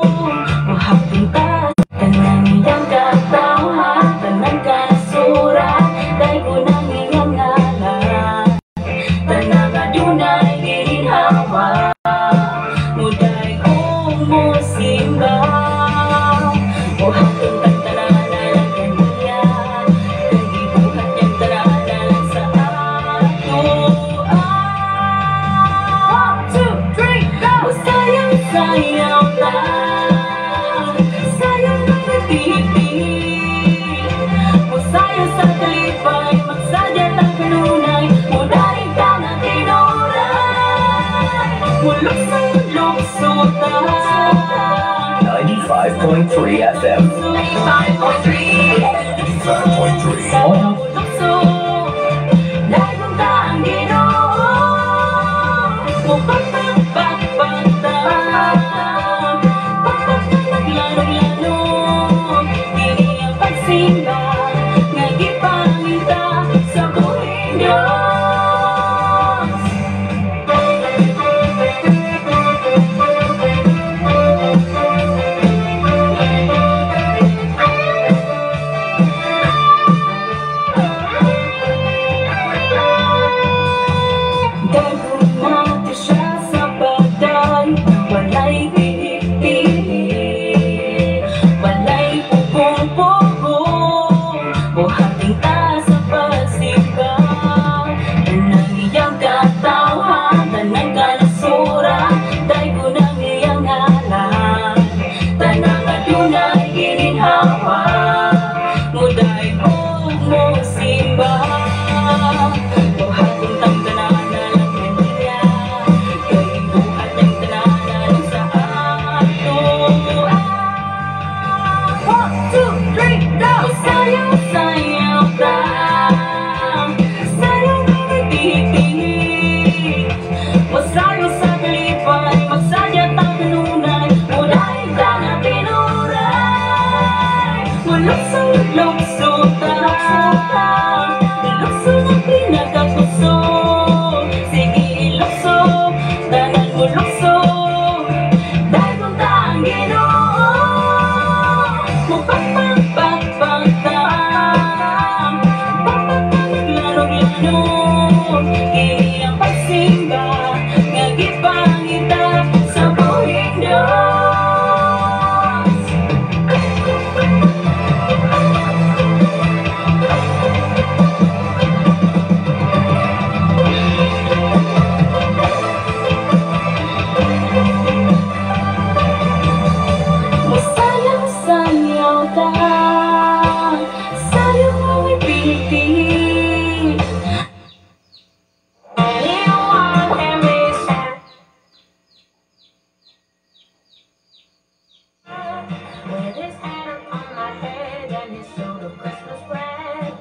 Muhapon ta, tanang iyang katawhan, tanang kanasuran, daygon ang iyang ngalan. Tanang adunay gininhawa, muday og mosimba. Muhapon tang tanan alang kaniya, kay gibuhat niyang tanan alang sa atoa. One, two, three, go! Mosayaw-sayaw ta, sayaw nga nagtihik-tihik. Mosayaw sa kalipay, magsadya ta kanunay, modaig ta nga tinuray. Molukso-lukso ta. 95.3 FM. 95.3. 95.3. Molukso, daygon ta ang Ginoo. Mopakpak-pakpak ta, pakpak nga naglanog-lanog. Kini ang pagsimba nga gipangita sa buhing Dios. Daygon nato siya sa pagday, walay tihik-tihik, walay pugong-pugong. Buhating ta sa pagsimba, tanang iyang katawhan, tanang kanasuran, daygon ang iyang ngalan. Tanang adunay gininhawa, muday og mosimba. Buhaton tang tanan alang kaniya, kay gibuhat niyang tanan alang sa atoa. One, two, three, go! Mosayaw-sayaw ta, sayaw nga nagtihik-tihik. Mosayaw sa kalipay, magsadya ta kanunay, mudaig ta nga tinuray. Molukso-lukso ta, lukso nga pinakakusog. Sige ilukso, tanan molukso, daygon ta ang Ginoo. Mopakpak-pakpak ta, pakpak nga naglanog-lanog. Kini ang pagsimba nga gipangita sa buhing Dios. Mosayaw-sayaw ta, sayaw nga way tihik-tihik. Anyone can be sad with his hat up on my head and his suit of Christmas red.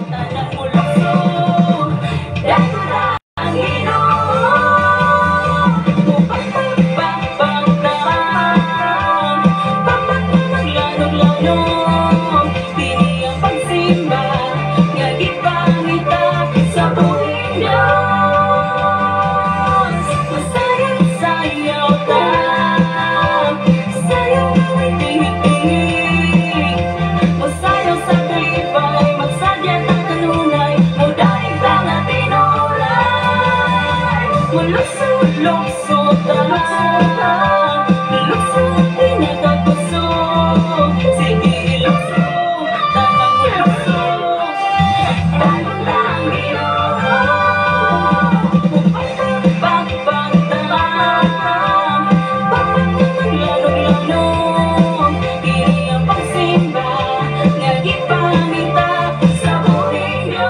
Tanang molukso, daygon ta ang Ginoo. Mopakpak-pakpak ta, pakpak nga naglanog-lanog. Kini ang pagsimba nga gipangita sa buhing Dios. Mosayaw-sayaw ta, sayaw nga way tihik-tihik. Mosayaw sa kalipay, magsadya ta kanunay, mudaig ta nga tinuray. Molukso-lukso ta, lukso nga pinakakusog. Sige ilukso, tanang molukso, daygon ta ang Ginoo. Mopakpak-pakpak ta, pakpak nga naglanog-lanog. Kini ang pagsimba nga gipangita sa buhing Dios.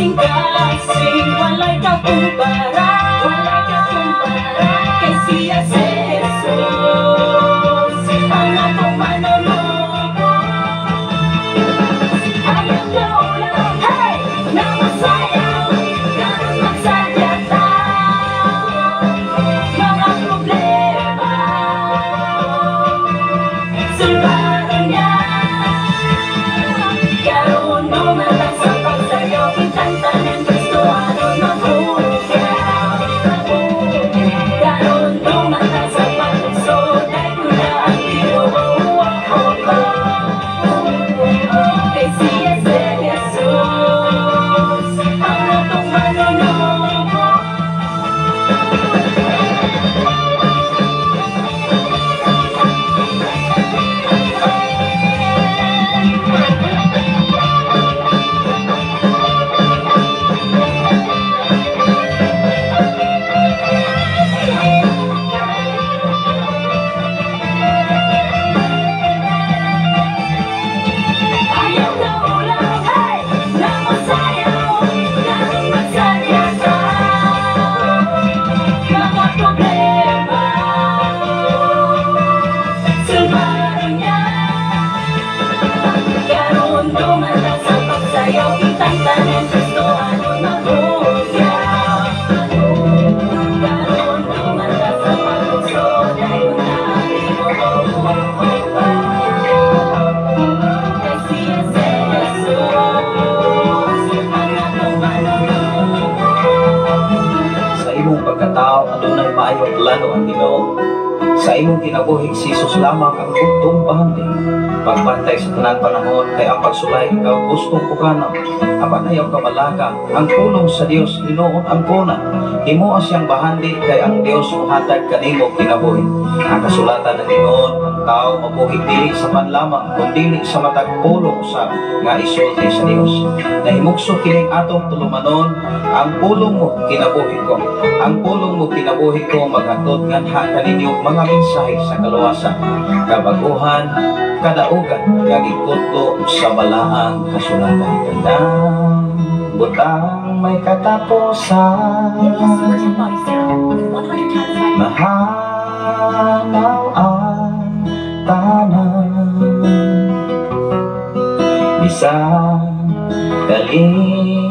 Kasing-kasing, walay kakumpara, walay kakumpara. Kay siya si Jesus ang atong manunubos. Ayaw kaulaw, hey! Na masayaw, karon magsadya ta. Mga problema, sulbaron niya. Karon na sa pagsayaw, kitang tanan Kristo aron mabugaw. Karon na sa pagsod, dahil na ang Ginoo. Kay siya si Jesus ang atong manunubos. Ayaw kaulaw, hey! Na masayaw, karon magsadya ta. Mga problema, sulbaron niya. Karon dumala sa pagsayaw, kitang tanan Kristo aron mabugaw. Karon dumala sa pagsod, dahil na ang Ginoo. Kay siya si Jesus ang atong manunubos. Sa imong pagkatao, adunay maayong plano ang Ginoo. Sa imong kinabuhi, si Jesus lamang ang bugtong bahandi. Pagbantay sa tanang panahon kay ang pagsulay ikaw gustong puganaw. Apan ayaw ka malaka, ang pulong sa Dios hinuon ang puna. Himoa siyang bahandi kay ang Dios muhatag kanimo kinabuhi. Ang kasulatan ng Ginoo, ang tao mabuhi dili sa pan lamang, kundi sa matag pulong sa nga isulti sa Dios. Nahimugso kining atong tulumanon, ang pulong mo kinabuhi ko. Ang pulong mo kinabuhi ko maghatod nganha kaninyo mga mensahe sa kaluwasan, kabaguhan, kadaugan, nga gikutlo sa balaang kasulatan. Tanang butang may katapusan, mahanaw ang tanan, bisan kalibutan,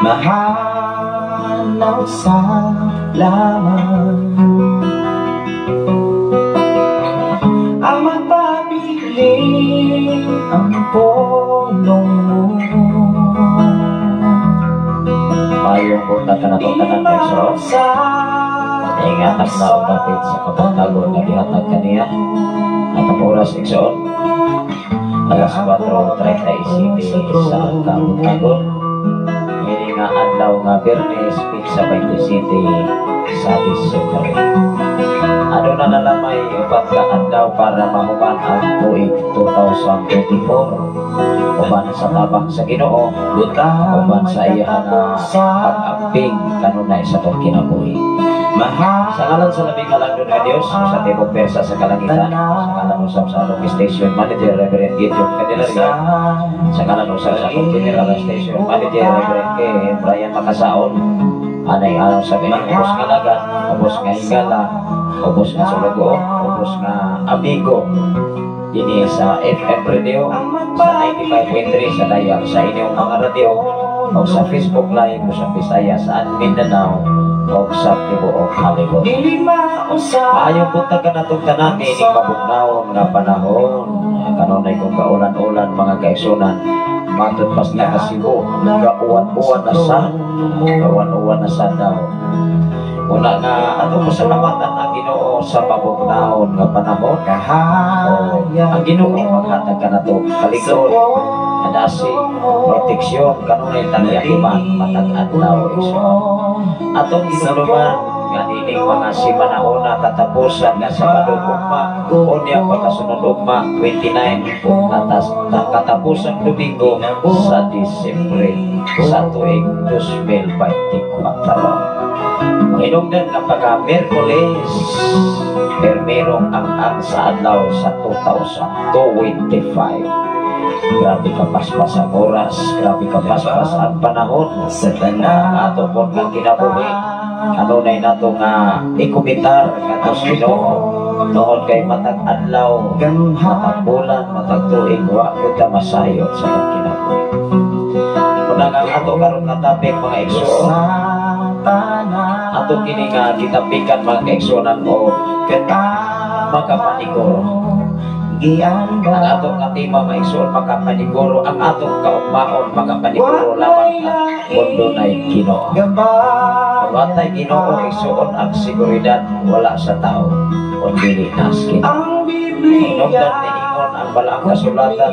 mahanaw sa laman. Ang magpabilin ang pulong mo. Payong punta ka na itong tanan Petro. Ingat na og dapit sa kabuntagon nga gihatag kaniya. At ang oras, igsoon, alas 4:37 sa kabuntagon. Ini nga adlaw nga Biyernes, petsa 27 sa Disyembre. Aduna na lamay 4 ka adlaw para mahuman ang tuig 2024. Uban sa tabang sa Ginoo, Butang uban may sa iya nga katapusan, pag-amping kanunay sa atong kinabuhi. Sa ngalan sa labing halangdon nga Dios, sa tibok persa sa kalangitan, sa ngalan usab sa atong station manager Reverend Gideon Candelaria, sa ngalan usab sa atong general station manager Reverend K. Brian Makasaon, anay alam sa inyong ubos nga lagan, ubos nga higala, ubos nga sulugo, ubos nga amigo, dinhi sa FM Radio sa 95.3 sa dial sa inyong mga radio o sa Facebook Live o sa Visayas at Mindanao o sa tibuok Hollywood. Dili mausap. Maayong buntag kanatong tanan niining mabugnawon nga panahon. Kanunay kung kaulan-ulan, mga kaigsunan, matod pas na kasibo, kauwan-uwan na sa, kauwan-uwan na sa daw. Una nga ato pasalamatan ang Ginoo sa mabugnawon nga panahon. Kahaya Ang Ginoo maghatag kanato kalikod, adasi, proteksyon kanunay tangyakiman matag adlaw, igsoon. Atong hinumduman nga niining mga simana katapusan nga Sabado ugma, unya pagkasunod ugma 29 atas katapusan Domingo sa Disyembre sa tuig 2024. Hinungdan nga pagka Miyerkules, permerong ang sa adlaw sa 2025. Grabe ka paspas ang oras, grabe ka paspas ang panahon. Sa Ang ato po nga kinabuhi, kanunay nato nga ikumitar ngadto sa Ginoo. Tungod kay matag adlaw, matag bulan, matag tuig, wa gyud ta masayod sa atong kinabuhi. Una nga ang ato karon nga topic, mga igsoon, ato kini nga gitapikan, mga kaigsuonan, o makapaniguro. Ang atong nga tema, mga igsoon, makapaniguro ang atong kaugmaon, makapaniguro lamang nga kung dunay Ginoo. Kung watay Ginoo, igsoon, ang seguridad wala sa tao kung dili naa sa Ginoo. Ang Biblia. Hinungdan niingon ang balaang kasulatan,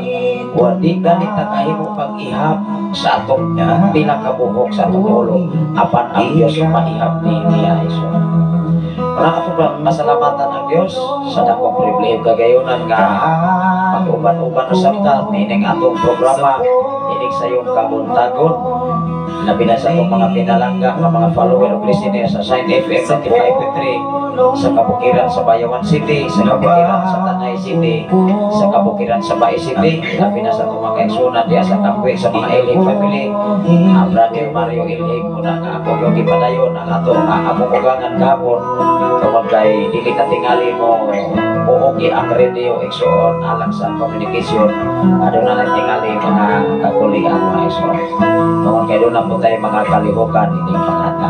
wa di gani ta kahimo pag-ihap sa atong pinakabuhok sa atong ulo, apan ang Dios maihap ni niya, igsoon. Una atong masalamatan ang Dios sa dakong pribilehiyo kagayonan nga mag-uban-uban usab ta niining atong programa ining sayong kabuntagon, labi na sa atong mga pinalangga nga mga follower o listener sa Shine FM 95.3 sa kabukiran sa Bayawan City, sa kabukiran sa Tanay City, sa kabukiran sa Bais City, labi na sa atong mga kaigsuonan diya sa Kamwe, sa mga Ilhig family, ang Brother Mario Ilhig. Una nga ako yung gipadayon ang ato ang among ugangan kahapon tungod kay dili katingali mo muugi ang radio, igsoon, alang sa communication. Aduna na tingali mga kakulian, mga igsoon, tungod kay doon na po tayo mga kalihukan ining pangata.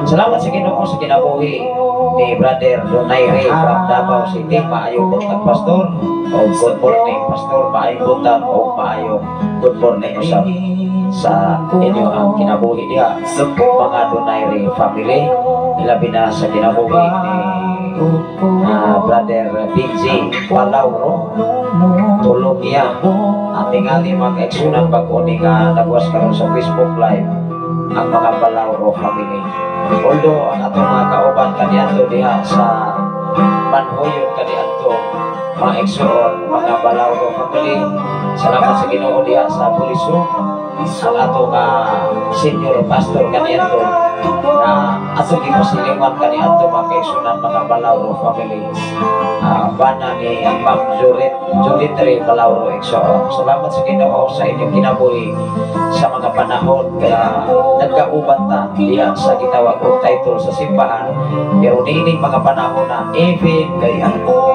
Salamat sa Ginoo sa kinabuhi ni Brother Donay Ray from Davao City. Maayong buntag, Pastor, o good morning, Pastor. Maayong buntag o maayong good morning usab sa inyo ang kinabuhi diha, mga Donay Ray family, ilabi na sa kinabuhi ni Brother Benji Palauro tulong niya at tingali mga kaigsuonan, pag-uni nga nagwas karon sa Facebook Live ang mga Palauro family. Although ang atong mga kauban kaniadto diha sa Manhuyon kaniadto, mga igsoon, mga Balauro family, salamat sa Ginoo diha sa Puliso, ang ato nga senior pastor kaniadto na atong gipasiliman kaniadto, mga kaigsuonan, mga Balauro family, bana ni Ma'am Julit Julitre Balauro, igsoon. Salamat sa Ginoo sa inyong kinabuhi sa mga panahon nga nagkauban ta diha sa gitawag og title sa simbahan. Pero niining mga panahon na even kay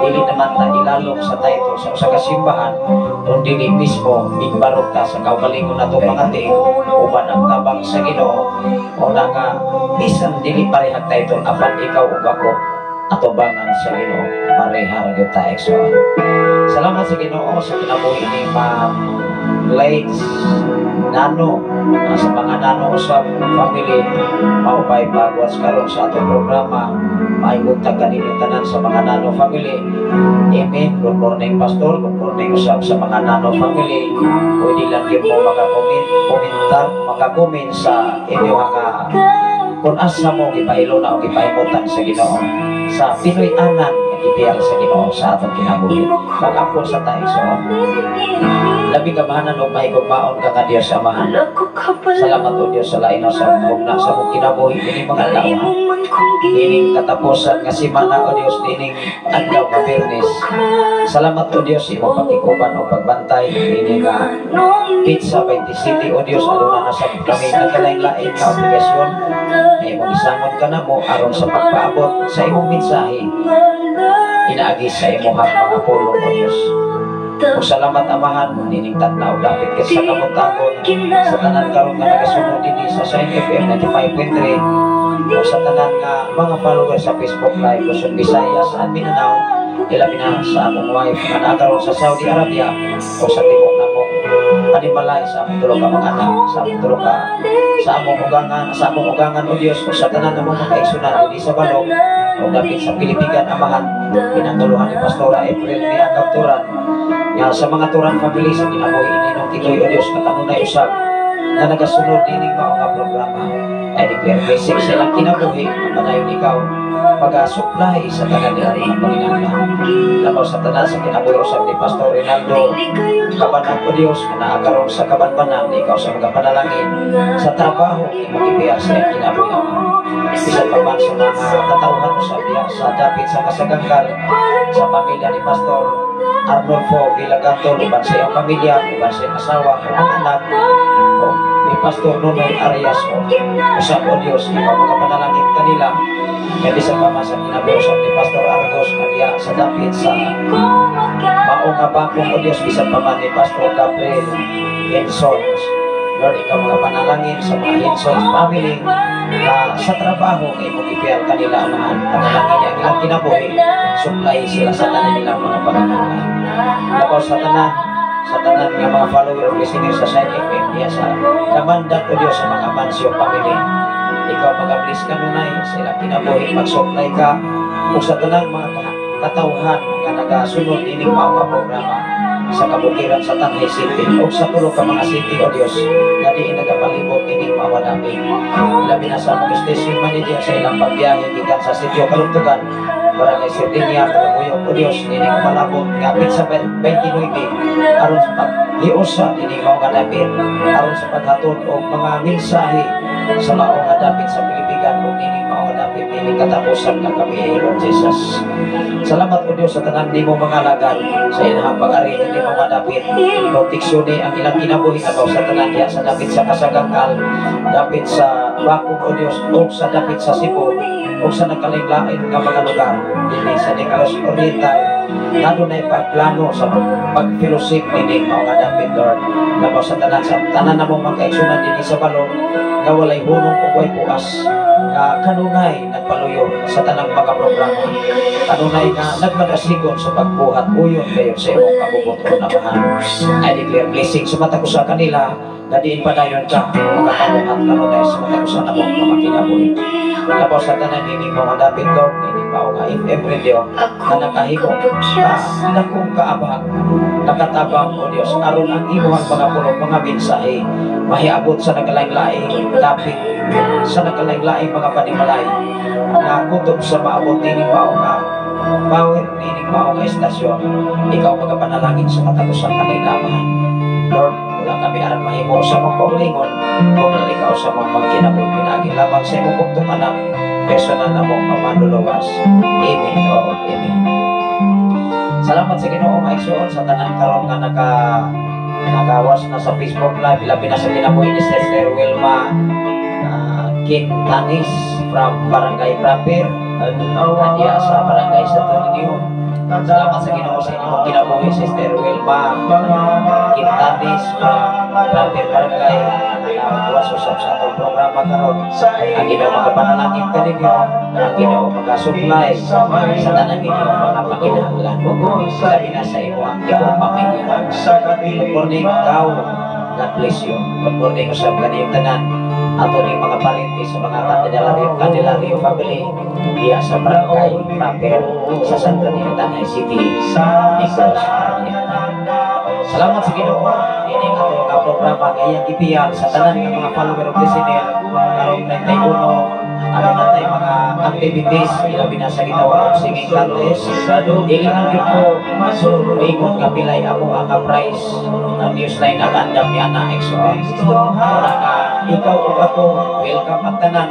dili naman ta ilalom sa title sa usa ka simbahan kung dili mismo igbarog ta sa kaugalingon nato mga tiil uban ang tabang sa Ginoo. O na nga bisan dili parehag title, apan ikaw ug ako atubangan sa Ginoo, pareha ra gyud ta, igsoon. Salamat sa Ginoo sa kinabuhi ni Ma'am Glades Nano, sa mga Nano usab family, maupay pagwas karon sa atong programa. Maayong buntag kaninyo tanan sa mga Nano family. Amen. Good morning, Pastor. Good morning usab sa mga Nano family. Pwede lang gyud mo makakomment, komentar, makakomment sa inyong mga kung asa mo gipailo na o gipahimutan sa Ginoo sa Pinoy anan nga gibiyal sa Ginoo sa atong kinabuhi. Mag-ampo sa ta, igsoon. Labing kamahanan o mahigugmaon ka nga Dios Amahan. Salamat o Dios sa lain sa hugna sa mong kinabuhi ini mga adlaw. Nining katapusan nga semana, o Dios, nining adlaw nga Biyernes. Salamat o Dios imong pakikuban o pagbantay nining nga Pizza 20 City, o Dios. Aduna na sa kami nagkalain-lain nga obligasyon na imong isangon ka namo aron sa pagpaabot sa imong mensahe inaagi sa imong mga pulong, o Dios. Ug salamat, Amahan, nining tagna og dapit kay sa kabuntagon sa tanan karon nga nagasunod dinhi sa Shine FM 95.3 o sa tanan nga mga followers sa Facebook Live, Luzon, Visayas and Mindanao, ilabi na sa among wife nga naa karon sa Saudi Arabia o sa tibuok namong panimalay, sa among tulo ka mga anak, sa among ugangan, o Dios, o sa tanan namong mga kaigsuonan dinhi sa balong o dapit sa Pilipigan, Amahan, pinanguluhan ni Pastora April ni Angkap Turan, nga sa mga Turan family sa kinabuhi ni Titoy, o Dios, nga kanunay usab na nagasunod dining mao nga programa. I declare blessing sa ilang kinabuhi. Padayon ikaw Maga-supply sa tanan nila mga panginahanglan. Labaw sa tanan sa kinabuhi usab ni Pastor Rinaldo Kabanag, O Diyos, nga naa karon sa Kabanbanan, ikaw sa mga panalangin sa trabaho imong ipiyar sa iyang kinabuhi, Ama. Bisan pa man sa mga katawhan usab diha sa dapit sa Kasagangkal, sa pamilya ni Pastor Arnolfo Villaganto, uban sa iyang pamilya, uban sa iyang asawa ug mga anak, o ni Pastor Nonoy Arias o usab, O Diyos, ikaw mga panalangin kanila. Kaya bisan pa man sa kinabuhi usab ni Pastor Argos nga diha sa dapit sa Mao nga Bakong, O Diyos, bisan pa man ni Pastor Gabriel Hensons. Lord, ikaw mga panalangin sa mga Hensons family na sa trabaho nga imong ipiyal kanila, Amahan. Panalangin niya ang ilang kinabuhi, supply sila sa tanan nilang mga panginahanglan. Labaw sa tanan nga mga follower o listener sa Shine FM diya sa Kamandag, O Diyos, sa mga Mansio family. Ikaw mag-bless kanunay sa ilang kinabuhi, mag-supply ka ug sa tanang mga katawhan nga nagasunod ining mao nga programa sa kabukiran sa Tanay City o sa tulo ka mga city, O Dios, nga diin nagapalibot ining mao dapit. Labi na sa among station manager sa ilang pagbiyahe gikan sa sitio Kalugtugan, Barangay Sardinia, Calabuyog, O Dios, nining palabot nga sa 29 aron sa paghiusa ining mao nga dapit, aron sa paghatod og mga mensahe sa mao nga dapit sa Pilipigan ug nining mao nga dapit nining katapusan nga kami. Lord Jesus, salamat, O Dios, sa tanan nimo mga alagad sa ilang pag-ari nini mao nga dapit. Proteksyon ni ang ilang kinabuhi abaw sa tanan diha sa dapit sa Kasagangkal, dapit sa Bakong, O Dios, ug sa dapit sa Cebu ug sa nagkalain-lain nga mga lugar dinhi sa Negros Oriental nga dunay pagplano sa pag-fellowship nining mao nga dapit, Lord. Labaw sa tanan sa tanan namong mga kaigsunan dinhi sa balong nga walay hunong ug way puas, nga kanunay nagpaluyo sa tanang mga programa, kanunay nga nagmadasigon sa pagbuhat uyon kayo sa imong kabubut-on, Amahan. I declare blessing sa matag usa kanila nga diin padayon ka makapamuhat kanunay sa matag usa namong mga kinabuhi. Labaw sa tanan ini mga dapit, Lord, ini mao nga FM radio na nakahimo ka dakong kaabag, nakatabang, O Dios, aron ang imong mga pulong, mga mensahe mahiabot sa nagkalain-laing dapit, sa nagkalain-laing mga panimalay nga kutob sa maabot nining mao nga power, nining mao nga estasyon. Ikaw magapanalangin sa matag usa kanila, Amahan. Lord, wala kami aran mahimo sa mong kaugalingon kung ikaw sa mong magkinabuhi pinaagi lamang sa imong bugtong anak, personal na mong pamanluluwas. Amen. Oo, amen. Salamat sa Ginoo, maigsuon, sa tanan karon nga nagawas na sa Facebook Live, labi na sa kinabuhi ni Sister Wilma Quintanis from Barangay Proper, diya sa Barangay Santo Niño. Salamat sa Ginoo sa inyong kinabuhi, Sister Wilma Quintanis from Proper Barangay, nagawas usab sa atong programa karon. Ang Ginoo magapanalangin kaninyo, ang Ginoo magasupply sa tanan ninyo mga panginahanglan. Labi na sa imo ang imong pamilya. Good morning, Kau. God bless you. Good morning usab kaniyong tanan. Ato ning mga parente sa mga Candelario family diya sa Barangay Proper sa Santo Niño, Tanay City, Negros Oriental. Salamat sa Ginoo. Ini ang atong mga programa nga iyang gipiyal sa tanan nga mga follower of listener karong 31. Ano na tayo mga activities, ilabi na sa gitawag og singing contest. Dili lang gyud ko moingon nga pilay amo ang prize ng Newsline ang andam niya na XO. Mura nga ikaw ug ako, welcome ang tanan,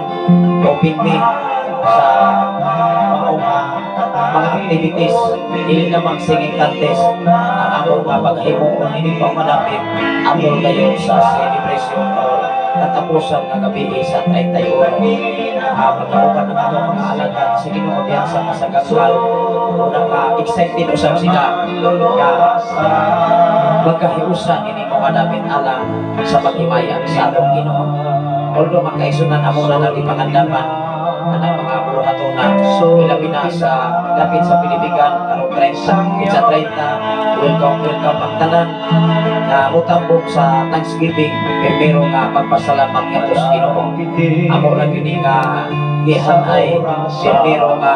open mi sa maong mga activities. Dili lamang singing contest ang among nga paghimuon ini pa manapit atol kayo sa celebration or katapusan nga gabi sa 31. Magkauban ang atong mga alagad sa Ginoo diha sa Kasagangkal. Una ka excited usab sila nga magkahiusa ini mga dapit alang sa paghimaya sa atong Ginoo. Although magkaisunan, amo na lang ipangandaman anang mga buhatona, ilabi na sa dapit sa Pilipigan karong 30 sa 30. Welcome, welcome ang tanan nga mutambong sa Thanksgiving, primero nga pagpasalamat ngadto sa Ginoo. Amo lang gyud ni nga gihan ay primero nga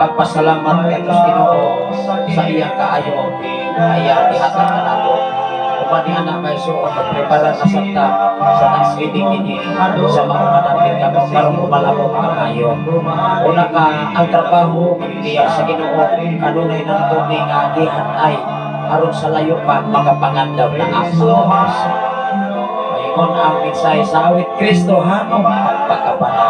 pagpasalamat ngadto sa Ginoo sa iyang kaayo nga iyang gihatag kanato. Ug Uban ni anak kay so magprepara na sa ta sa Thanksgiving ini sa mga manapit ka mo karong umalabot ka kayo. Una ka ang trabaho diya sa Ginoo kanunay nang ni nga gihan-ay aron sa layo pa makapangandaw na ang mga Diyos. Ingon ang mensahe sa awit, Kristohanon pagpakabana.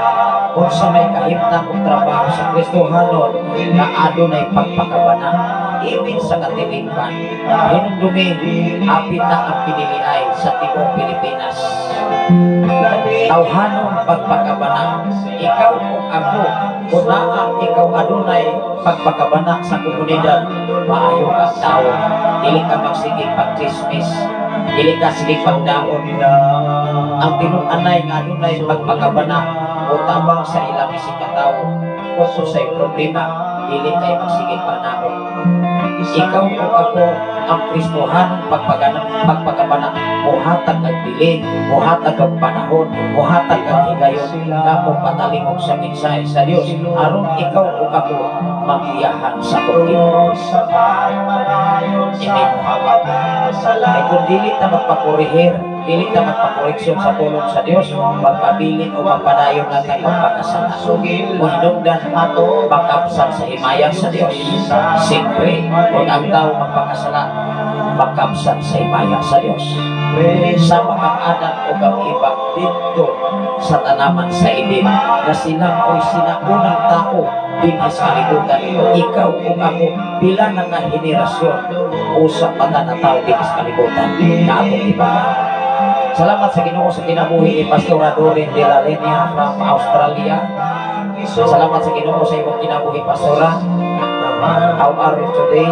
Kung sa may kahimtang og trabaho sa Kristohanon na adunay pagpakabana, ibig sa katilingban, hinumdumi, apit na ang piniliay sa tibuok Pilipinas. Tawhanon pagpakabana, ikaw o ako, kung naa ikaw adunay pagpakabana sa komunidad, maayo kang tao, dili ka magsige pagchismis, dili ka sige pagdaon. Ang tinuanay nga adunay pagpakabana o tabang sa ilang isig katawo, kung unsay problema, dili kay magsige panaon. Ikaw o ako ang Kristohanong pagpagabana, muhatag kag dili, muhatag kag panahon, muhatag kag higayon nga mopatalingog sa mensahe sa Dios aron ikaw o ako magiyahan sa atong Ginoo. Amen. Kay kung dili ta magpakorehir, dili ta magpakoreksyon sa pulong sa Dios, magpabilin o magpadayon lang tayo magpakasala. Kung hinungdan makapsan sa himaya sa Dios. Siyempre, kung ang tao magpakasala, makapsan sa himaya sa Dios. Sama ang Adam o ang Eva dito sa tanaman sa Eden na silang oy sinaunang tao dinhi sa kalibutan. Ikaw ug ako pila na nga henerasyon usa pa ta na tao dinhi sa kalibutan na atong ibayan. Salamat sa Ginoo sa kinabuhi ni Pastora Doreen de la Linea from Australia. Salamat sa Ginoo sa imong kinabuhi, Pastora. How are you today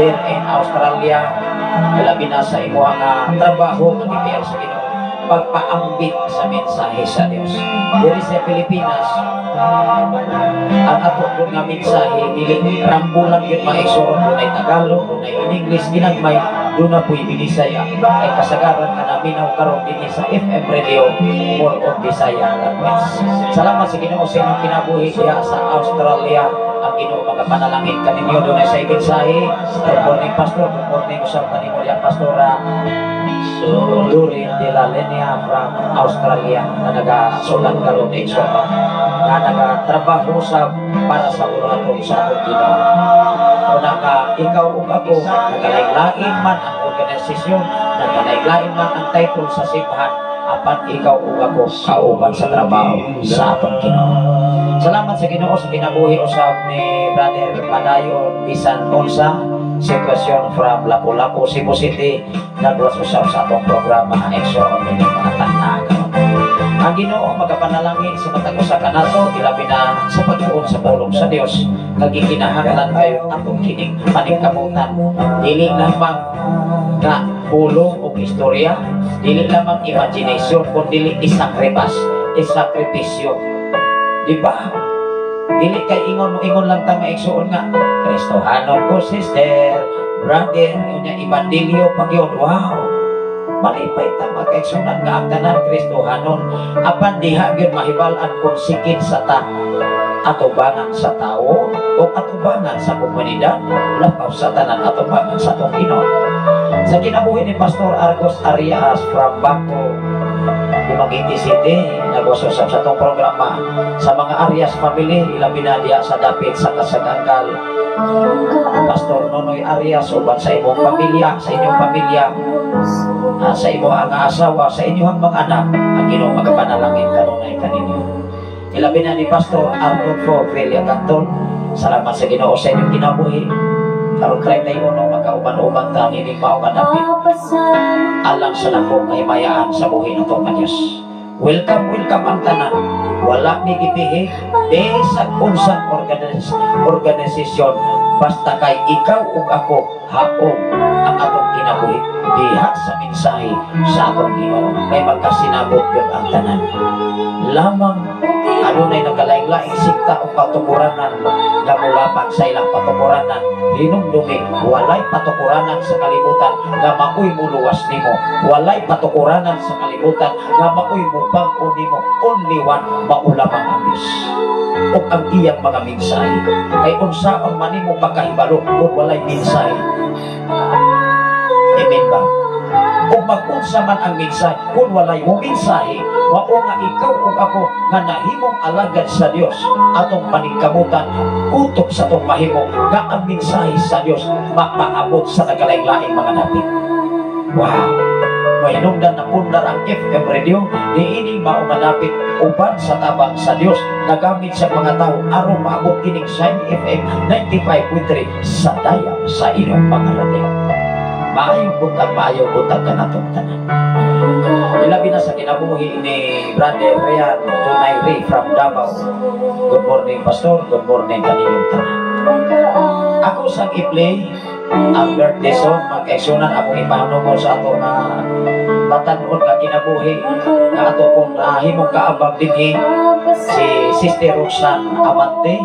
there in Australia? Labi na sa imo nga trabaho nga gipiyal sa Ginoo, pagpaambit sa mensahe sa Dios. Diri sa Pilipinas, ang ato po nga mensahe dili rambulan yun maigsuon, dunay Tagalog, dunay in English, ginagmay, doon na po'y Binisaya. Ay kasagaran nga naminaw karon dinhi sa FM Radio, more on Bisaya language. Salamat sa Ginoo sa inyong kinabuhi diha sa Australia. Ang Ginoo magapanalangin kaninyo dunay sa mensahe. Good morning, Pastor. Good morning usab kanimo diha, Pastora Doreen de la Linea from Australia na nagasulat karon igsoon nga nagatrabaho sa para sa buluhaton sa atong Ginoo. Una ka, ikaw ug ako, nagalain-lain man ang organisasyon, nagalain-lain man ang title sa simbahan, apan ikaw ug ako kauban sa trabaho sa atong Ginoo. Salamat sa Ginoo sa kinabuhi usab ni Brother Padayon bisan unsa sitwasyon from Lapu-Lapu, Cebu City, nagwas usab sa atong programa igsoon ini mga tanda karon. Ang Ginoo magapanalangin sa matag usa kanato, ilabi na sa pagtuon sa pulong sa Dios, kag gikinahanglan kayo atong kining paningkamutan. Dili lamang nga pulong o istorya, dili lamang imagination, kun dili isakripas, isakripisyo. Di ba? Dili kay ingon mo ingon lang ta maigsuon nga Kristohanon ko, sister, brother, unya ebanghelyo pag yun. Wow. Malipay ta magkaigsuonan nga ang tanan Kristohanon. Apan diha gyud mahibal-an kung sikin sa ta atubangan sa tao o atubangan sa komunidad, lapaw sa tanan atubangan sa atong Ginoo. Sa kinabuhi ni Pastor Argos Arias from Baco, Dumaguete City, nagwasosap sa atong programa sa mga Arias family, ilabi na diya sa dapit sa Kasaganggal. Pastor Nonoy Arias, uban sa imong pamilya, sa inyong pamilya, sa imong ang asawa, sa inyong mga anak, ang Ginoo magapanalangin kanunay kaninyo. Ilabi na ni Pastor Arnulfo Villa Canton, salamat sa Ginoo sa inyong kinabuhi. Karon 31 magkauban-uban ta nining mao nga dapit alang sa dakong kahimayaan sa buhi nato nga Dios. Welcome, welcome ang tanan. Wala mi gipihi bisag unsang organisasyon, basta kay ikaw ug ako haom ang atong kinabuhi diha sa mensahe sa atong Ginoo kay magkasinabot gyud ang tanan. Lamang adunay nagkalaing-laing sikta o patukuranan nga mulaban sa ilang patukuranan, hinumdumi walay patukuranan sa kalibutan nga maoy muluwas nimo, walay patukuranan sa kalibutan nga maoy mubag-o nimo. Only one, mao lamang ang Dios ug ang iyang mga mensahe. Kay unsaon man nimo pagkahibalo kung walay mensahe? Amen ba? Ug mag-unsa man ang mensahe, kung walay mo mensahe, mao nga ikaw ug ako nga nahimong alagad sa Dios, atong paningkamutan kutob sa atong mahimo nga ang mensahe sa Dios mapaabot sa nagkalaing-laing mga dapit. Wow! Mahinungdan na pundar ang FM radio niini mao nga dapit uban sa tabang sa Dios nagamit sa mga tao aron maabot kining Shine FM 95.3 sa dayam sa inyong mga radyo. Maayong buntag kanatong tanan. Ilabi na sa kinabuhi ni Brother Rian Junayri from Davao. Good morning, Pastor. Good morning kaninyong tanan. Ako sang i-play ang birthday song, mga kaigsuonan, akong ipahanungod sa ato na batan-on nga kinabuhi nga ato kong nahimong kaabag dinhi, si Sister Roxanne Amante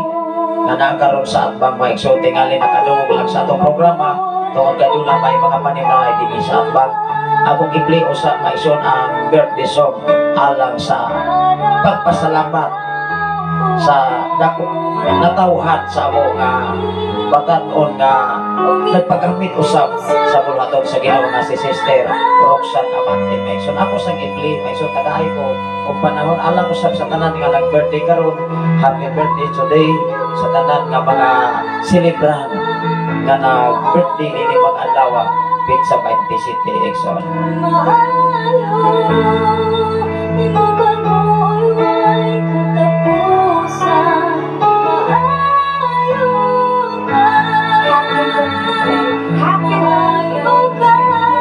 nga nakaroon sa atbang, mga igsoon. Tingali nakadungog lang sa atong programa tungod kaduna may mga panimalay dinhi sa atbang. Akong i-play usa, mga igsoon, ang birthday song alang sa pagpasalamat sa dako natawhan sa amo nga batan-on nga nagpagamit usab sa buluhaton sa Ginoo nga si Sister Roxanne Amante. Mason, ako sang i-play, Mason, tagaay ko og panahon alang usab sa tanan nga nag-birthday karon. Happy birthday today sa tanan nga mga celebrant nga nag-birthday nini mga adlaw petsa 27, igsoon. Maayo, imong kaluoy walay katapusan. Maayo ka, maayo ka, maayo.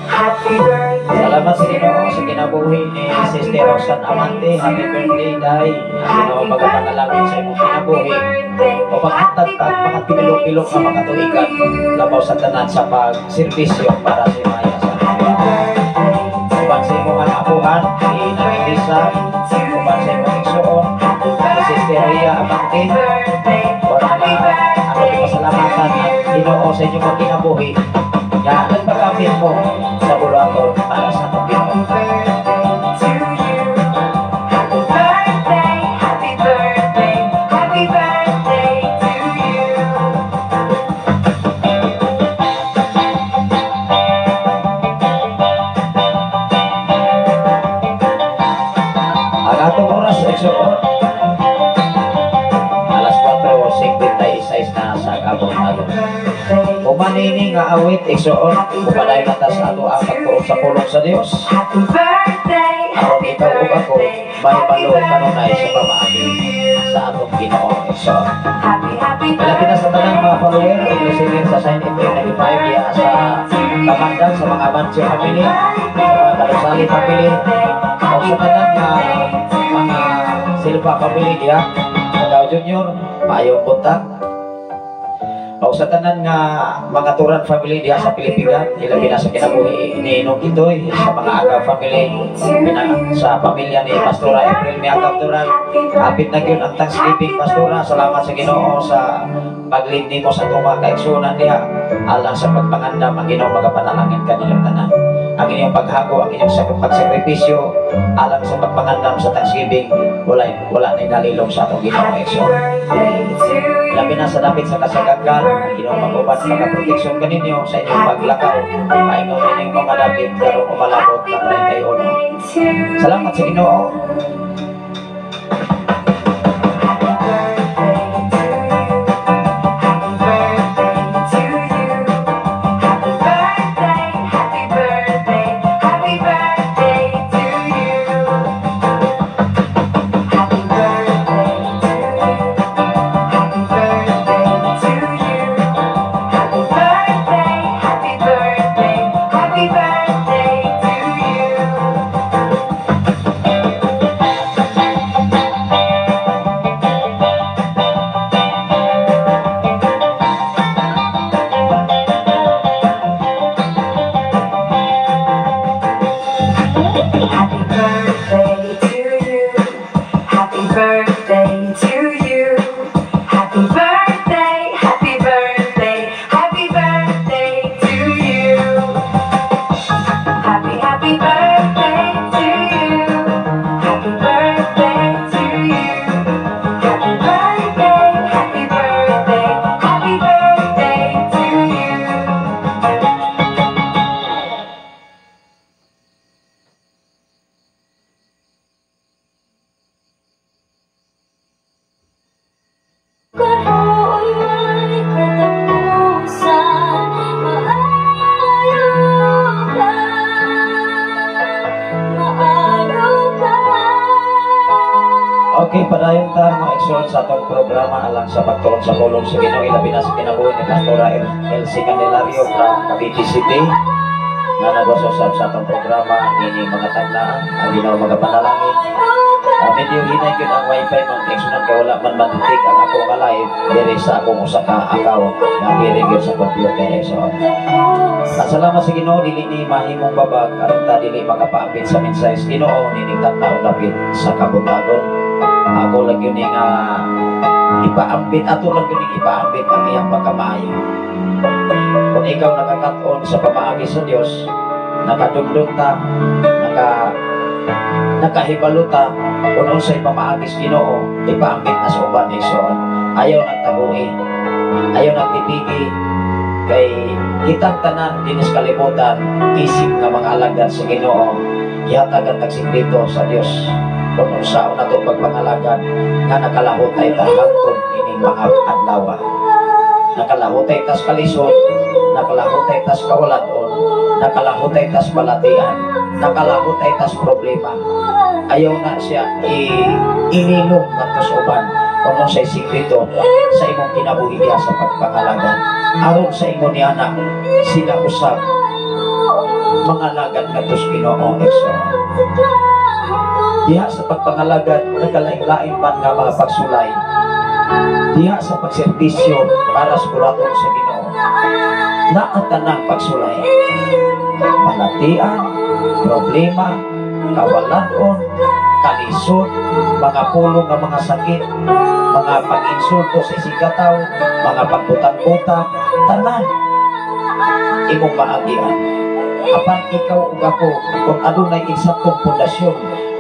Happy birthday. Salamat sa Ginoo sa kinabuhi ni Sister Roxanne Amante. Happy birthday, Day. Ang Ginoo magapanalangin sa imong kinabuhi. O paghatag ka mga pinilo-pilo nga mga tuigan labaw sa tanan sa pagserbisyo para sa maya sa uban sa imong anak-apuhan, si Nanay Lisa, uban sa imong igsuon, si Sister Ria Amante, o na ako pasalamatan ang Ginoo sa inyong mga kinabuhi nga nagpagamit mo sa buluhaton para sa atong Ginoo. Happy birthday to you. Happy birthday, happy birthday, happy birthday to you. Ang atong oras, igsoon, alas 4:56 na sa kabong Happy adlaw. birthday. Umanini nga awit, igsoon, upadayon na ta sa ato ang pagtuo sa pulong sa Dios. Happy birthday, Aron happy ikaw ug ako birthday, mahibalo happy kanunay sa birthday pamaagi to you. sa atong Ginoo, igsoon. Happy, happy Malapit na sa tanang mga follower ug birthday. listener sa Shine FM 95 diya sa Kamandang, sa mga Amancio family, sa mga Kalusali family, o sa tanan nga mga Silva family diya sa Dow Junior, maayong buntag. O sa tanan nga mga Turan family diha sa Pilipinas, ilabi na sa kinabuhi ni Nong Kitoy, sa mga Aga family, sa pamilya ni Pastora April Miagap Turan. Hapit na gyud ang Thanksgiving, Pastora. Salamat sa Ginoo sa paglindi mo sa atong mga kaigsuonan diha alang sa pagpangandam. Ang Ginoo magapanalangin kaninyong tanan. Ang inyong paghago, ang inyong pagsakripisyo alang sa pagpangandam sa Thanksgiving, wala wala na nalilong sa atong Ginoo, Happy igsoon. birthday to you. Labi na sa dapit sa Kasagaggan, ang Ginoo mag-uban magaproteksyon kaninyo sa inyong paglakaw paingon inyong mga dapit karong umalabot ng 31. Salamat sa Ginoo. Happy birthday to you. Happy birthday to you. Happy birthday, happy birthday, happy birthday to you. Happy birthday to you. Happy birthday to you. Happy birthday, happy birthday, happy birthday to you. Okay, padayon ta, mga igsoon, sa atong programa alang sa pagtuon sa pulong sa Ginoo, ilabi na sa kinabuhi ni Pastora Elsie Candelario from Cavite City na nagwasosab sa atong programa nining mga tagna. Ang Ginoo magapanalangin. Medyo hinay gyud ang wifi, mga igsoon, kay wala man ma-detect ang ako nga live diri sa akong usa ka account na diri gyud sa computer, igsoon. At salamat sa Ginoo, dili ni mahimong babag aron ta dili makapaambit sa mensahe sa Ginoo nining tagnaon dapit sa kabuntagon. Ako lang gyud ni nga ipaambit, ato lang gyud ning ipaambit ang iyang pagkamaayo. Kung ikaw nakakaton sa pamaagi sa Dios, nakadumdum ta, nakahibalo ta kung unsay pamaagi sa Ginoo, ipaambit na sa uban, igsoon. Ayaw nagtagui, ayaw nagtibigi, kay kitang tanan dinis kalibutan isip nga mga alagad sa Ginoo, gihatagan tag sekreto sa Dios kung unsaon nato pagpangalagad nga nakalahutay ta hangtod ining mga adlaw. Nakalahutay tas kalisod, nakalahutay tas kawaladon, nakalahutay tas balatian, nakalahutay tas problema. Ayaw na siya ininom ngadto sa uban kung unsay sekreto sa imong kinabuhi diha sa pagpangalagad, aron sa ingon ni ana sila usab mangalagad ngadto sa Ginoo, igsoon. Diha sa pagpangalagad, nagkalain-lain man nga mga pagsulay. Diha sa pagserbisyo para sa kuraton sa Ginoo, naa tanang pagsulay: balatian, problema, kawaladon, kalisod, mga pulong nga mga sakit, mga pag-insulto sa isigkatawo, mga pagbutang-butang, tanan imong maagian. Apan ikaw ug ako, kung adunay insaktong pundasyon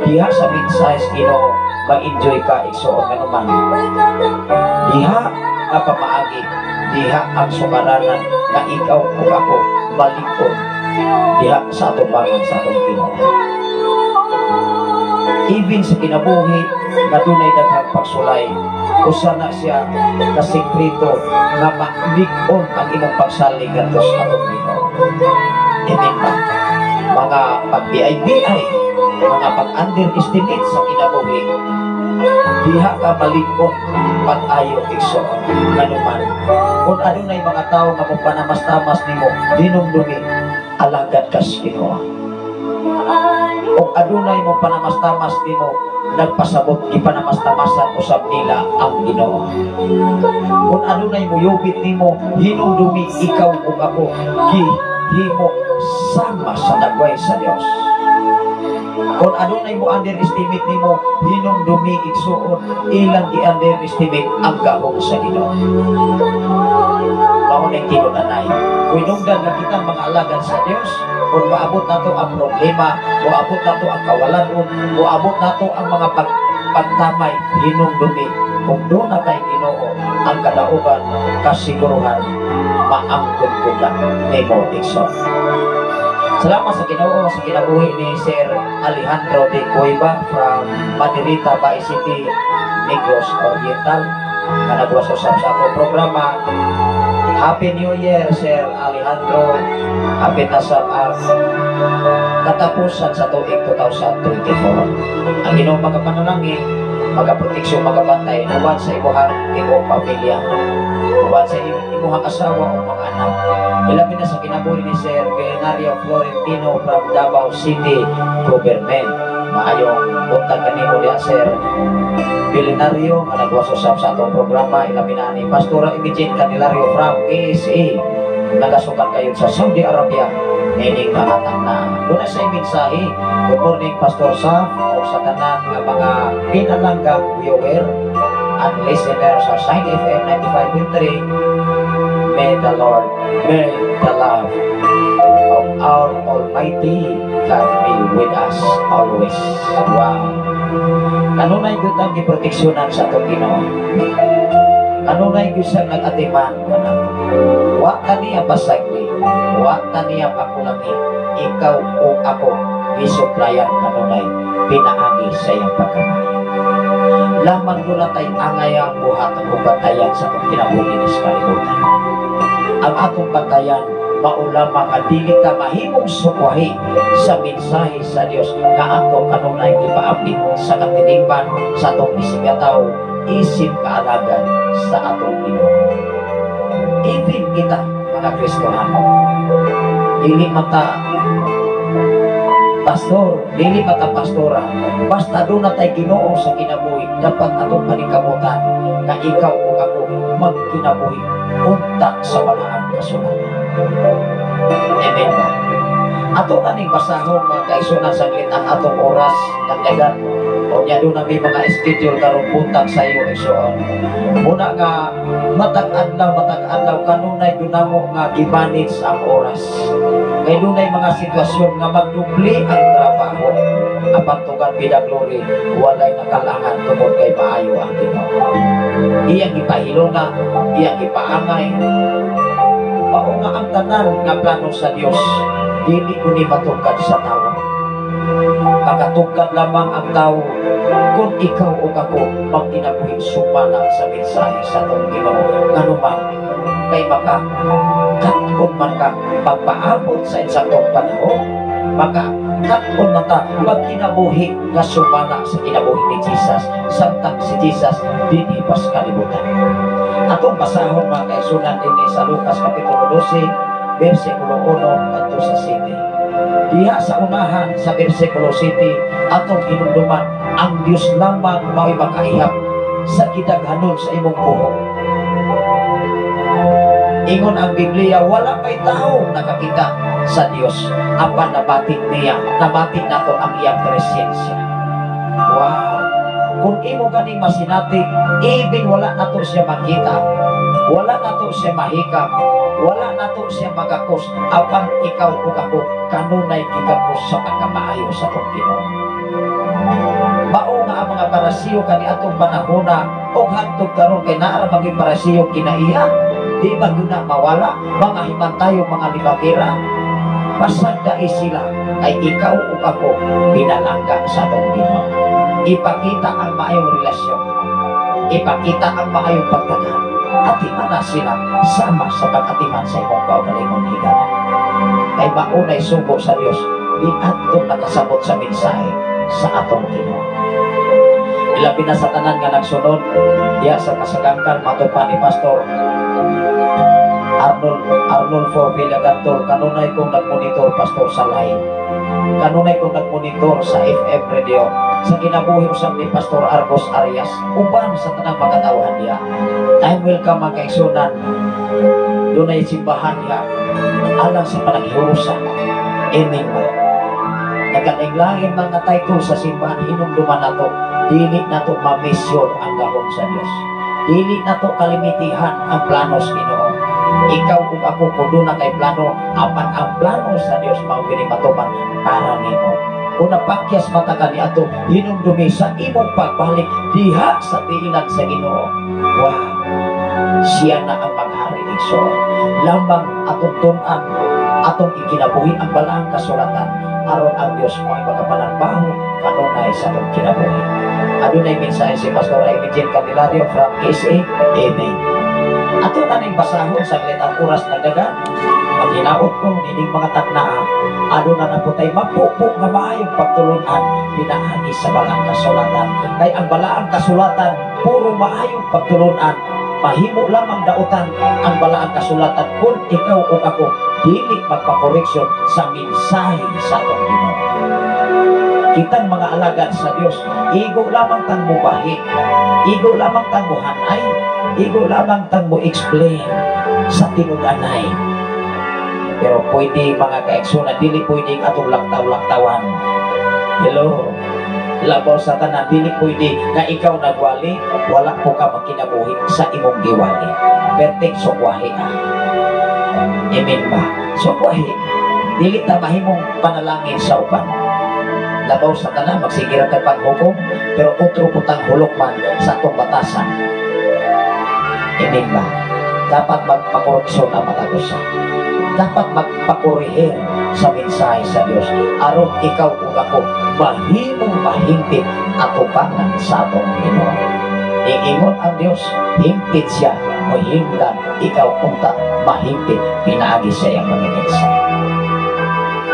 diha sa mensahe sa Ginoo, mag-enjoy ka, igsoon, nganuman diha nga pamaagi, diha ang sukaranan nga ikaw ug ako malikod diha sa atubangan sa atong Ginoo. Even sa kinabuhi nga dunay daghang pagsulay, usa na siya ka sekreto nga malig-on ang imong pagsalig ngadto sa atong Ginoo. Amen ba? Mga pagbiay-biay, mga pag-underestimate sa kinabuhi, diha ka malig-on pag-ayo, igsoon. Nganuman kung adunay mga tao nga mopanamas-tamas nimo, dinumdumi, alagad ka sa Ginoo. Kung adunay mo panamastamas nimo, nagpasabot gipanamastamasan usab nila ang Ginoo. Kung adunay mo yubit nimo, hinumdumi, ikaw ug ako gihimo sama sa dagway sa Dios. Kung adunay mo underestimate nimo, hinumdumi, igsuon, ilang gi-underestimate ang gahom sa Ginoo. Mao ning tinud-anay. Hinungdan nga kitang mga alagad sa Dios, kung maabot nato ang problema, moabot nato ang kawalan, moabot nato ang mga pagtamay, hinumdumi, kung duna kay Ginoo, ang kadaugan, kasiguruhan, maangkon ko na nimo, igsoon. Salamat sa Ginoo sa kinabuhi ni Sir Alejandro de Cueva from Maderita, Bais City, Negros Oriental, nga nagwasosab sa atong programa. Happy New Year, Sir Alejandro. Happy na sa ang katapusan sa tuig 2024. Ang Ginoo magapanalangin, magaproteksyon, magabantay uban sa imuhang tibuok pamilya, uban sa imuhang asawa o mga anak. Ilabi na sa kinabuhi ni Sir Belenario Florentino from Davao City Government. Maayong buntag kanimo diha, Sir Belenario, nga nagwasosab sa atong programa. Ilabi na ni Pastora Imigin Candelario from KSA, nagasukan kayo sa Saudi Arabia nining mga na duna sa mensahe. Good morning, Pastor Sam, o sa tanan nga mga pinalanggang viewer and listener sa Shine FM 95.3. May the Lord, may the love of our Almighty God be with us always. Wow. Kanunay gyud ang giproteksyonan sa atong Ginoo. Kanunay gyud siya nag-atiman kanato. Wa ka niya basagli, wa ka niya pakulangi. Ikaw o ako gisuplayan kanunay pinaagi sa iyang pagkamaayo. Lamang duna tay angay ang buhat o bantayan sa atong kinabuhi sa kalibutan. Ang atong bantayan Mao lamang nga dili ta mahimong sukwahi sa mensahe sa Dios nga ato kanunay gipaabot sa katilingban sa atong isigataw isip kaalagad sa atong Ginoo. Even kita mga Kristohano, dili man ta pastor, dili man ta pastora, basta duna tay Ginoo sa kinabuhi, dapat atong paningkamutan nga ikaw ug ako magkinabuhi unta sa balaang kasulatan. Amen ba? Ato na ning basahon, mga kaigsuonan, saglit ang atong oras nagdagan. O nya duna may mga schedule karong buntag sa iyo, igsoon. Muna nga matag adlaw kanunay dunamo nga gi-manage ang oras. Kay dunay mga sitwasyon nga magdubli ang trabaho. Apan to God be the glory, walay nakalangan tungod kay maayo ang Ginoo. Iyang gipahiluna, iyang gipaangay. Mao nga ang tanan nga plano sa Dios dili ko ni matugkad sa tawo. Makatugkad lamang ang tao kung ikaw o ako magkinabuhi sumala sa mensahe sa atong Ginoo. Nganuman kay maka kat-on man ka pagpaabot sa insaktong panahon, maka kat-on man ta magkinabuhi nga sumala sa kinabuhi ni Jesus samtang si Jesus dinhi pa sa kalibutan. Atong basahon, mga kaigsuonan, dinhi sa Lucas Kapitulo 12, versikulo 1 ngadto sa 7. Diha sa unahan sa versikulo 7, atong hinumduman ang Dios lamang mao'y makaihap sa gidaghanon sa imong buhok. Ingon ang Biblia, wala pa'y tao nakakita sa Dios apan nabati niya, nabati nato ang iyang presensya. Wow! Kung imo ganing masinati, even wala nato siya makita, wala nato siya mahikap, wala nato siya magakos, apan ikaw ug ako kanunay gigakos sa pagkamaayo sa atong Ginoo. Mao nga ang mga Parisiyo kaniadtong panahona og hangtod karon, kay naa ra man Parisiyo kinaiya, di ba gyud na mawala mga himantayo, mga libakira. Pasag dai sila kay ikaw ug ako pinalangga sa atong Ginoo. Ipakita ang maayong relasyon, ipakita ang maayong pagtanan, atiman na sila sama sa pag-atiman sa imong kaugalingon higala. Kay maunay sugo sa Dios di atong nakasabot sa mensahe sa atong Ginoo. Ilabi na sa tanan nga nagsunod diya sa Kasagangkan, matud pa ni Pastor Arnold Arnulfo Villagantor, kanunay kong nagmonitor, Pastor, sa live. Kanunay kong nagmonitor sa FM radio sa kinabuhi usab ni Pastor Argos Arias, uban sa tanang makatawhan diya. Time will come, mga kaigsuonan, dunay simbahan diya alang sa panaghiusa. Amen ba? Nagkalain mga title sa simbahan, hinumduman nato, dili nato ma-measure ang gahom sa Dios. Dili nato kalimitihan ang plano sa Ginoo. Ikaw ug ako kung duna kay plano, apan ang plano sa Dios mao gini matuman para nimo. Kung napakyas mata ka niadto, hinumdumi sa imong pagbalik diha sa tiilan sa Ginoo. Wow! Siya na ang maghari, igsoon. Lamang atong tun-an, atong ikinabuhi ang balaang kasulatan aron ang Dios mo ay makapanagbaho kanunay sa atong kinabuhi. Adunay mensahe si Pastor Amy Jean Candelario from KSA. Amen. Ato na ning basahon saglit ang oras nagdagan. Maghinaot ko nining mga taknaa. Aduna na po tay mapupo nga maayong pagtulunan pinaagi sa balaang kasulatan. Kay ang balaang kasulatan puro maayong pagtulunan. Mahimo lamang dautan ang balaang kasulatan kung ikaw o ako dili magpakoreksyon sa mensahe sa atong Ginoo. Kitang mga alagad sa Dios, igo lamang tang mubahi, igo lamang tang muhanay, igo lamang tang mo explain sa tinud-anay. Pero pwede, mga kaigsuonan, dili pwede atong laktaw-laktawan. Hello? Labaw sa tanan, dili pwede nga ikaw nagwali, wala po ka magkinabuhi sa imong giwali. Perting sukwahi ah. Amen ba? Sukwahi. Dili ta mahimong panalangin sa uban. Labaw sa tanan, magsige ra tag paghukom, pero otro putang hulok man sa atong batasan. Amen ba? Dapat magpakoreksyon ang matag usa. Dapat magpakorehir sa mensahe sa Dios aron ikaw ug ako mahimong mahingpit atubangan sa atong Ginoo. Iingon ang Dios, hingpit siya. Mohingdan ikaw unta mahingpit pinaagi sa iyang mga mensahe.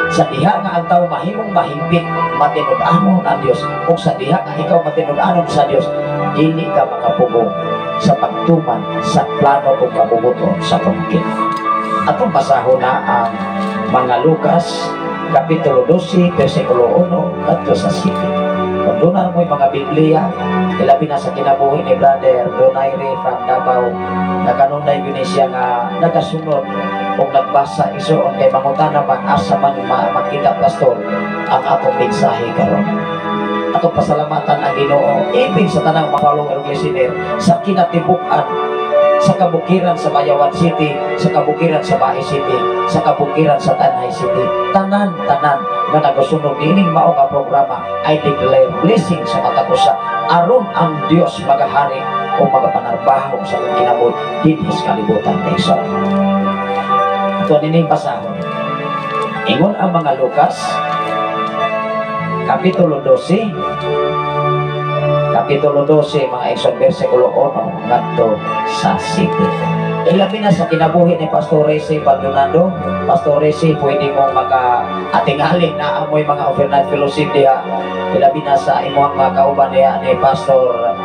Sa diha nga ang tao mahimong mahingpit, matinud-anon ang Dios, ug sa diha nga ikaw matinud-anon sa Dios, dili ka makapugong sa pagtuman sa plano ug kabubut-on sa atong Ginoo. Atong basahon na ang mga Lucas Kapitulo 12, versikulo 1 ngadto sa 7. Kung duna mo'y mga Biblia, ilabi na sa kinabuhi ni Brother Donaire from Davao, na kanunay yun siya nga nagasunod o nagbasa, isuon kay mangutana man asa man makita, pastor, ang atong mensahe karon. Atong pasalamatan ang Ginoo, ibig sa tanang mga follower ug listener sa kinatibuk-an sa kabukiran sa Bayawan City, sa kabukiran sa Bais City, sa kabukiran sa Tanay City. Tanan, tanan nga nagasunod niining mao nga programa ay declare blessing sa matag usa aron ang Dios magahari o magapanarbaho sa atong kinabuhi dinhi sa kalibutan kaysa. Ito nining basahon. Ingon ang mga Lucas, Kapitulo 12, Kapitulo 12, mga igsoon, versikulo 1 ngadto sa 7. Ilabi na sa kinabuhi ni Pastor Resi Baldonado. Pastor Resi, pwede mong maka atingali na amoy mga overnight fellowship diha. Ilabi na sa imuhang mga kauban diha ni Pastor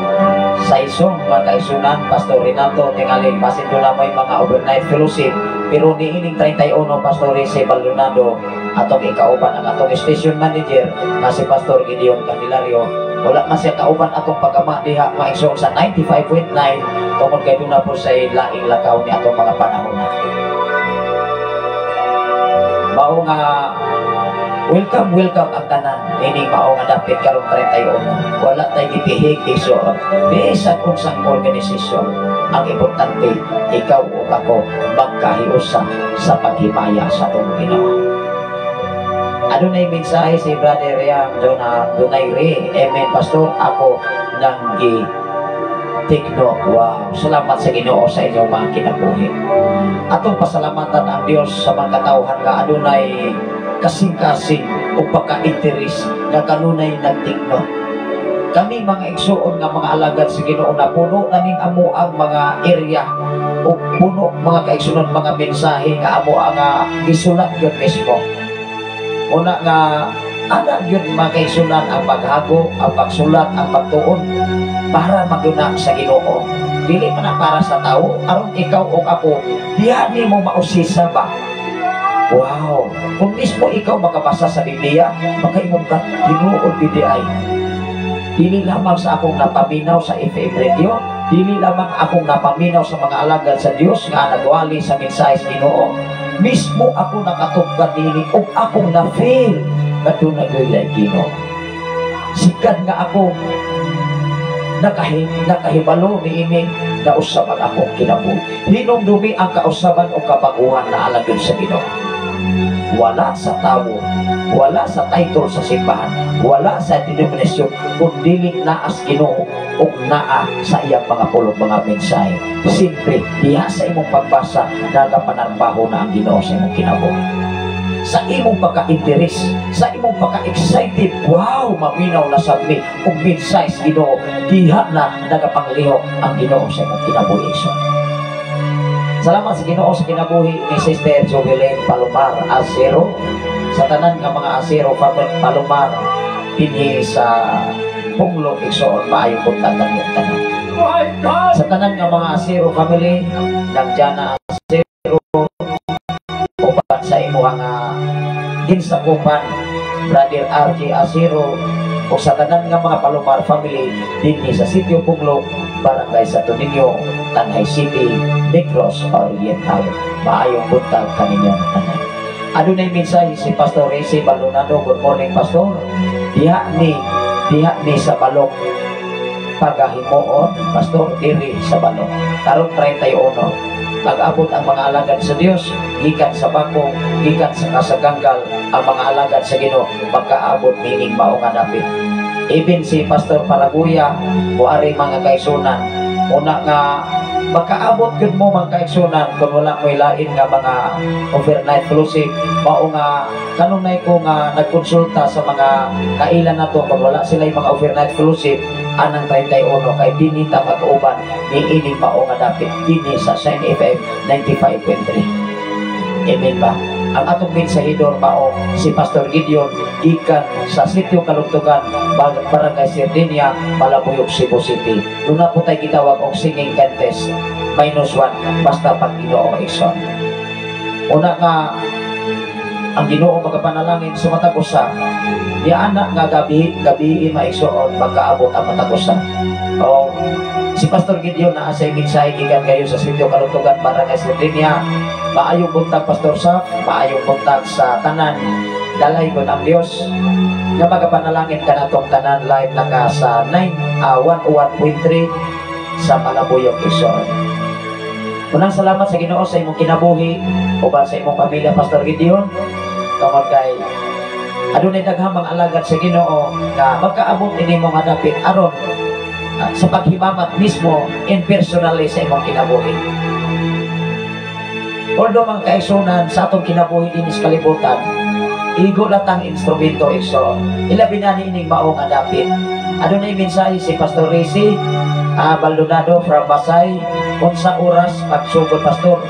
Saison, mga kaisunan, Pastor Renato, tingali, basin duna mo'y mga overnight fellowship. Pero niining 31, Pastor Resi Baldonado, atong ikauban ang atong station manager na si Pastor Gideon Candelario. Wala man siya kauban atong pagama diha, mga igsoon, sa 95.9 tungod kay duna po sa laing lakaw ni atong mga panahon na. Mao nga welcome, welcome ang tanan ining mao nga dapit karong 31. Wala tay gipihig, igsoon, bisan unsang organisasyon. Ang importante, ikaw ug ako magkahiusa sa paghimaya sa atong Ginoo. Adunay mensahe si Brother Riam Dona Donaire. "Amen, Pastor. Ako nang gi take note." Wow. Salamat sa Ginoo sa inyong mga kinabuhi. Atong pasalamatan ang Dios sa mga katawhan nga adunay kasing-kasing o pagka-interes nga kanunay nag-take note. Kami, mga igsuon nga mga alagad sa Ginoo, na puno na ning amo ang mga area o puno, mga kaigsuonan, mga mensahe nga amo ang gisulat yun mismo. Una nga ana yun, mga kaigsuonan, ang paghago, ang pagsulat, ang pagtuon para maguna sa Ginoo. Dili man na para sa tao, aron ikaw o ako diha nimo mausisa ba. Wow, kung mismo ikaw makabasa sa Biblia, makaingon ka, "Tinuod gid ay. Dili lamang sa akong napaminaw sa FM radio, dili lamang akong napaminaw sa mga alagad sa Dios nga nagwali sa mensahe sa Ginoo. Mismo ako nakatugkad nini ug akong na-feel nga dunay gulay Ginoo. Sikat nga ako nakahibalo niini nausab ang akong kinabuhi." Hinumdumi ang kausaban o kabaguhan na alagad sa Ginoo. Wala sa tao, wala sa title sa simbahan, wala sa denominasyon, kundi naa sa Ginoo ug naa sa iyang mga pulong, mga mensahe. Siyempre, diha sa imong pagbasa, nagapanarbaho na ang Ginoo sa imong kinabuhi. Sa imong pagka-interes, sa imong pagka-excited, wow, maminaw na sa mi ug mensahe sa Ginoo, diha na nagapanglihok ang Ginoo sa imong kinabuhi. So, salamat sa Ginoo sa kinabuhi ni Sister Jovelyn Palomar Acero, sa tanan nga mga Acero Palomar dinhi sa Punglong, igsoon, maayong buntag kaninyong tanan. Sa tanan nga mga Acero family, ng Jana Acero, uban sa imo nga ginsakupan, Brother RJ Acero, o sa tanan nga mga Palomar family dinhi sa Sitio Punglong, Barangay Santo Niño, Tanay City, Negros Oriental. Maayong buntag kaninyong tanan. Adunay mensahe si Pastor Rezi Baldonado. "Good morning, Pastor. Diha ni sa balok pagahimuon, Pastor, diri sa balok. Karong 31, pag-abot ang mga alagad sa Dios gikan sa Bakong, gikan sa Kasaganggal, ang mga alagad sa Ginoo pagkaabot nining mao nga dapit." Even si Pastor Paraguya muari, mga kaigsuonan, una nga Makaabot gyud mo, mga kaigsunan, kung wala mo lain nga mga overnight fellowship. Mao nga kanunay ko nga nagkonsulta sa mga kailan nato kung wala sila yung mga overnight fellowship anang 31 kay dinhi ta mag-uban ni ining mao nga dapit dinhi sa Shine FM 95.3. Amen ba? Ang atong mensahidor mao si Pastor Gideon gikan sa Sitio Kalugtugan, Barangay Sardinia, Malabuyok, Cebu City. Duna po tay gitawag og singing contest -1 basta pag Ginoo, igsoon. Una nga ang Ginoo magapanalangin sa matag usa. Niya ana nga gabi gabi, maigsoon, pagkaabot ang matag usa. O si Pastor Gideon naa sa mensahe gikan kayo sa Sitio Kalugtugan, Barangay Sardinia. Maayong buntag, Pastor Saf, maayong buntag sa tanan. Dalaygon ang Dios nga magapanalangin kanatong tanan live naka sa 9 101.3 sa Malabuyok, igsoon. Unang salamat sa Ginoo sa imong kinabuhi uban sa imong pamilya, Pastor Gideon, tungod kay adunay daghang mga alagad sa Ginoo nga magkaabot ini mo nga dapit aron sa paghimamat mismo in personally sa imong kinabuhi. Although, mga kaigsunan, sa atong kinabuhi dinhi sa kalibutan, igo latang instrumento, igsoon. Ilabi na niining mao nga dapit. Adunay mensahe si Pastor Rizzi Baldonado from Basay. Unsa oras pagsugod, Pastor?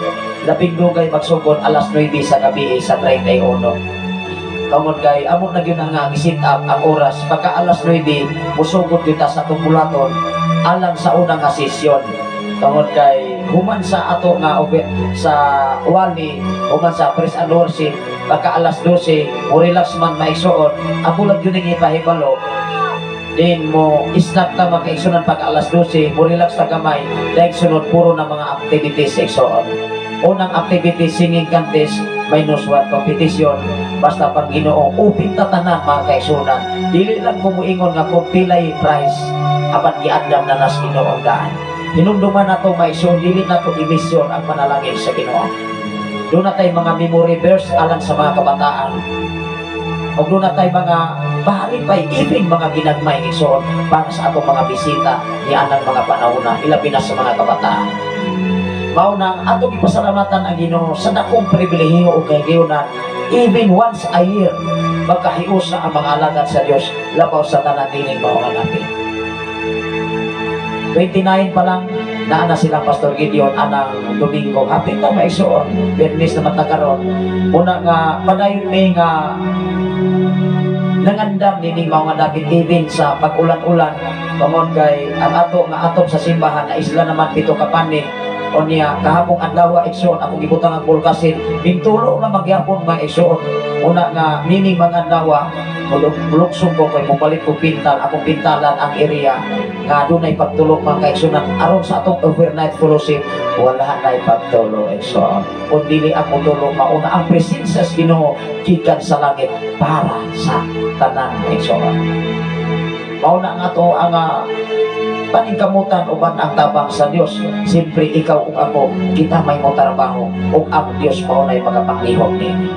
Labing dugay magsugod alas 9 sa gabi sa 31. Tungod kay amo na gyud nga gi-set up ang oras pagka alas 9 musugod gyud ta sa atong bulaton alang sa unang nga sesyon. Tungod kay human sa ato nga sa wali, human sa praise and worship, pagka alas 12 mo relax man, maigsuon. Ako lang gyud ang ipahibalo din mo snack ta, mga kaigsunan. Pagka alas 12 mo relax ta gamay, dahil sunod puro na mga activities, igsoon. Unang activity, singing contest -1 competition basta pag Ginoo. Upit ta tanan, mga kaigsunan. Dili lang ko muingon nga kung pilay prize, apan giandam na nas Ginoo daan. Hinumduman nato, maigsoon, dili nato imisyon ang panalangin sa Ginoo. Duna tay mga memory verse alang sa mga kabataan. Ug duna tay mga bahali pa even mga ginagmay, igsoon, para sa atong mga bisita ni anang mga panahon na ilabi na sa mga kabataan. Mao nang atong ipasalamatan ang Ginoo sa dakong pribilehiyo ug kahigayunan, even once a year magkahiusa ang mga alagad sa Dios labaw sa tanan dining mao nga dapit. 29 pa lang naa na silang Pastor Gideon anang Domingo. Hapit na, maigsoon, Biyernes na matakaron. Una nga padayon mi nga nangandam nining mao nga dapit even sa pag-ulan-ulan, tungod kay ang ato nga atop sa simbahan na isla naman pito ka panit. Unya kahapong adlaw, igsoon, akong gibutang ang bulkasin, mintulo na magyapon, mga igsoon. Una nga nining mga adlaw muluksong ko kay mopalit ko pintal, akong pintalan ang area nga dunay pagtulog, mga kaigsunan, aron sa atong overnight fellowship. Wala nay pagtulo, igsoon, kung dili ang mutulog. Mauna ang presensya sa Ginoo gikan sa langit para sa tanan, igsoon. Mao na nga to ang paningkamutan uban ang tabang sa Dios. Siyempre ikaw ug ako, kita may motrabaho ug ang Dios mao nay magapanglihok nini.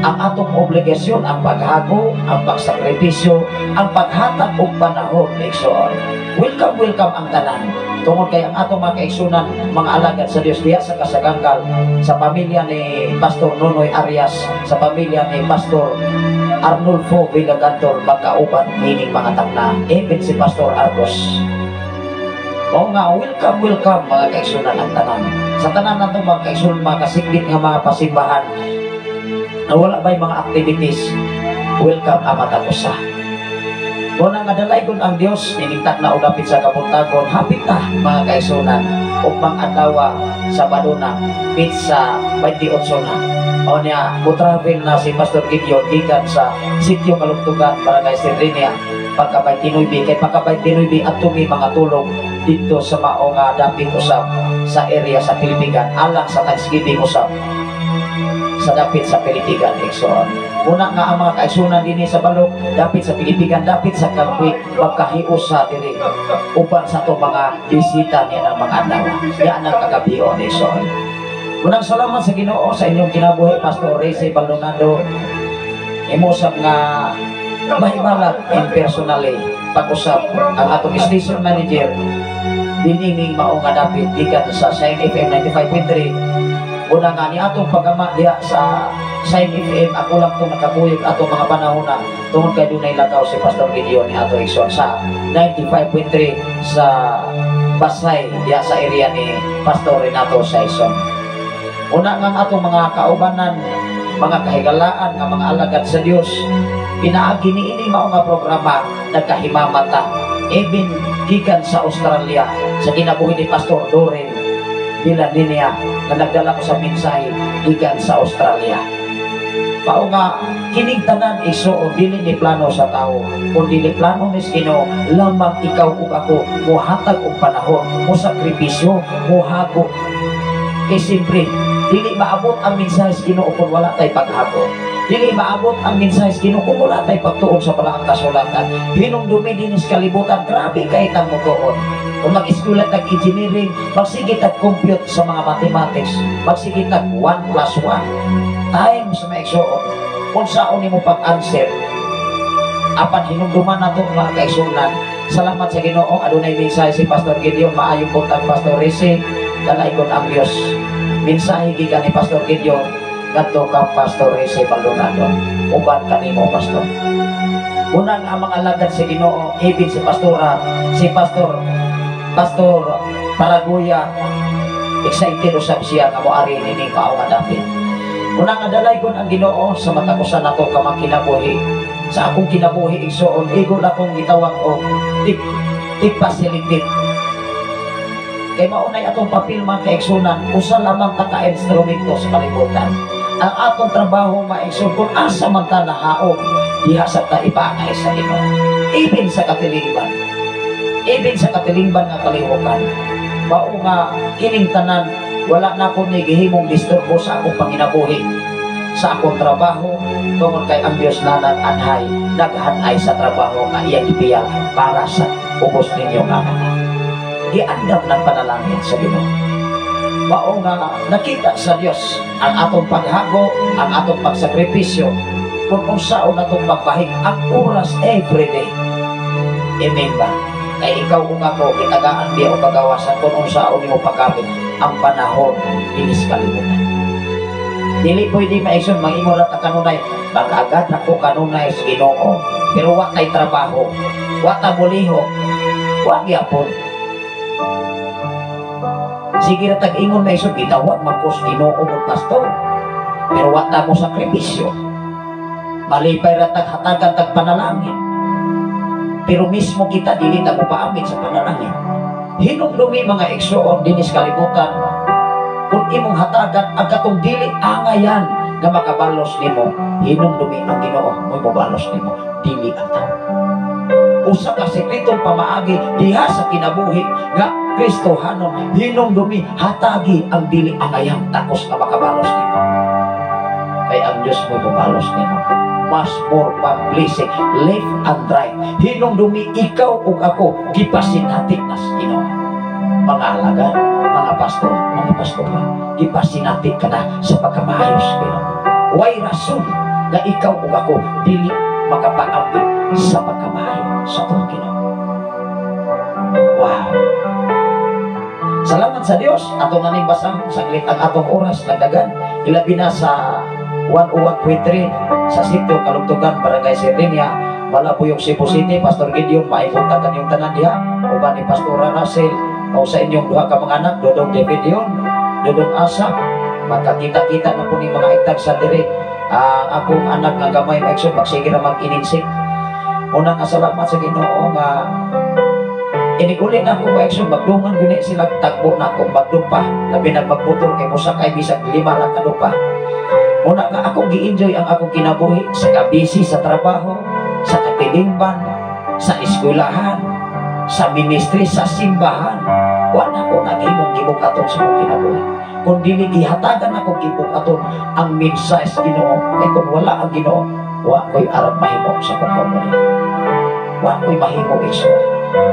Ang atong obligasyon ang paghago, ang pagsakripisyo, ang paghatag og panahon, igsoon. Welcome, welcome ang tanan. Tungod kay ang atong mga kaigsunan, mga alagad sa Dios diha sa Kasaganggal, sa pamilya ni Pastor Nonoy Arias, sa pamilya ni Pastor Arnulfo Villagantor, magkauban nining mga takna, even si Pastor Argos. Mao nga welcome, welcome, mga kaigsunan, ang tanan. Sa tanan natong mga kaigsunan, mga kasigbit nga mga pasimbahan, na wala ba'y mga activities, welcome ang matag usa. Mao nga dalaygon ang Dios nining takna og dapit sa kabuntagon. Hapit ta, mga kaigsunan, ug mga adlaw Sabado na pizza 28 na. O niya, mo travel na si Pastor Gideon gikan sa Sitio Kalugtugan, Barangay Sirenia, pagka 29, kay pagka 29 adto mi mga tulog dito sa mao nga dapit usab sa area sa Pilipigan alang sa Thanksgiving usab sa dapit sa Pilipigan, igsoon. Una nga ang mga kaigsunan dinhi sa Balok, dapit sa Pilipigan, dapit sa Kagwi, magkahiusa diri uban sa atong mga bisita niya ng mga adlaw. Yan ang kagabion, igsoon. Unang salamat sa Ginoo sa inyong kinabuhi, Pastor Reyes Baldonado. Imo sab nga mahibalag in personally pag-usap ang atong station manager. Dinhi mao nga dapit gikan sa Shine FM 95.3. Una nga ni atong pagama diha sa Shine FM, ako lang itong nakakuyog atong mga panahon na tungod kay dunay lakaw si Pastor Gideon ni ato Exxon sa 95.3 sa Basay diha sa area ni Pastor Renato Saison. Una nga ang atong mga kaubanan, mga kahigalaan nga mga alagad sa Dios, pinaagi ni ini mao nga programa nagkahimamata even gikan sa Australia sa kinabuhi ni Pastor Doren Vilaninia na nagdala ko sa mensahe gikan sa Australia. Mao nga kining tanan, igsuon, dili ni plano sa tao kun dili plano ni Ginoo lamang. Ikaw ug ako mohatag og panahon, mo sakripisyo, mohago, kay siyempre dili maabot ang mensahe sa Ginoo kung wala tay paghago. Dili maabot ang mensahe sa Ginoo kung wala tay pagtuon sa balaang kasulatan. Hinumdumi, dinhi sa kalibutan, grabe kay tang motuon. Kung mag-eskwela tag engineering, magsige tag compute sa mga mathematics, magsige tag 1 plus 1 times, mga igsuon, kung saon nimo pag-answer. Apan hinumduman nato, mga kaigsuonan, salamat sa Ginoo, adunay mensahe si Pastor Gideon. Maayong buntag, Pastor Rese, kalaikon ang Dios. Mensahe gikan ni Pastor Gideon ngadto ka Pastor Rese Maldonado, uban kanimo, Pastor. Unang ang mga alagad sa Ginoo, ibig si Pastora, si Pastor Pastor Paraguya, excited usab siya nga moari nining mao nga dapit. Unang nga dalaygon ang Ginoo sa matag usa nato ka mga kinabuhi. Sa akong kinabuhi, igsuon, igo na kong gitawag og tig facilitate. Kay maunay atong papel, mga kaigsunan, usa lamang ta ka instrumento sa kalibutan. Ang atong trabaho, mga igsoon, kung asa man ta nahaog, diha sa ta ipaangay sa Ginoo. Even sa katilingban. Even sa katilingban nga kalihukan. Mao nga kining tanan, wala na ko ni gihimong disturbo sa akong panginabuhi, sa akong trabaho, tungod kay ang Diyos na nag-anhay, naghanay sa trabaho nga iyang gipiya para sa ubos ninyo nga mga. Giandam ng panalangin sa Ginoo. Mao nga nakita sa Dios ang atong paghago, ang atong pagsakripisyo, kung unsaon atong pagbahig ang oras everyday. Amen ba? Kay ikaw ug ako gitagaan biya og kagawasan kung unsaon nimo paggamit ang panahon dinhi sa kalibutan. Dili pwede, mga igsoon, mangingon ra ta kanunay, mag-agad ako kanunay sa Ginoo, pero wa tay trabaho, wa ta mulihok, wa gyapon. Sige ra tag ingon, mga igsoon, gitawag man ko sa Ginoo mo pastor, pero wa ta mo sakripisyo. Malipay ra tag hatagan tag panalangin, pero mismo kita dili ta mo paamit sa panalangin. Hinumdumi, mga igsoon, dinhi sa kalibutan, kung imong hatagan ang katong dili angayan nga makabalos nimo, hinumdumi ang Ginoo mo'y mobalos nimo, dili ang tao. Usa ka sekretong pamaagi diha sa kinabuhi nga Kristohanon, hinumdumi, hatagi ang dili angayang takos nga makabalos nimo. Kay ang Diyos mo mobalos nimo. Mas more pa blessing, left and right. Hinumdumi, ikaw ug ako gipasinati na sa Ginoo. Mga alagad, mga pastor, mga pastora, gipasinati ka na sa pagkamaayos sa Ginoo. Way rason nga ikaw ug ako dili makapaambit sa pagkamaayo sa atong Ginoo. Wow! Salamat sa Dios. Ato na ning basahon saglit ang atong oras nagdagan. Ilabi na sa 101.3 sa sitio Kalugtugan, Barangay Serdenia, Malabuyok, Cebu City. Pastor Gideon, maibuntag kanyong tanan diha. Uban ni Pastora Russell, o sa inyong duha ka mga anak, Dodong David Dion, Dodong Asa, magkakita-kita na po ni mga itag sa dire. Ang akong anak nga gamay, mga igsoon, magsige ra mag-ininsik. Unang salamat sa Ginoo nga iniguli na ako, mga igsoon, magdungan guni sila, tagbo na ako, magdupa, labi na magmotor kay mosakay bisag lima lang kadupa. Una nga akong gi-enjoy ang akong kinabuhi sa kabisi sa trabaho, sa katilingban, sa eskwelahan, sa ministry, sa simbahan. Wala ko naghimong gibukaton sa akong kinabuhi. Kung dili gihatagan ako gibukaton ang mensahe sa Ginoo, kay kung wala ang Ginoo, wa ko'y arang mahimo sa akong kaugalingon. Wa ko'y mahimo, igsoon.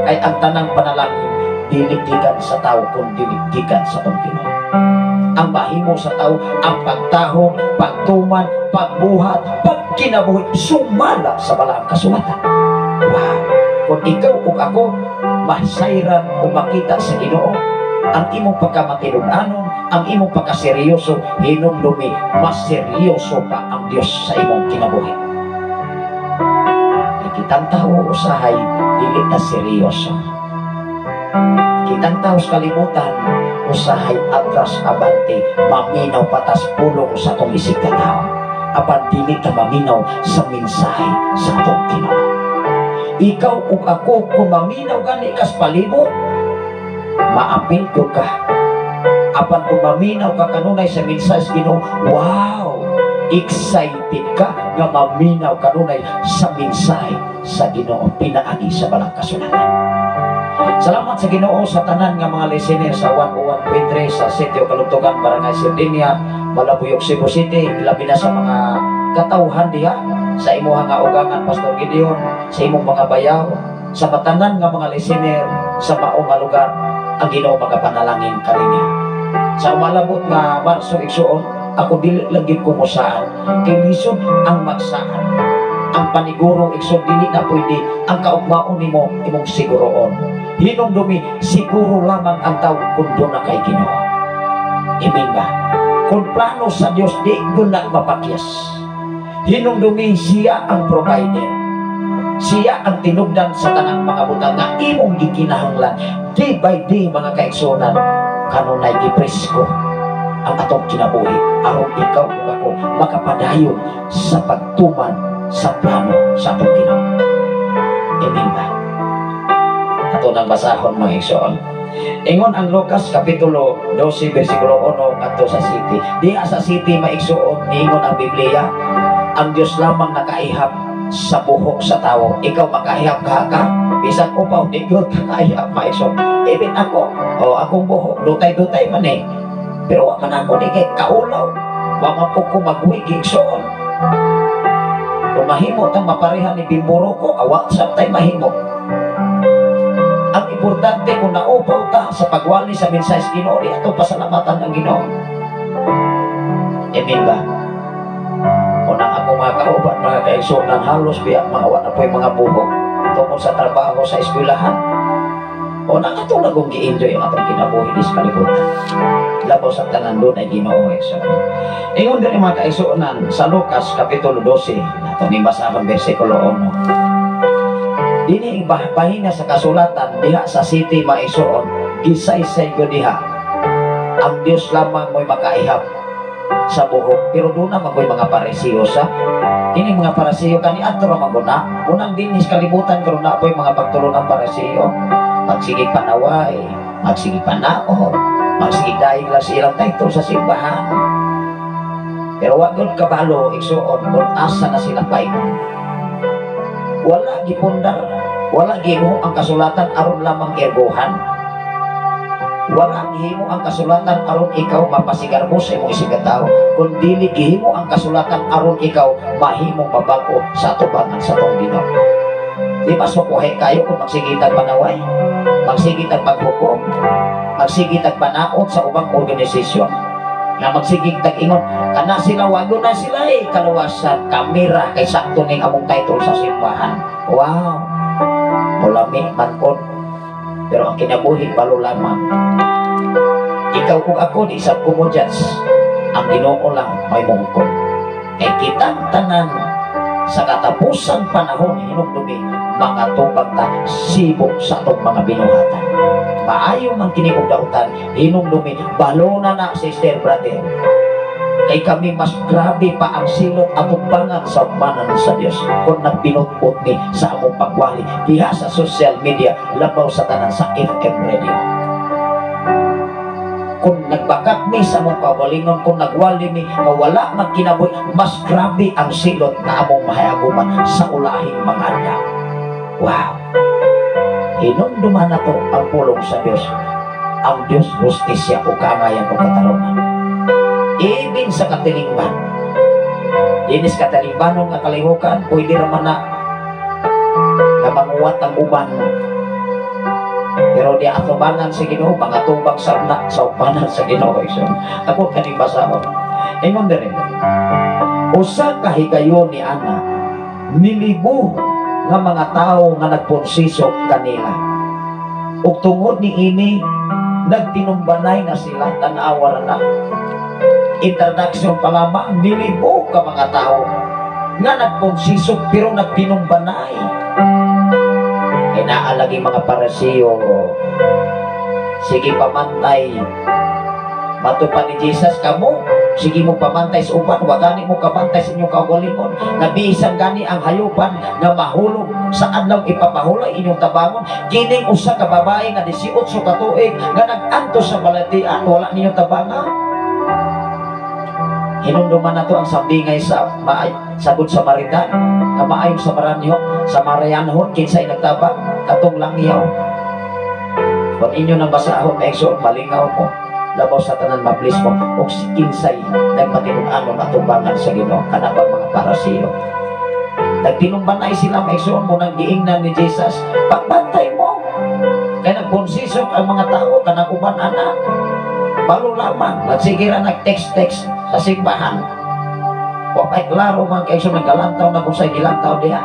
Kay ang tanang panalangin dili gikan sa tao kun dili gikan sa atong Ginoo. Ang mahimo sa tao ang pagtahom, pagtuman, pagbuhat, pagkinabuhi, sumala sa balaang kasulatan. Wow! Kung ikaw ug ako Masayran o makita sa Ginoo ang imong pagkamatinud-anon, ang imong pagkaseryoso. Hinumdumi, mas seryoso pa ang Dios sa imong kinabuhi. Kay kitang tao usahay dili ta seryoso. Kitang tao sa kalibutan usahay atras abante, maminaw patas pulong sa atong isig katao, apan dili ta maminaw sa mensahe sa atong Ginoo. Ikaw ug ako, kung maminaw gani kas palibot, maapil ko ka. Apan kung maminaw ka kanunay sa mensahe sa Ginoo, wow, excited ka nga maminaw kanunay sa mensahe sa Ginoo pinaagi sa Balang Kasulatan. Salamat sa Ginoo sa tanan nga mga listener sa 101.3 sa Sitio Kalugtugan, Barangay Sardinia, Malabuyok, Cebu City, labi na sa mga katawhan diha, sa imuha nga ugangan, Pastor Gideon, sa imong mga bayaw, sa matanan nga mga listener sa mao nga lugar, ang Ginoo magapanalangin kaninyo. Sa umalabot nga Marso, igsuon, ako dili lang gyud ko mosaad kay lisod ang magsaad. Ang paniguro, igsoon, dili na pwede. Ang kaugmaon nimo imong siguroon. Hinumdumi, siguro lamang ang tao kung duna kay Ginoo. Amen ba? Kung plano sa Dios, di gyud na mapakyas. Hinumdumi, siya ang provider. Siya ang tinubdan sa tanang mga butang nga imong gikinahanglan. Day by day, mga kaigsuonan, kanunay gipresko ang atong kinabuhi aron ikaw ug ako makapadayon sa pagtuman sa plano sa atong Ginoo. Amen ba? Ato nang basahon, mga igsoon. Ingon ang Lucas Kapitulo 12 versikulo 1 ngadto sa siyete. Diha sa siyete, maigsuon, niingon ang Biblia, ang Dios lamang nakaihap sa buhok sa tao. Ikaw, makaihap ka ka? Bisan upaw, di gyud ka kaihap, maigsoon. Even ako, oh, akong buhok, dutay-dutay man eh. Pero wa man ako ni kay kaulaw. Wa man po ko magwig, igsoon. Kung mahimo tang mapareha ni Bimbo Roco, awa sa tay mahimo. Ang importante, kung naupaw ta sa pagwali sa mensahe sa Ginoo, di ato pasalamatan ang Ginoo. Amen ba? Unang ako mga kauban, mga kaigsuonan, halos biya mga wa na po'y mga buhok tungkol sa trabaho sa eskwelahan. Unang ato lang kung gi-enjoy ang atong kinabuhi dis kalibutan. Labaw sa tanan, duna ay Ginoo, igsoon. Ingon din mga kaigsuonan sa Lucas Kapitulo 12, ato ning basahon versikulo 1. Dini bahina sa kasulatan diha sa siyete, maigsuon, gisaysay ko diha. Ang Dios lamang mo'y makaihap sa buhok. Pero doon na magoy mga Parisiyo sa kini mga Parisiyo kani adto ra maguna. Unang dinhi sa kalibutan karon na po'y mga pagtulon ang Parisiyo. Magsige panaway, magsige panaot, magsige dahil lang sa ilang title sa simbahan. Pero wa gyud kabalo, igsuon, kung asa na sila paingon. Wala gipundar, wala gihimo ang kasulatan aron lamang ergohan. Wala gihimo ang kasulatan aron ikaw mapasigarbo sa imong isig tao, kun dili gihimo ang kasulatan aron ikaw mahimong mabago sa atubangan sa atong Ginoo. Di ba sukuhe kayo kung magsige tag panaway, magsige tag paghukom, magsige tag panaot sa ubang organisasyon? Nga magsige tag ingon, kana sila wago na sila eh, kaluwasan, kamera, kay sakto ning among title sa simbahan. Wow! Mulami man kon. Pero ang kinabuhi, balo lamang. Ikaw kung ako, di sa ko mo judge. Ang Ginoo lang may mungkol. Kay kitang tanan sa katapusang panahon, hinumdumi, mga tubag ta, sibok sa atong mga binuhatan. Maayo man kini og dautan, hinumdumi, balo na na, sister, brother. Kay kami mas grabe pa ang silot atong bangan sa manan sa Dios kung nagbinuot ni sa among pagwali diha sa social media, labaw sa tanan sa FM radio. Kung nagbakak mi sa among kaugalingon, kung nagwali mi nga wala magkinabuhi, mas grabe ang silot na among mahayaguman sa ulahing mga adlaw. Wow! Hinumduman na to ang pulong sa Dios. Ang Dios hustisya o kaangayan o katarungan. Even sa katilingban. Dinis katilingbanon nga kalihukan, pwede raman na nga manguwat ang uban. Pero di atubangan sa Ginoo, mga tubag sa una, sa ubanan sa Ginoo. So, ako kaning basahon. Ingon diri. Usa ka higayon ni ana, nilibo nga mga tao nga nagponsiso kanila. Ug tungod ni ini, nagtinumbanay na sila. Tanawa na. Introduction pa lamang, nilibog ka mga tao nga nagkonsisog pero nagtinumbanay. Kay naa lagi mga Parisiyo, sige pamantay. Matupa ni Jesus, kamo, sige mo pamantay sa uban, wa gani mo kabantay sa inyong kaugalingon. Nabisan gani ang hayupan nga mahulog sa adlaw ipapahulay inyong tabangon. Kining usa ka babae nga 18 ka tuig nga nag-antos sa balatian, wala ninyo tabangan. Hinumduman na to ang sambingay sa maay, sa Good Samaritan nga maayong Samaranyo, Samarianhon, kinsay nagtabang, katong langyaw. Kung inyo nang basahon, maigsoon, malingaw mo. Labaw sa tanan, mablis mo. O si kinsay nagmatinud-anon atubangan sa Ginoo, kana bang mga Parasiyo. Nagtinumbanay sila, maigsoon mo nang giingnan ni Jesus, pagbantay mo. Kaya nagkonsisok ang mga tao, kanang uban ana, balo lamang, nagsige ra nag-text-text sa simbahan. Wa pa'y klaro, mga kaigsoon, naggalantaw na kung sa'y gilantaw diha.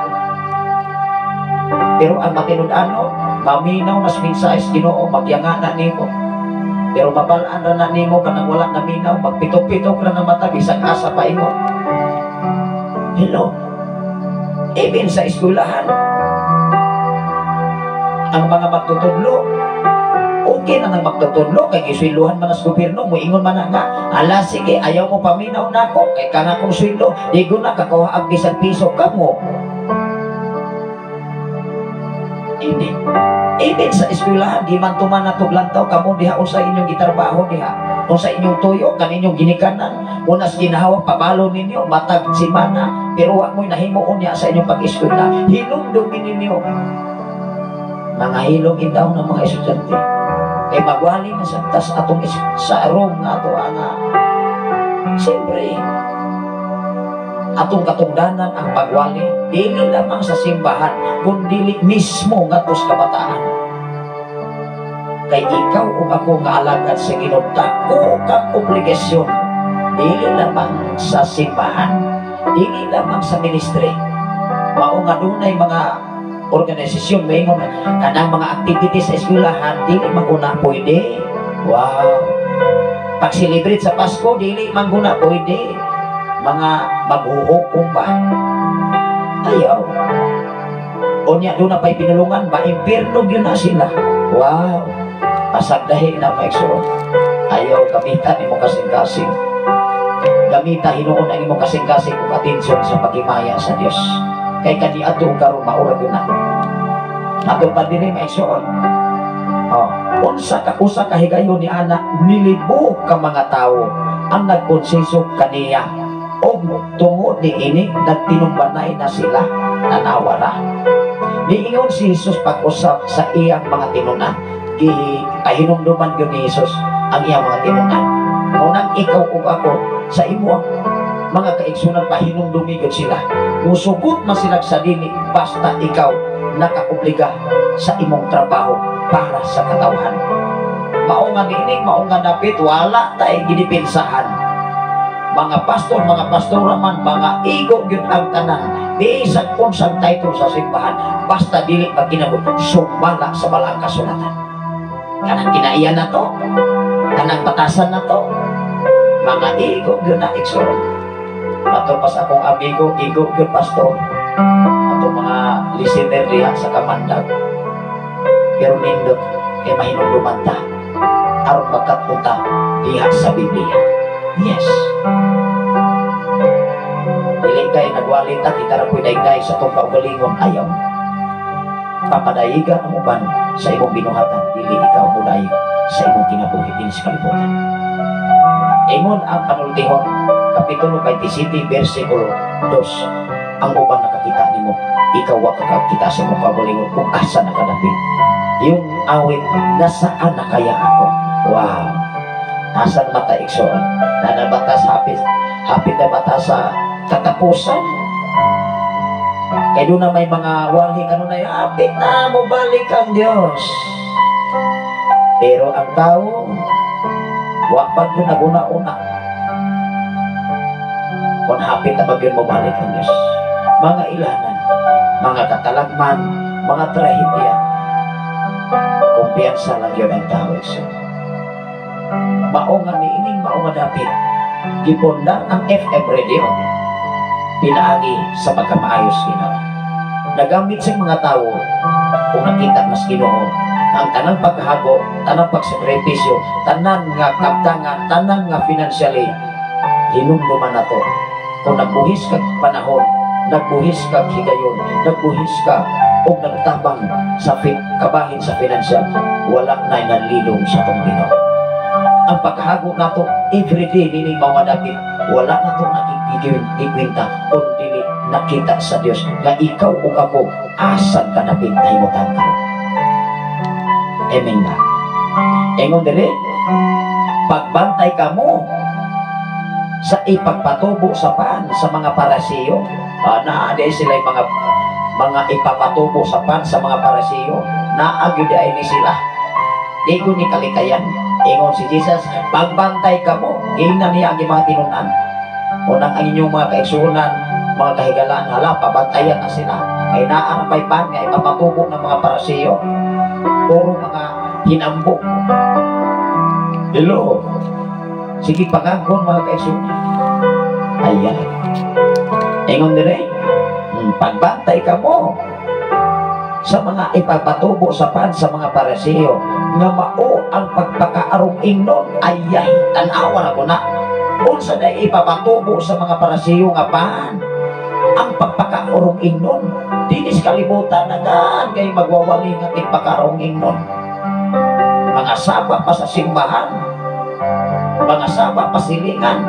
Pero ang matinud-ano, maminaw nas mensahe sa Ginoo, magyangana nimo. Pero mabalaan ra na nimo kanang wala naminaw, magpitok-pitok ra na mata bisag asa pa ingon. Hello. Even sa eskwelahan, ang mga magtutudlo, okay na nang magtutudlo kay gisweldohan man sa gobyerno, moingon man na nga, ala sige, ayaw mo paminaw nako kay kang akong sweldo, di ko na kakuha ang bisag piso kamo. Hindi. Even sa eskwelahan, di man tuman na tuglantaw kamo diha unsa inyong gitrabaho diha, unsa inyong tuyo, kaninyong ginikanan, unas ginahawa pabalo ninyo matag semana, pero wa mo'y nahimo unya sa inyong pag-eskwela. Hinumdumin ninyo mga hilom indaw ng mga estudyante. Kay magwali na sa tas atong sa room nga ato nga. Siyempre, atong katungdanan ang pagwali, dili lamang sa simbahan, kundi mismo ngadto sa kabataan. Kay ikaw ug ako nga alagad sa Ginoo, dako kang obligasyon, dili lamang sa simbahan, dili lamang sa ministry. Mao nga dunay mga organisasyon maingon kanang mga activities sa eskwelahan dili man guna pwede. Wow. Pag-celebrate sa Pasko dili man guna pwede. Mga maghuhukom ba? Ayaw. Unya doon na pa'y pinulungan, maimpirno yun na sila. Wow. Pasagdahin na, maigsoon. Ayaw gamitan imo kasing-kasing. Gamita hinuon ang imong kasing-kasing ug atensyon sa paghimaya sa Dios. Kay kaniadto karon maura gyud na. Ato pa dinhi, maigsoon. Oh, unsa ka usa ka higayon ni ana, nilibok ka mga tawo ang nagkonseso kaniya. Og tungod ni ini nagtinumbanay na sila, tanawa ra. Niingon si Jesus pag-usap sa iyang mga tinunan. Gi kahinumduman gyud ni Jesus ang iyang mga tinunan. Munang ikaw ug ako sa imo mga kaigsunan pahinumdumi gyud sila. Musugot man sila sa dili basta ikaw nakaobliga sa imong trabaho para sa katawhan. Mao nga niini, mao nga dapit wala tay gidipinsahan. Mga pastor, mga pastora man, mga igo gyud ang tanan. Bisan unsang title sa simbahan, basta dili magkinabot, sumala sa balaang kasulatan. Kanang kinaiyan na to, kanang batasan na to, mga igo gyud na, igsoon. Mato pas akong amigo, igo gyud pastor. Ato mga listener diha sa Kamandag. Pero nindot kay mahinumduman ta aron magkat-uta diha sa Biblia. Yes. Dili kay nagwali ta kita ra ko'y daigday sa atong kaugalingon, ayaw. Papadayiga ang uban sa imong binuhatan, dili ikaw modayeg sa imong kinabuhi dinhi sa kalibutan. Ingon ang panultihon, Kapitulo 27, versikulo 2, ang uban nakakita nimo, ikaw wa kakakita sa imong kaugalingon kung asa nakadapit. Yung awit, nasaan na kaya ako? Wow! Nasaan mata, igsoon? Nanabata sa hapit, hapit na bata sa katapusan. Kaya doon na may mga wali kanunay, hapit na, mobalik ang Diyos. Pero ang tao, wa pa yun naguna-una. Kung hapit na magyun mobalik ang Diyos. Mga ilanan, mga katalagman, mga trahedya. Kumpiyansa lang yun ang tao, igsoon. Mao nga niining mao nga dapit, gipundar ang FM radio pinaagi sa pagkamaayos Ginoo. Nagamit sa mga tao kung nakita mas Ginoo ang tanang paghago, tanang pagsakripisyo, tanan nga kabtangan, tanan nga financially, hinumduman nato. Kung nagbuhis kag panahon, nagbuhis kag higayon, nagbuhis ka og nagtabang sa kabahin sa financial, wala na nalilong sa tong Ginoo. Ang paghago nato everyday nining mga dapit, wala na to nagikwenta kung dili nakita sa Dios nga ikaw ug ako asan ka dapit nahimutang karon. Amen na. Ingon diri, pagbantay kamo sa ipagpatubo sa pan sa mga Parisiyo. Naa di sila yung mga ipapatubo sa pan sa mga Parisiyo. Naa gyud ay ni sila. Di ko ni kalikayan. Ingon si Jesus, pagbantay kamo. Giingnan niya ang mga tinun-an. Unang ang inyong mga kaigsuonan, mga kahigalaan, hala, pabantayan na sila. Kay naa na pa'y pan nga ipapatubo ng mga Parisiyo. Puro mga hinambok. Hello. Sige, pangangkon mga kaigsuonan. Ayan. Ingon dire, pagbantay kamo sa mga ipapatubo sa pan sa mga Parisiyo nga mao ang pagpakaarong ingnon. Ayay, tan-awa na ko na. Unsa day ipapatubo sa mga Parisiyo nga pan? Ang pagpakaarong ingnon. Dinis kalibutan na gan kay magwawali nga tigpakaarong ingnon. Mga saba pa sa simbahan, mga saba pa silingan,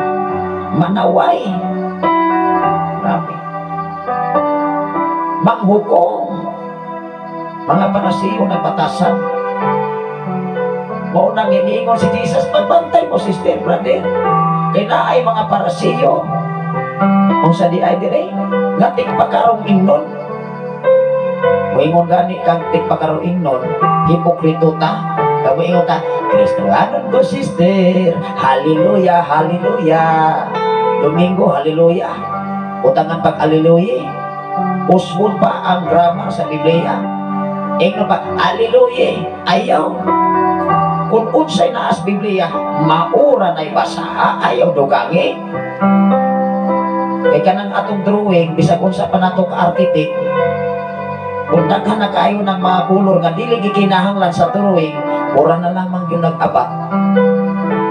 manaway. Grabe. Manghukom. Mga Parisiyo nagbatasan. Mao nang iniingon si Jesus, pagbantay mo, sister, brother. Kay naay mga Parisiyo. Unsa di ay dire? Nga tigpakarong ingnon. Moingon gani kang tigpakarong ingnon, hipokrito ta. Kamoingon ta, Kristohanon ko, sister. Hallelujah, hallelujah. Domingo, hallelujah. Utangan pag hallelujah. Usbon pa ang grammar sa Biblia. Ingnon pa, hallelujah. Ayaw. Kung unsay naas Biblia, maura na'y basaha, ayaw dugangi. Kay kanang atong drawing, bisag unsa pa nato ka-architect, kung daghan na kaayo ng mga color nga dili gikinahanglan sa drawing, mura na lamang yung nag-abat.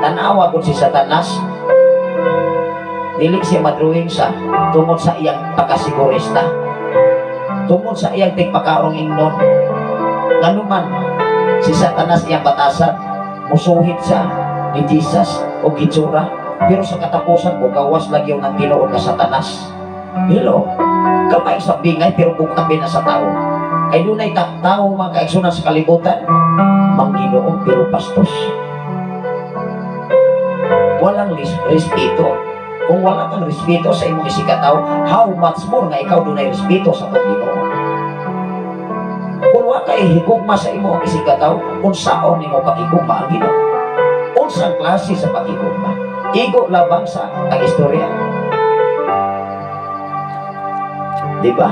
Tanawa kung si Satanas, dili siya madrawing sa tungod sa iyang pagkasigurista, tungod sa iyang tigpakarong ingnon. Nganuman, si Satanas iyang batasan, musuhit sa ni Jesus o gitsura, pero sa katapusan, gawas lagi yung ang tinuod na Satanas. Hello, kamay sa bingay pero bukang na sa tao. Kay dunay tao mga kaigsunan sa kalibutan, mangginoo pero pastos. Walang respeto. Kung wala kang respeto sa imong isigkatawo, how much more nga ikaw dunay respeto sa atong Ginoo. Kung wa kay higugma sa imong isigkatawo, unsaon nimo paghigugma ang Ginoo? Unsang klase sa paghigugma? Igo labang sa ang istorya. Di ba?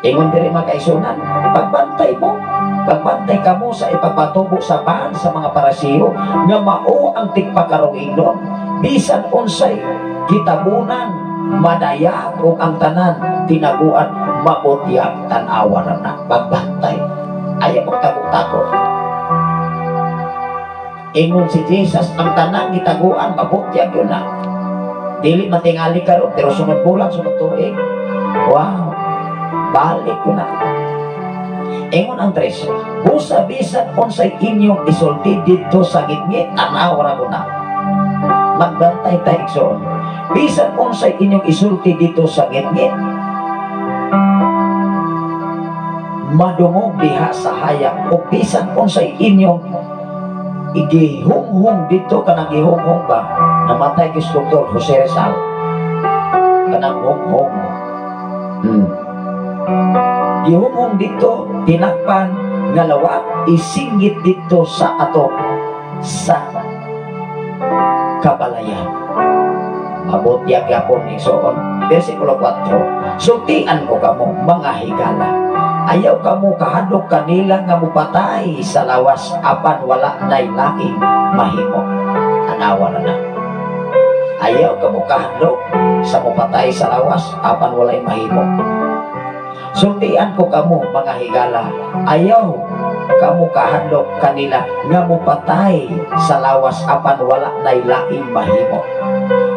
Ingon diri mga kaigsunan, pagbantay mo, pagbantay kamo sa ipagpatubo sa pan sa mga Parisiyo nga mao ang tigpakarong ingnon, bisan unsay gitabunan, madaya ug ang tanan tinaguan, mabutyag tan-awa na. Pagbantay, ayaw magtago-tago. Ingon si Jesus, ang tanan gitaguan, mabutyag yun na. Dili matingali karon pero sunod bulan, sunod tuig. Wow, balik ko na. Ingon ang tres, busa bisan unsay inyong isulti didto sa gitngit, tanaw ra ko na. Magbantay ta, igsoon. Bisan unsay inyong isulti dito sa gitngit, madungog diha sa hayag, o bisan unsay inyong igihunghong dito, kanang gihunghong ba, namatay kay Dr. Jose Rizal, kanang hunghong. Gihunghong dito, tinakpan nga lawak, isingit dito sa ato sa kabalayan. Mabutyag yapon igsoon. Versikulo 4, sultian ko kamo mga higala, Ayaw kamo kahadlok kanila nga mupatay sa lawas apan wala nay laing mahimo. Tanawa na na. Ayaw kamo kahadlok sa mupatay sa lawas apan walay mahimo. Sultian ko kamo, mga higala, ayaw kamo kahadlok kanila nga mupatay sa lawas apan wala nay laing mahimo.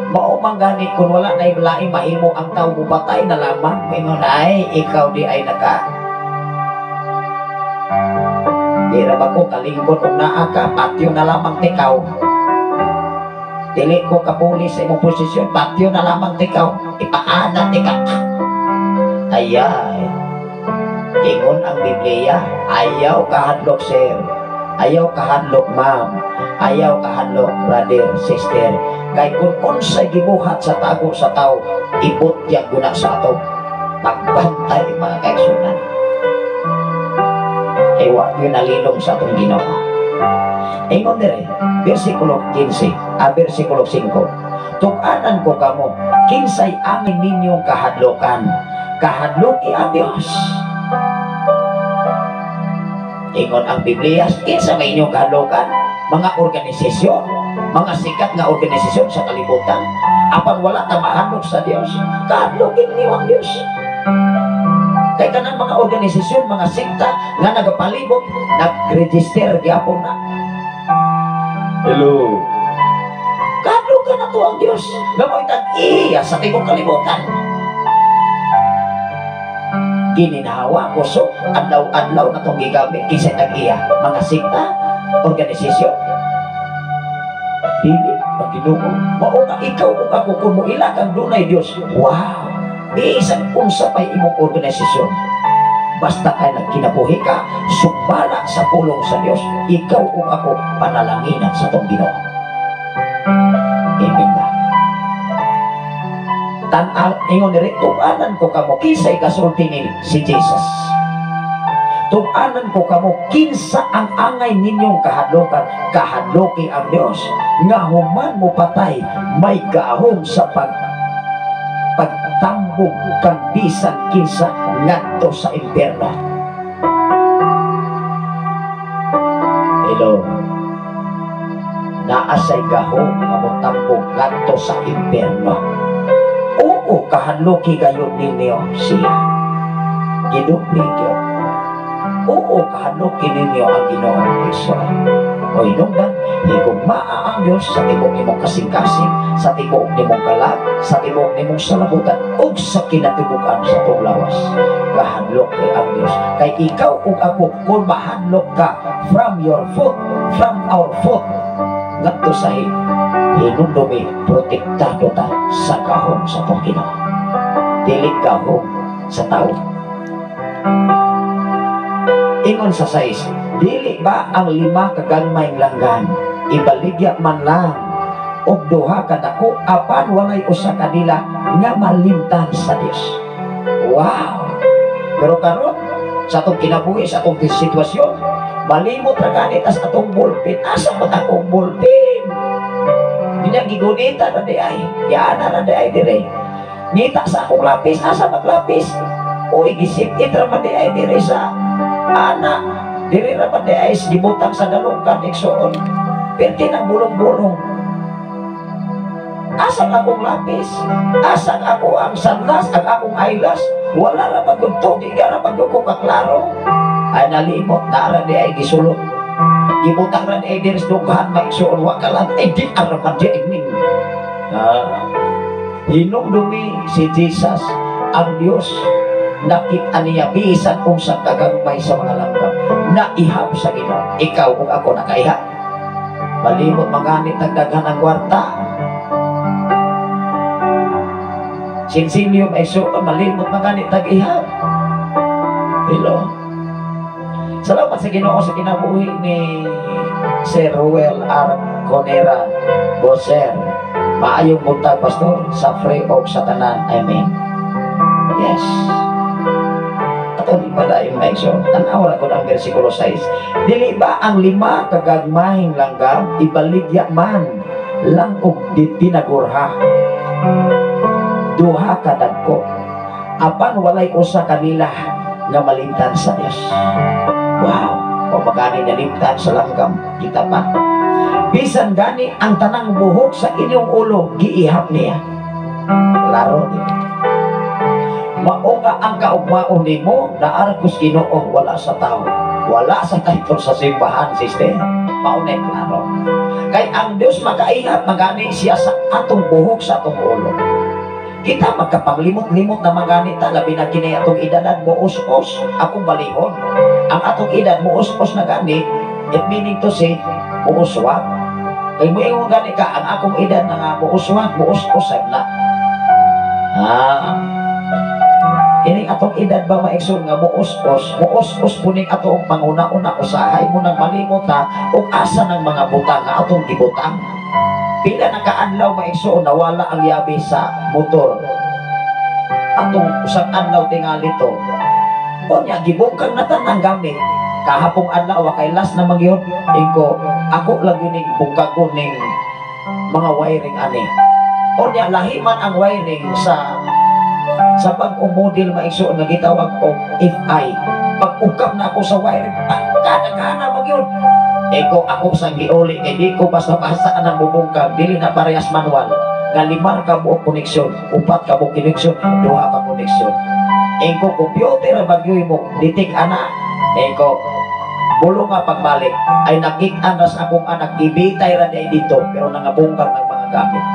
Mao man gani, kung wala nay laing mahimo ang tao, mupatay na lamang, mingon, "Ay, ikaw di ay naka di ra ba ko kalingkod? Kung naa ka, patyo na lamang tikaw. Dili ko kapuli sa imong posisyon, patyo na lamang tikaw, ipaana tika." Ayay, ingon ang Biblia, ayaw kahadlok, sir, ayaw kahadlok, ma'am, ayaw kahadlok, brother, sister, kay kung unsay gibuhat sa tago sa tao, ibutyag guna sa ato pagbantay, mga kaigsunan. Kay wa yun nalilong sa atong Ginoo. Ingon dire, versikulo 15, versikulo 5. Tug-anan ko kamo, kinsay amin ninyong kahadlokan? Kahadloki ang Diyos. Ingon ang Biblia, kinsa may inyong kahadlokan? Mga organisasyon, mga sikat nga organisasyon sa kalibutan. Apan wala ta mahadlok sa Dios. Kahadlokin niyo ang Dios. Kay kanang mga organisasyon, mga sekta nga nagapalibot, nag-register gyapon na. Hello. Kahadlokan na to ang Dios. Nga mo'y tag-iya sa tibok kalibutan. Gininhawa, kusog, adlaw-adlaw na itong gigamit, kinsa tag-iya? Mga sekta, organisasyon. Dili, ang Ginoo. Mao nga ikaw ug ako, kung moila kang dunay Dios, wow! Bisan unsa pa'y imong organisasyon, basta kay nagkinabuhi ka, sumala sa pulong sa Dios, ikaw ug ako panalanginan sa tong Ginoo. Amen ba? Tan-aw, ingon diri, tug-anan ko kamo, kinsay kasulti ni si Jesus. Tug-anan ko kamo, kinsa ang angay ninyong kahadlokan? Kahadloki ang Dios nga human mo patay, may gahom sa pagtambog kang bisan kinsa ngadto sa impyerno. Hello. Naa say gahom nga motambog ngadto sa impyerno. Oo, kahadloki gayon ninyo siya. Gidupli gyud. Oo, kahadloki ninyo ang Ginoong Hesus. O hinungdan, higugmaa ang Diyos sa tibuok nimong kasing-kasing, sa tibuok nimong kalag, sa tibuok nimong salabutan, ug sa kinatibukan sa tong lawas. Kahadlok kay ang Diyos. Kay ikaw ug ako, kung mahadlok ka from your foot, from our foot, ngadto sa hinumdumi, protektado ta sa gahom sa tong Ginoo. Dili gahom sa tao. Ingon sa 6, dili ba ang 5 kagagmayng langgam, ibaligya man lang og duha ka dako, apan walay usa kanila nga malimtan sa Dios? Wow! Pero karon sa atong kinabuhi, sa atong sitwasyon, malimot ra gani tas atong ballpen. Asa man akong ballpen? Dinya gigunita na di ay, yana na di ay dire. Ngita sa akong lapis, asa maglapis? Uy, gisip-it ra man di ay dire sa ana. Dire ra man di ay gibutang sa dalunggan, igsoon. Perti nang bulong-bulong. Asa ang akong lapis? Asa ang ako ang sunlash, ang akong eyeglass? Wala ra man gud to, di ra man gud ko kaklaro. Ay nalimot na ra di ay gisulot. Gibutang ra di ay diri sa dughan, maigsoon wa ka lang. Ay di ara man di ay ning. Hinumdumi si Jesus ang Dios, nakita niya bisan unsa kagagmay sa mga langgam, naihap sa Ginoo. Ikaw ug ako nakaihap. Malimot manganit nagdaghan ang kwarta. Sinsilyo may suot, malimot manganit tag-ihap. Hello. Salamat sa Ginoo sa kinabuhi ni Sir Ruel R. Conera Boser. Maayong buntag, Pastor, sa free og sa tanan. Amen. Yes. Ato ni padayon na igsoon. Tan-aw ra gud ang versikulo 6. Dili ba ang 5 kagagmayng langgam, ibaligya man lang og tinagurha, duha ka dagko, apan walay usa kanila Nga malimtan sa Dios. Wow, o magani nalimtan sa langgam, kita pa. Bisan gani ang tanang buhok sa inyong ulo, giihap niya. Klaro niya. Mao nga ang kaugmaon nimo naa kus Ginoo, wala sa tao. Wala sa title sa simbahan, sister. Mao na klaro. Kay ang Dios makaihap magani siya sa atong buhok sa atong ulo. Kita magkapanglimot-limot na magani ta, labi na kini atong idadan muus-us, akong balihon. Ang atong edad muus-us na gani, it meaning to say muuswag. Kay moingon gani ka ang akong edad na nga muuswag, muus-us na. Ah. Kining atong edad ba, maigsoon, nga muus-us, muus-us puning atong panguna-una, usahay mo nang malimot ha, ug asa ng mga butang nga atong gibutang. Pila na kaadlaw, maigsoon, nawala ang yabi sa motor. Atong usang adlaw tingali to. Unya gibungkag na tanang gamit. Kahapong adlaw kay last na magyud iko ako lang yun ning bungkagon ning mga wiring ani. Unya lahi man ang wiring sa bag-ong model, maigsoon, nga gitawag og FI. Pag-ukap na ako sa wiring, pagkadagana magyud. Eko ako sa giuli kay di ko basta-basta anang bubungkag, dili na parehas manual. Nga lima ka buok koneksyon, upat ka buok koneksyon, duha ka koneksyon. Eko computer bagyoy mo, detect ana. Eko bulo nga pagbalik ay nakita nas akong anak, ibitay ra day dito pero nangabungkag ng mga gamit.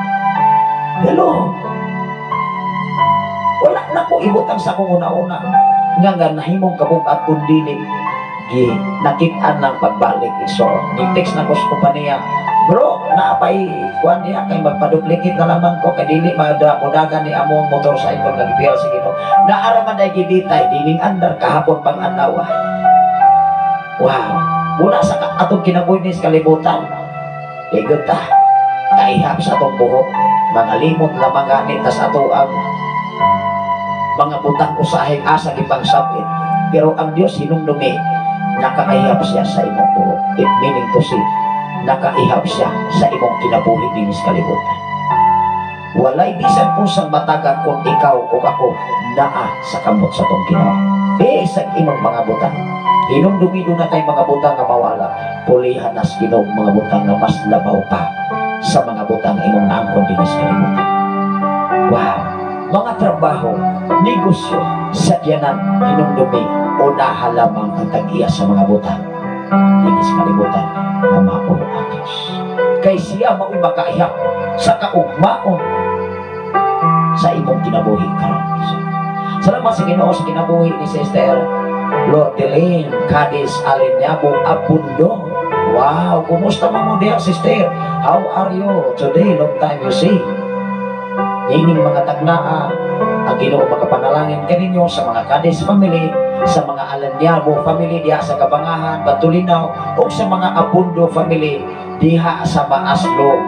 Hello. Wala na ko ibutang sa akong una-una nga nga nahimong kabug-at kun dili gi nakit-an ng pagbalik. So ni-text na ko sa kompanya, "Bro, naapay kuan diha kay magpa-duplicate na lamang ko kay dili mada mudagan ni among motorcycle nga gipiyal sa Ginoo." Naara man day gibitay dining andar kahapon pang adlaw. Wow, muna sa atong kinabuhi sa kalibutan, igod ta kaihap sa atong buhok, mga limot lamang gani tas ato ang mga butang usahay asa gipangsabit. Pero ang Dios, hinumdumi, nakaihap siya sa imong buhok. It meaning to say, nakaihap siya sa imong kinabuhi dinhi sa kalibutan. Walay bisan unsang matagak kung ikaw o ako naa sa kamot sa tong Ginoo. Bisag imong mga butang. Hinumdumi na kay mga butang nga mawala. Pulihan nas Ginoo mga butang nga mas labaw pa sa mga butang imong naangkon dinhi sa kalibutan. Wow! Mga trabaho, negosyo, sakyanan, hinumdumi, unahan lamang ang tag-iya sa mga butang dinhi sa kalibutan na mao ang Diyos. Kay siya mao'y makaihap sa kaugmaon sa imong kinabuhi karon. Salamat sa Ginoo sa kinabuhi ni Sister Lordelin Cadiz Alinyabo Abundo. Wow, kumusta man mo diha, sister? How are you today? Long time you see. Ining mga tagnaa, ang Ginoo makapanalangin kaninyo sa mga Cadiz family, sa mga Alanyabo family diha sa Kabangahan, Batulinaw, ug sa mga Abundo family diha sa Maaslong.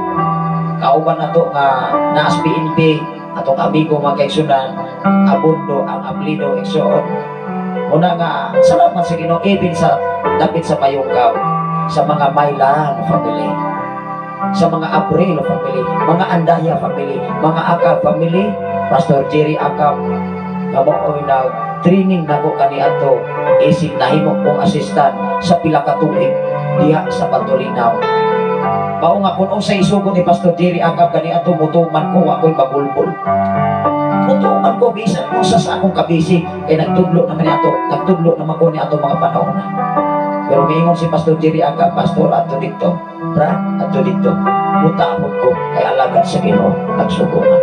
Kauban nato nga naas PNP, atong amigo, mga kaigsunan, Abundo ang aplido, igsoon. Muna nga, salamat sa Ginoo even sa dapit sa Mayunggaw, sa mga Mailan family, sa mga April family, mga Andaya family, mga Akab family, Pastor Jerry Akab, nga mao'y nag-training nako kaniadto, isip nahimo kong assistant sa pila ka tuig diha sa Batulinaw. Mao nga kung unsay isugo ni Pastor Jerry Akab kaniadto, mutuman ko, ako'y mabulbul. Mutuman ko bisan unsa sa akong kabisi kay nagtudlo naman ni ato, nagtudlo naman ko ni ato mga panahon na. Pero miingon si Pastor Jerry Akab, "Pastor, ato dito, Brad, ato dito," mutaon ko kay alagad sa Ginoo, nagsugo na.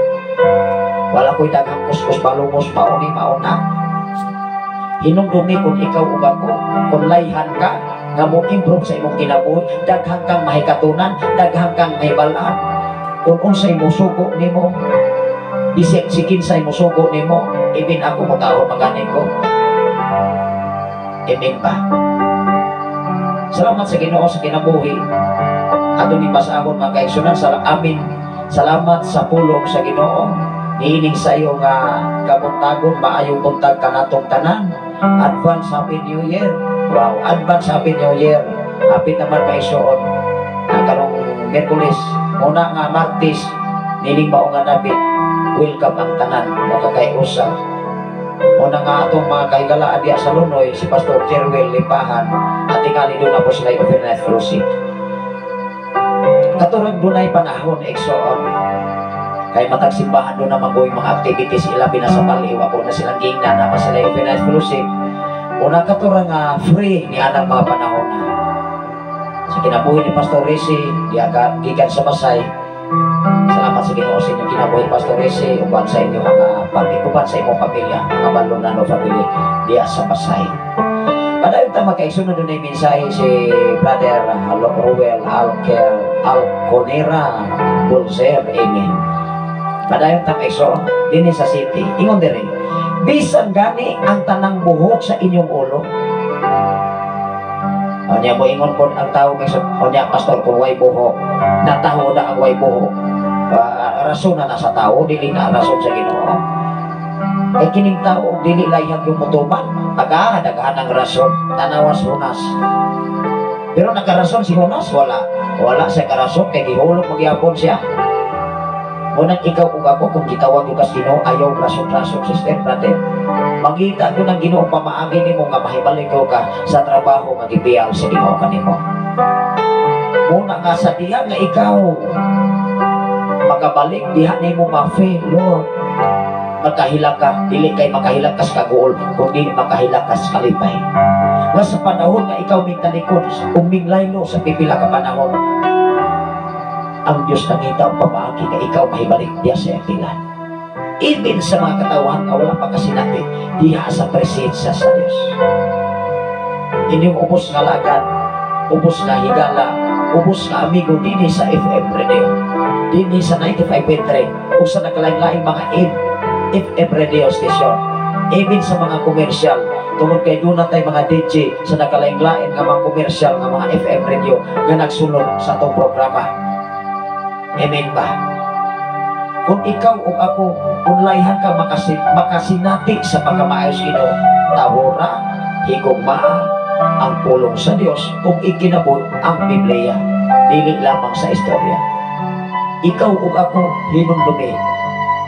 Wala ko'y daghang kuskus balungos, mauni mauna. Hinumdumi kung ikaw ug ako, kung layhan ka, nga mo improve sa imong kinabuhi, daghan kang mahikatunan, daghan kang mahibalaan. Kung unsay musugo nimo, bisag si kinsay musugo nimo, ibin ako mutaon magani ko. Amen ba? Salamat sa Ginoo sa kinabuhi. Ato ni basahon, mga kaigsunan sa amin. Salamat sa pulong sa Ginoo. Niining sa iyo nga kabuntagon, maayong buntag kanatong tanan. Advance Happy New Year. Wow, advance Happy New Year. Happy naman kay Soon. Ang karong Miyerkules, muna nga Martes, nining mao nga nabit. Welcome ang tanan makakaiusa. Una nga atong mga kahigalaan diya sa Lunoy, si Pastor Jerwel Limpahan, at tingali doon na po sila overnight fellowship. Katurang dunay panahon, igsoon. Kay matag simbahan doon na magoy mga activities ilabi na sa baliw, ako na silang gingnan, na sila overnight fellowship. Una katurang nga free ni anang mga panahon na. Sa kinabuhi ni Pastor Risi, diya gikan sa Pasay. Salamat sa Ginoo sa inyong kinabuhi, Pastor Risi, uban sa inyong mga pamilya, uban sa imong pamilya, mga Balonano family diya sa Pasay. Padayon ta, mga kaigsoon, dunay mensahe si Brother Ruel Alker Alconera Bulser. Amen. Padayon ta, mga dinhi sa city. Ingon diri, bisan gani ang tanang buhok sa inyong ulo. Unya mo ingon po ang tao kay, unya pastor, kung way buhok, nataho na ang way buhok. Rason na sa tao, dili na rason sa Ginoo. Kay kining tao dili layag yung mutuman, tagahan daghan ang rason, tanawas Jonas. Pero nakarason si Jonas? Wala. Wala siya karason kay gihulog magyapon siya. Munang ikaw ug ako, kung gitawag yung kas Ginoo, ayaw rason-rason, sister, brother. Mangita ko ng Ginoo pamaagi nimo nga mahibalik ko ka sa trabaho nga gibiyal sa Ginoo kanimo. Muna nga sa diha nga ikaw makabalik diha nimo ma-feel, Lord, makahilak ka, dili kay makahilak ka sa kaguol, kundi makahilak ka sa kalipay. Nga sa panahon nga ikaw mitalikod, uminglaylo sa pipila ka panahon, ang Diyos nangita ang pamaagi nga ikaw mahibalik diha sa iyang. Even sa mga katawhan nga wala pa kasinati, diha sa presensya sa Diyos. Inyong ubos nga lagad, ubos nga higala, ubos nga amigo dinhi sa FM Radio, dinhi sa 95.3, ug sa nagkalain-laing mga FM radio station, even sa mga komersyal, tungod kay doon na tay mga DJ sa nagkalain-lain nga mga komersyal nga mga FM radio nga nagsulod sa atong programa. Amen ba? Kung ikaw o ako, kung layhan ka makasinati sa pagkamaayos Ginoo, tahura, higugmaa ang pulong sa Dios kung ikinabot ang Biblia, dili lamang sa istorya. Ikaw ug ako, hinumdumi,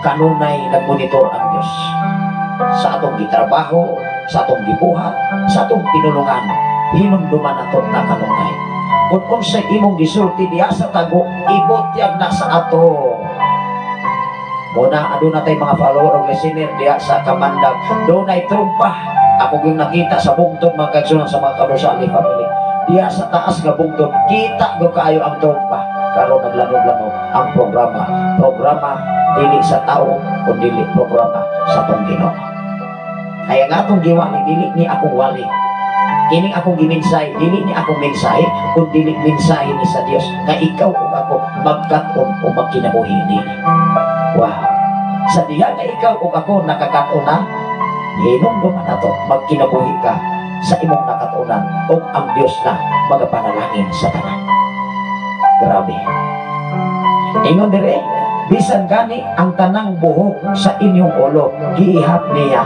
kanunay nagmonitor ang Dios sa atong gitrabaho, sa atong gibuhat, sa atong pinulungan. Hinumduman nato na kanunay. Kung unsay imong gisulti diha sa tago, ibutyag na sa ato. Muna, aduna tay mga follower o listener diha sa Kamandag. Dunay trumpa. Ako yung nakita sa bungtod, mga kaigsunan, sa mga Kadosali family. Diha sa taas nga bungtod, kita go kaayo ang trumpa. Karon naglanog-lanog ang programa. Programa dili sa tao, kundi programa sa atong Ginoo. Kaya nga atong giwali, dili ni akong wali. Kining akong giminsay, dili ni akong mensahe, kundi mensahe ni sa Dios nga ikaw ug ako magkat-on o magkinabuhi nini. Wow. Sa diha nga ikaw ug ako nakakaton na, hinumduman nato magkinabuhi ka sa imong nakatunan ug ang Dios na magapanalangin sa tanan. Grabe. Ingon dire, bisan gani ang tanang buhok sa inyong ulo, giihap niya.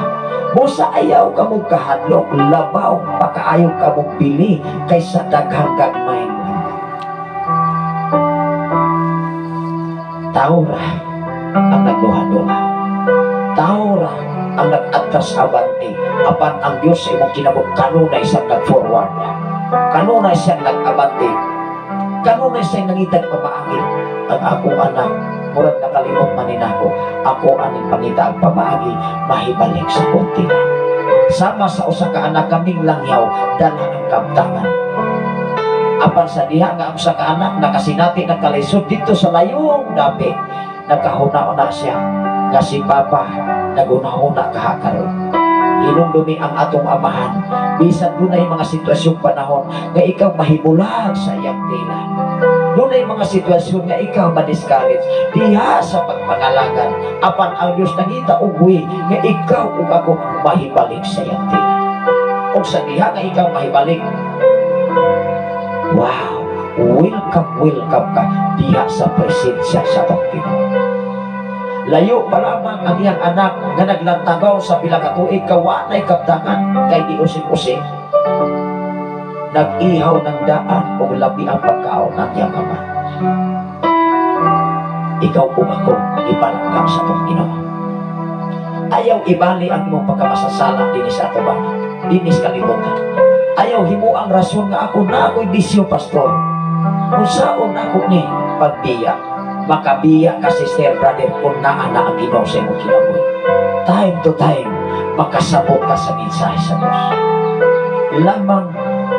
Busa ayaw ka mong kahadlok, labaw pakaayo ka mong pili kaysa daghang gagmay. Taura ang nagduha-duha. Taura ang nag-atras abante. Apan ang Diyos sa imong kinabot, kanunay siyang nag-forward. Kanunay siyang nag-abante. Kanunay siyang nangitag pamaagi. Ang akong anak, murag nakalimot man ako, ako aning pangita ang pamaagi, mahibalik sa kunti. Sama sa usa ka anak kaming langyaw, dala ang kaptangan. Apan sa diha nga ang usa ka anak nakasinati nakalisod dito sa layong dapit, nagkahuna-una siya nga si Papa naguna-una kahakaron. Hinumdumi ang atong amahan, bisan dunay mga sitwasyong panahon nga ikaw mahibulag sa iyang tila. Dunay mga sitwasyon nga ikaw ma-discourage diha sa pagpangalagan. Apan ang Dios nangita og way nga ikaw ug ako mahibalik sa iyang tila. Ug sa diha nga ikaw mahibalik, wow, welcome, welcome ka diha sa presensya sa atong Ginoo. Layo pa lamang ang iyang anak nga naglantagaw sa pila ka tuig kawanay kaptangan kay giusik-usik. Nag-ihaw ng daan o labi ang pagkaon ng iyang ama. Ikaw ug ako ipalanggam sa atong Ginoo. Ayaw ibali ang imong pagkamasasala dinhi sa atubangan, dinhi sa kalibutan. Ayaw himo ang rason nga ako na ako'y bisyo, pastor. Kung saon ako ni pagbiya, makabiya ka, sister, brother, kung naa na ang Ginoo sa imong kinabuhi. Time to time, makasabot ka sa mensahe sa Diyos. Lamang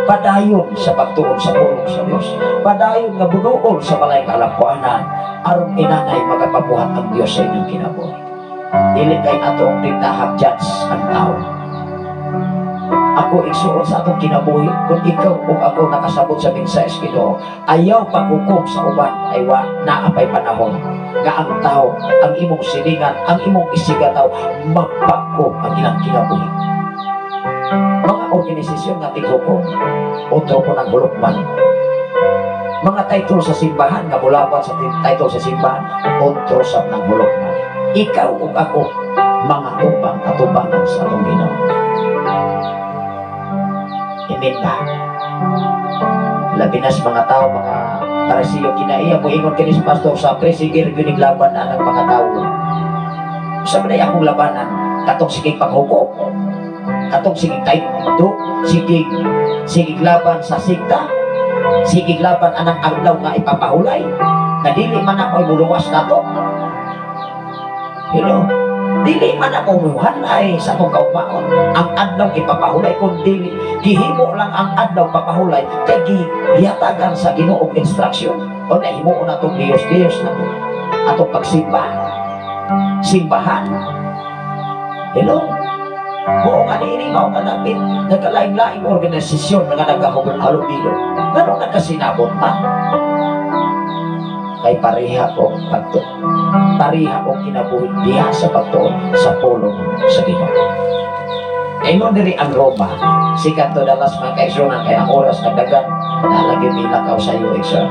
padayon sa pagtuon sa pulong sa Diyos. Padayon nga bunuon sa balay kalampuanan, aron inanay magapabuhat ang Diyos sa inyong kinabuhi. Dili kay atong tintahag judge ang tao. Ako igsuon sa atong kinabuhi, kung ikaw o ako nakasabot sa mensahe sa Ginoo, ayaw paghukom sa uban ay wa naapay panahon nga ang tao, ang imong silingan, ang imong isigataw, mapako ang ilang kinabuhi. Mga organisasyon nga tighukom, otro po ng hulukman. Mga title sa simbahan, nga mulaban sa title sa simbahan, otro sa ng hulukman. Ikaw ug ako, mga tubang atubangan sa atong Ginoo. Amen ba? Labi na sa mga tao, mga Parisiyo, kinaiya mo ingon kini sa pastor sa presigir gyud laban na ng mga tao. Sa man akong labanan, katong sige paghukom, katong sige tayo, sige sige laban sa sikta, sige laban anang adlaw nga ipapahulay, nga dili man ako muluwas nato. Hello? Dili man ako muhanay sa atong kaugmaon. Ang adlaw ipapahulay, kung dili gihimo lang ang adlaw papahulay kay gihatagan sa Ginoo og instruction. O nahimo na atong Diyos-Diyos na atong pagsimba. Simbahan. Hello? Mao nga niini mao nga dapit nagkalaing-laing organisasyon nga nagkahalubilo. Ngano nagkasinabot man? Kay pareha og pagtuo. Pareha og kinabuhi diha sa pagtuon sa pulong sa Ginoo. Ingon diri ang Roma, sikat to dalas mga kaigsuonan kay ang oras nagdagan, nalagi milakaw sa iyo igsoon.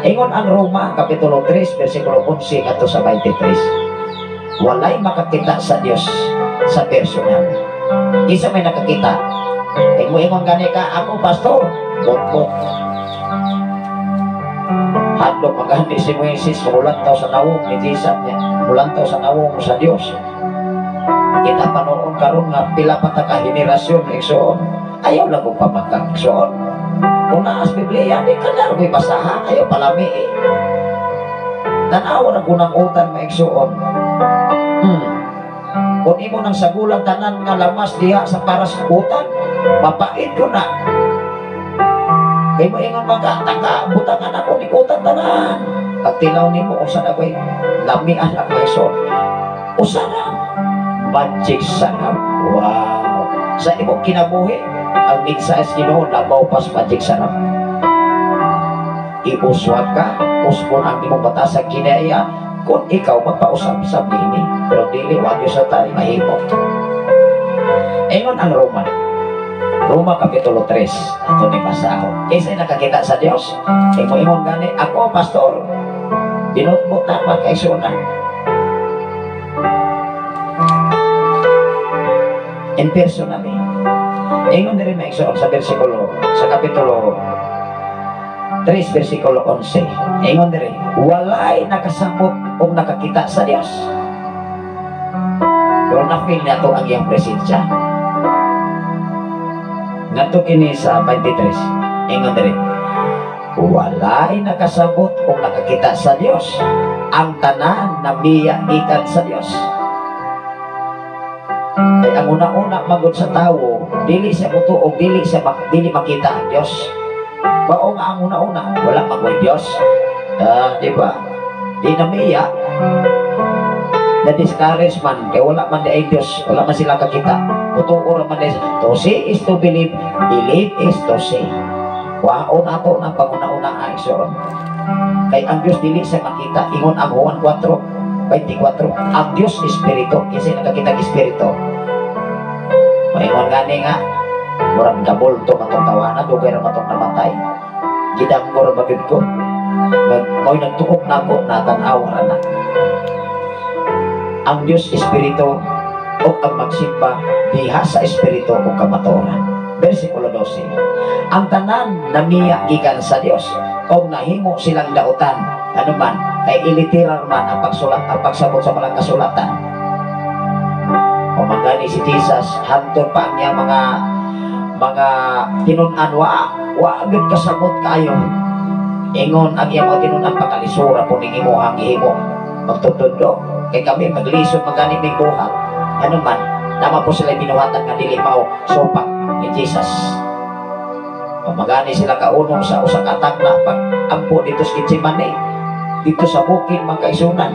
Ingon ang Roma kapitulo 3 bersikulo 11 ngadto sa 23. Walay makakita sa Dios sa personal. Isa may nakakita. Kay mo ingon gani ka, ako pastor, bot-bot. Hadlok magani si Moises, mulantaw sa nawong ni Jesus niya, mulantaw sa nawong sa Dios. Kita panoon karon nga pila pa ta ka henerasyon igsoon. Ayaw lang kong pamakak igsoon. Kung naas Biblia, di ka na ko'y basaha, ayaw palami eh. Tanawa na kunang utan maigsoon. Kung imo nang sagulan tanan nga lamas diha sa paras utan, mapait ko na. Kay mo ingon mga taka, butangan ako ni utan tanan. Pagtilaw nimo usa na ko'y lamian ako igsoon. Usa na magic sarap. Wow. Sa imong kinabuhi, ang mensahe sa Ginoo labaw pas magic sarap. Iuswag ka, usbon ang imong batasag kinaiya kung ikaw magpausab-sab niini. Pero dili wa gyud sa tayo mahimo. Ingon ang Roma. Roma kapitulo 3 ato ni basahon. Kinsa nakakita sa Dios? Kay mo ingon gani, ako pastor. Binutbot na magkaigsuonan. In personally. Ingon diri maigsoon sa bersikulo sa kapitulo 3 bersikulo 11. Ingon diri, walay nakasabot og nakakita sa Dios. Pero na-feel niya to ang iyang presensya. Ngadto kini sa 23. Ingon diri, walay nakasabot og nakakita sa Dios. Ang tanan nabiya gikan sa Dios. Kay ang una-una magod sa tawo, dili siya mutuo, dili siya dili makita ang Dios. Mao nga ang una-una, wala magoy Dios. Di ba? Di namiya. Na-discourage man, kay wala man di ay Dios, wala man sila kakita. Mutuo ra man di. To see is to believe, believe is to see. Waon ato ng panguna-una ay igsoon. Kay ang Dios dili siya makita, ingon ang Juan 4:24. Ang Dios espiritu, kasi nakakita ang espiritu. Maingon gani nga, murag gabulto matong tawana, dugay ra matong namatay. Gidanggo ra ba gyud ko? Mao'y nagtuok nako, natan-aw ra na. Ang Dios espiritu ug ang magsimba diha sa espiritu ug kamatuoran. Bersikulo 12. Ang tanan namiya gikan sa Dios og nahimo silang dautan. Ano man, kay iliteral man ang pagsulat, ang pagsabot sa mga kasulatan. O mangani si Jesus, hantod pa ang iyang mga tinun-an, wa gyud kasabot kaayo. Ingon ang iyang mga tinun-an, "Pakalisura po ning imong gihimo magtutudlo kay kami maglisod magani mig buhat." Ano man naman po sila binuhatan nga dili mao supak ni Jesus. O magani sila kaunong sa usa ka tagna pag ampo dito sa Getsemane, dito sa bukid, mga kaigsuonan,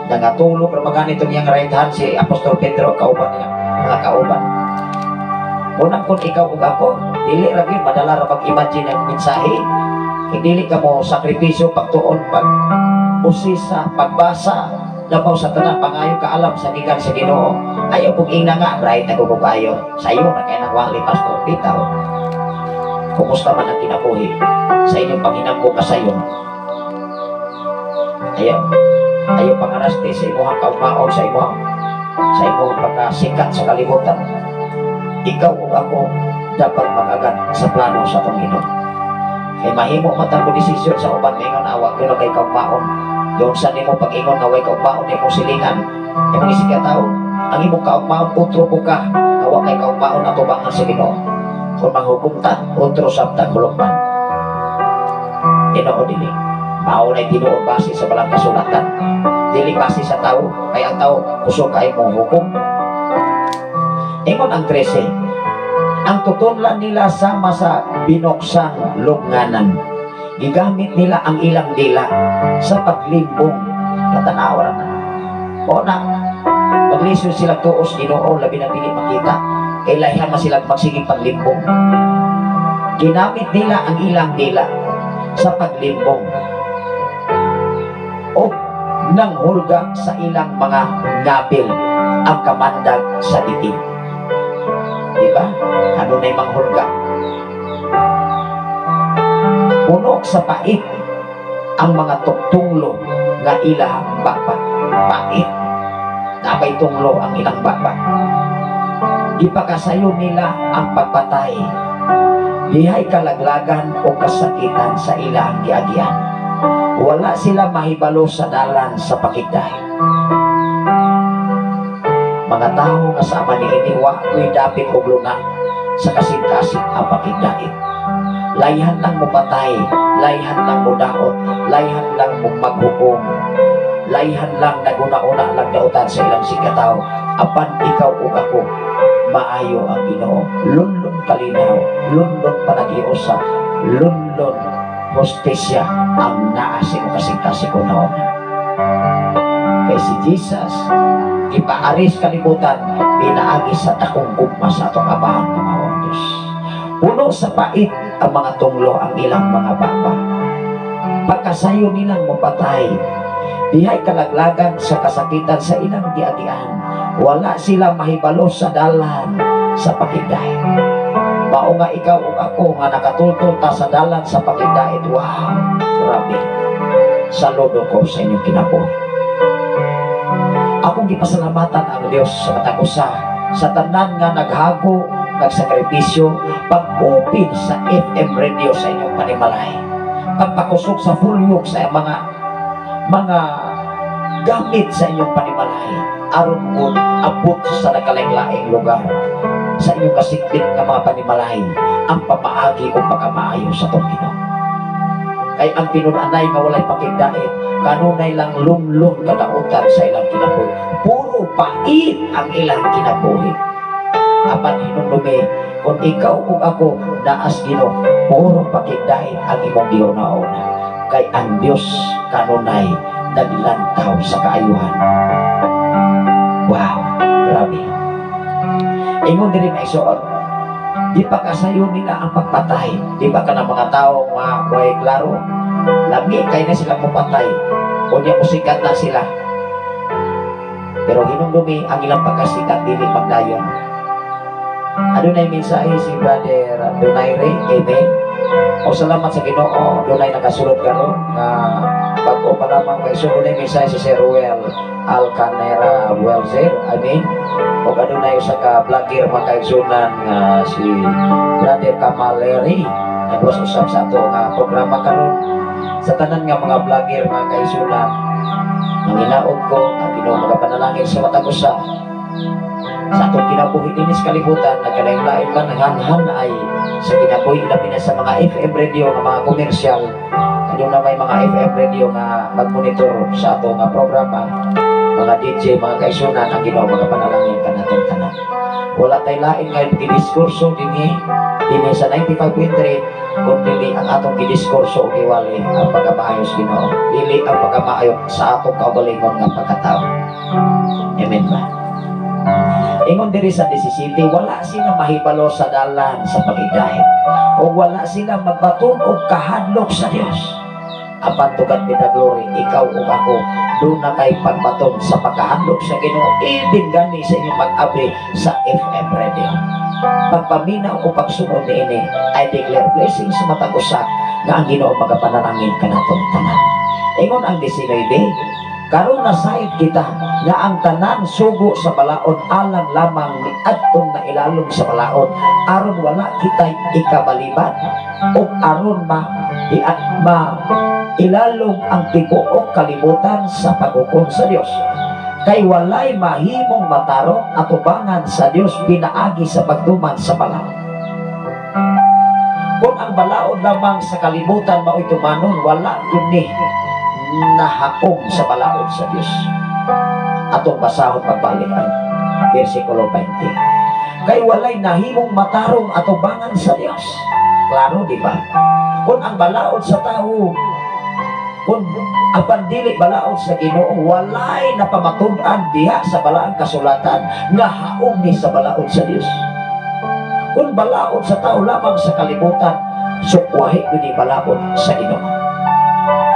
nangatulog ra magani itong iyang right hand si Apostol Pedro kauban niya mga kauban. Unang kung ikaw ug ako, dili ra gyud madala ra mag-imagine ang mensahe. Kay dili ka mo sakripisyo pagtuon, pag usisa, pagbasa, labaw sa tanan pangayo kaalam sa gikan sa Ginoo. Ayaw pug ingna nga right ako ko kaayo. Sayo na kay nang wali, pastor, bitaw. Kumusta man ang kinabuhi sa inyong panghinambo kasayon? Ayaw. Ayaw pangaraste sa imong kaugmaon, sa imong pagkasikat sa kalibutan. Ikaw ug ako dapat mag-agad sa plano sa atong Ginoo. Kay mahimo man mo desisyon sa uban, maingon awa kuno kay kaugmaon. Doon sa nimo pag-ingon nga way kaugmaon imong silingan, imong isig ka tao, ang imong kaugmaon utro po ka, awa kay kaugmaon atubangan sa Ginoo. Kung manghukom ta, utro sabta kulokman. Tinuod dili? Mao na tinuod base sa balang kasulatan. Dili base sa tao, kay ang tao kusog kay mo hukom. Ingon ang 13, ang tutunlan nila sama sa binuksang lubnganan. Gigamit nila ang ilang dila sa paglimbong. Katanawa na. O na, maglisod sila tuos Ginoo, labi na dili makita. Kay layhan man sila magsiging paglimbong. Ginamit nila ang ilang dila sa paglimbong. O nanghulga sa ilang mga ngabil ang kamandag sa itim. Di ba? Ano na yung manghulga? Puno sa pait ang mga tunglo nga ilang baba. Pait. Napay tunglo ang ilang baba. Gipakasayo nila ang pagpatay. Dihay kalaglagan o kasakitan sa ilang giagian. Wala sila mahibalo sa dalan sa pakigdait. Mga tao nga sama ni ini wa ko'y dapit og luna sa kasing-kasing ang pakigdait. Layhan lang mo patay, layhan lang mo daot, layhan lang mo maghukom, layhan lang naguna-una lang dautan sa ilang sigkatawo. Apan ikaw ug ako, maayo ang Ginoo. Lunlun kalinaw, lunlun panaghiusa, lunlun hustisya ang naa sa imong kasing-kasing una. Kay si Jesus, ipaaris kalibutan, pinaagi sa dakong gugma sa atong Amahan nga mao ang Diyos. Puno sa pait ang mga tunglo ang ilang mga baba. Pagkasayo nilang mapatay, dihay kalaglagan sa kasakitan sa ilang giagian. Wala sila mahibalo sa dalan sa pakigdait. Mao nga ikaw ug ako nga nakatultol ta sa dalan sa pakigdait. Wow, grabe. Saludo ko sa inyong kinabuhi. Akong gipasalamatan ang Dios sa matag usa sa tanan nga naghago, nagsakripisyo, pag-open sa FM radio sa inyong panimalay, pagpakusog sa volume sa mga gamit sa inyong panimalay, aron mo abot sa nakalaing-laing lugar sa inyong kasikbit nga mga panimalay ang pamaagi o pagkamaayo sa atong Ginoo. Kay ang tinud-anay nga walay pakigdait, kanunay lang lumlum kadautan sa ilang kinabuhi. Puro pait ang ilang kinabuhi. Apan hinumdumi, kung ikaw ug ako naas Ginoo, puro pakigdait ang imong giuna-una. Kay ang Dios kanunay naglantaw sa kaayuhan. Wow, grabe. Ingon diri, mga igsoon, di pa kasayo nila ang pagpatay. Di ba ka ng mga tao nga way klaro? Lami kay na sila mupatay. O niya musikat na sila. Pero hinumdumi, ang ilang pagkasikat dili magdayon. Adunay mensahe si Brother Donaire, amen. O salamat sa Ginoo, dunay nakasulod karon nga bag-o pa lamang kay so dunay mensahe si Sir Ruel Alcanera Welzer, amen. O adunay usa ka vlogger, mga kaigsunan, nga si Brother Kamaleri nagwas usab sa ato nga programa karon. Sa tanan nga mga vlogger, mga kaigsunan, manginaot ko ang Ginoo magapanalangin sa matag usa. Sa atong kinabuhi dinhi sa kalibutan, nagkalain-lain man ang hanhan ay sa kinabuhi, labi na sa mga FM radio nga mga komersyal. Aduna may mga FM radio nga magmonitor sa ato nga programa, mga DJ, mga kaisunan, ang Ginoo magapanalangin kanatong tanan. Wala tay lain nga gidiskurso dinhi dinhi sa 95.3 kun dili ang atong gidiskurso og giwali ang pagkamaayo sa Ginoo, dili ang pagkamaayo sa atong kaugalingon nga pagkatao. Amen ba? Ingon diri sa 17, wala sila mahibalo sa dalan sa pagigahit o wala sila magbaton og kahadlok sa Dios. Apan to God be the glory, ikaw ug ako duna kay pagbaton sa pagkahadlok sa Ginoo, even gani sa inyong pag-abri sa FM radio. Pagpaminaw o pagsunod niini, I declare blessing sa matag usa nga ang Ginoo magapanalangin kanatong tanan. Ingon ang 19, karon nasayod kita nga ang tanan sugo sa balaod alang lamang miadtong nailalom sa balaod, aron wala kita'y ikabaliban o aron ma ilalom ang tibuok kalibutan sa paghukom sa Dios. Kay walay mahimong matarong atubangan sa Dios pinaagi sa pagduman sa balaod. Kung ang balaod lamang sa kalibutan mao'y tumanon, wala gyud ni nahakom sa balaod sa Dios. Atong basahon pagbalik ang versikulo 20. Kay walay nahimong matarong atubangan sa Dios. Klaro, di ba? Kung ang balaod sa tao, kung apan dili balaod sa Ginoo, walay napamatud-an diha sa balaang kasulatan nga haom ni sa balaod sa Dios. Kung balaod sa tao lamang sa kalibutan, sukwahi gyud ni balaod sa Ginoo.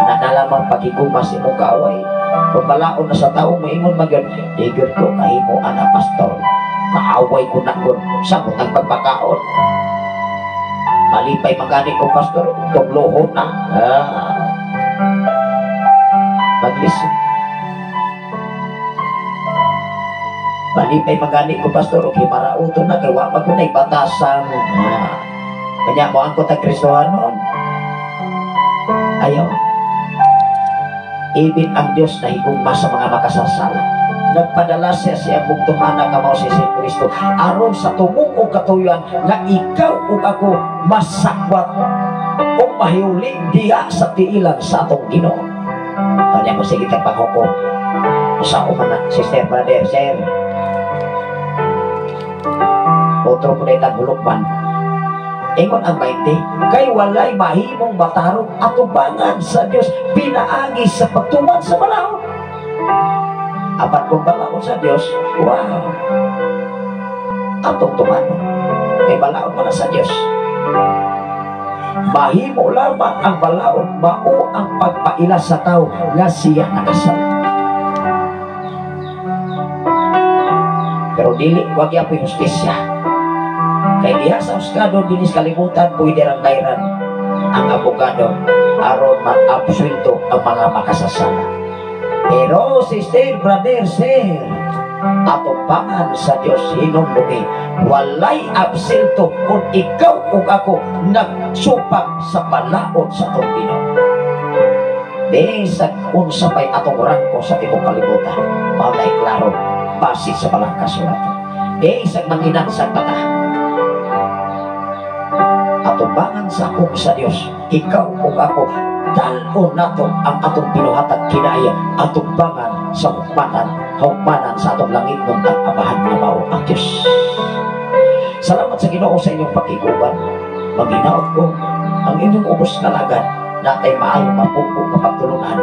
Ana na lamang pagiguma sa imong kaaway. Kung balaod na sa tao, moingon man gyud, di gyud ko kahimo ana pastor, kaaway ko na gyud samot ang pagpakaon. Malipay man gani ko pastor, tuglohon na. Maglisod. Malipay man gani ko pastor, og himarauton na kay wa man gyud nay batasan. Kanya mo angkot ang Kristohanon. Ayaw. Ibig ang Diyos na higugma sa mga makasasala. Nagpadala siya sa iyang bugtong anak nga mao si Kristo aron sa tumong og katuyuan nga ikaw ug ako masakwat o mahiuli diha sa tiilan sa atong Ginoo. Kanya ko sige tag panghukom. Usa man na, sister, brother, sir. Otro po na itang hulukman. Ingon ang 20, kay walay mahimong matarong atubangan sa Dios pinaagi sa pagtuman sa balaod. Apan kung balaod sa Dios, wow, atong tumanon. Kay balaod man na sa Dios. Mahimo lamang ang balaod mao ang pagpaila sa tao nga siya nakasala. Pero dili wag yapoy hustisya. Kay diha sa husgado dinhi sa kalibutan pwede rang dayran ang abogado aron ma-absuelto ang mga makasasala. Pero sister, brother, sir, atubangan sa Dios hinumdumi, walay absuelto kung ikaw ug ako nagsupak sa balaod sa atong Ginoo. Bisag unsa pay atong rangko sa tibuok kalibutan, walay klaro base sa balang kasulatan. Bisag manginansang bata, atubangan sa akong sa Dios, ikaw ug ako dal-on nato ang atong binuhatag kinaya atubangan sa hukmanan, hukmanan sa atong langit ng amahan nga mao ang Dios. Salamat sa Ginoo sa inyong pakiguban. Maginaot ko ang inyong ubos kalagan natay maayong mapugpog nga pagtulunan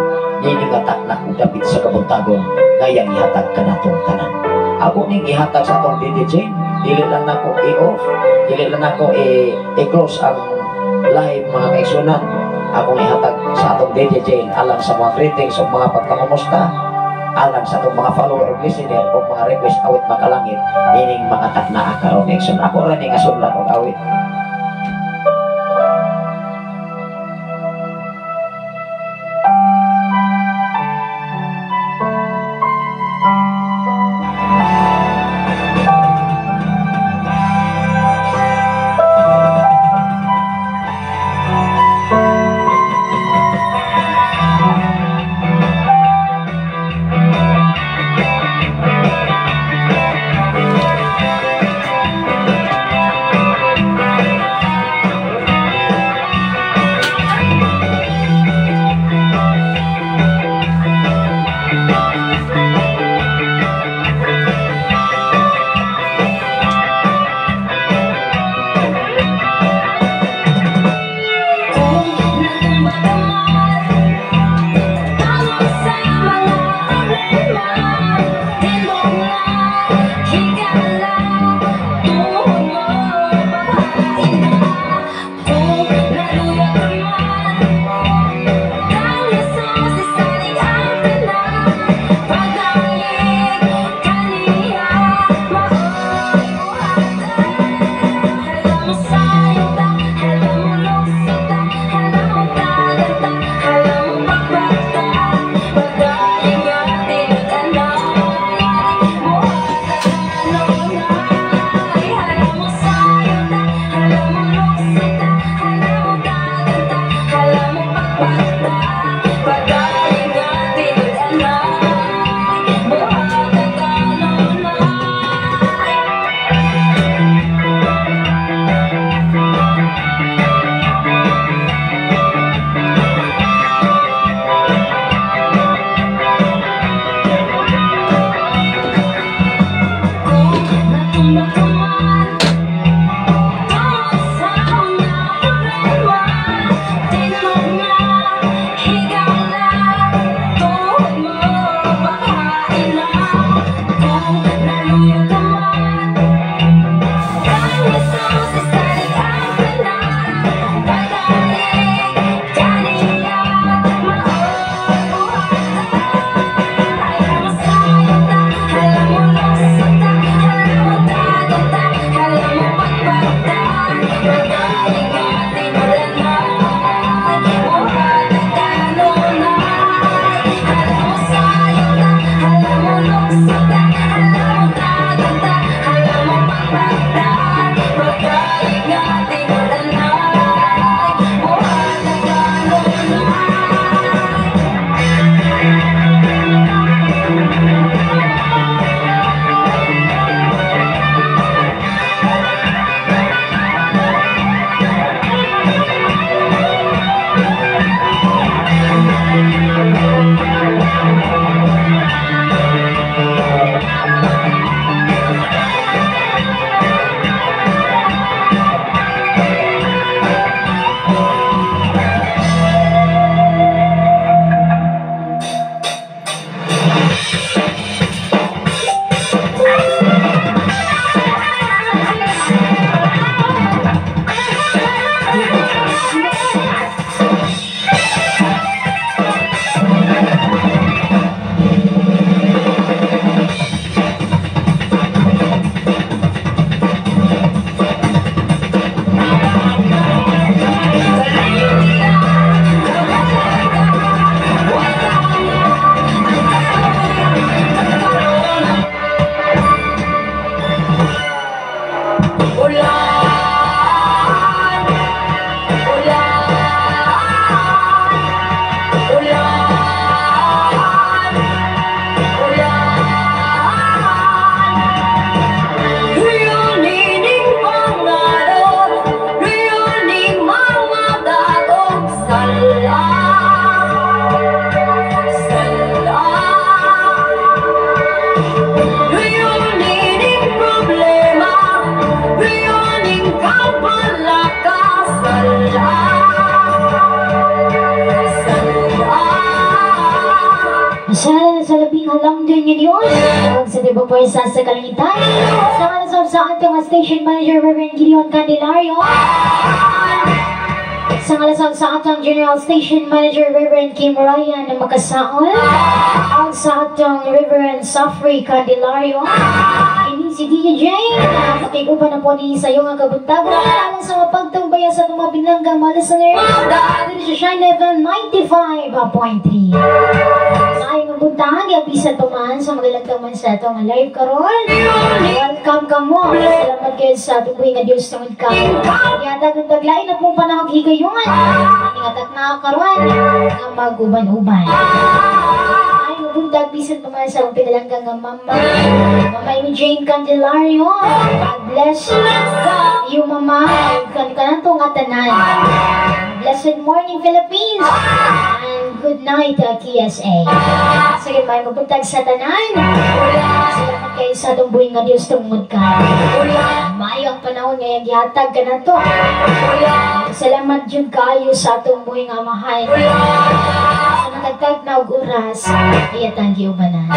niini nga takna ug dapit sa kabuntagon ngayang ihatag kanatong tanan. Ako ning ihatag sa atong DJ, dili lang nako i-off, dili lang nako i-close ang live mga kaigsunan. Akong ihatag sa atong DJ Jane alang sa mga greetings o mga pagpangumusta, alang sa atong mga follower o listener o mga request awit makalangit nining mga taknaa karon igsoon. Ako ra ning asudlan og awit. Sa labing halangdon nga Diyos, ug sa tibok pwersa sa kalangitan, sa ngalan sa atong station manager Reverend Gideon Candelario, sa ngalan sa atong general station manager Reverend Kim Ryan Makasaol, ug sa atong Reverend Safri Candelario, ini si DJ Jane, makig-uban na po ni sa iyong kabuntagon, alang sa mapagtumbaya sa itong mga binanggang mga listener, dito sa Shine FM 95.3. Maayong buntag, bisan pa man sa magalagtang man sa atong live karon. Welcome ka mo. Salamat kayo sa atong buhi nga Dios tungod ka. Yatag ang taglain na pong panahon higayon. Ating atak na karon nga maguban-uban. Maayong buntag, bisan pa man sa akong pinalanggang nga mama. Mama Jane Candelario. God bless you, mama. Kanto nga tanan. Blessed morning, Philippines. And good night, KSA. Sige, may mabuntag sa tanan. Salamat kayo sa atong buhi nga Diyos tungod ka. Maayo ang panahon ngayong gihatag ka na to. Salamat jud kaayo sa atong buhi nga Amahan. Sa matagtag na og oras, iyatang giubanan.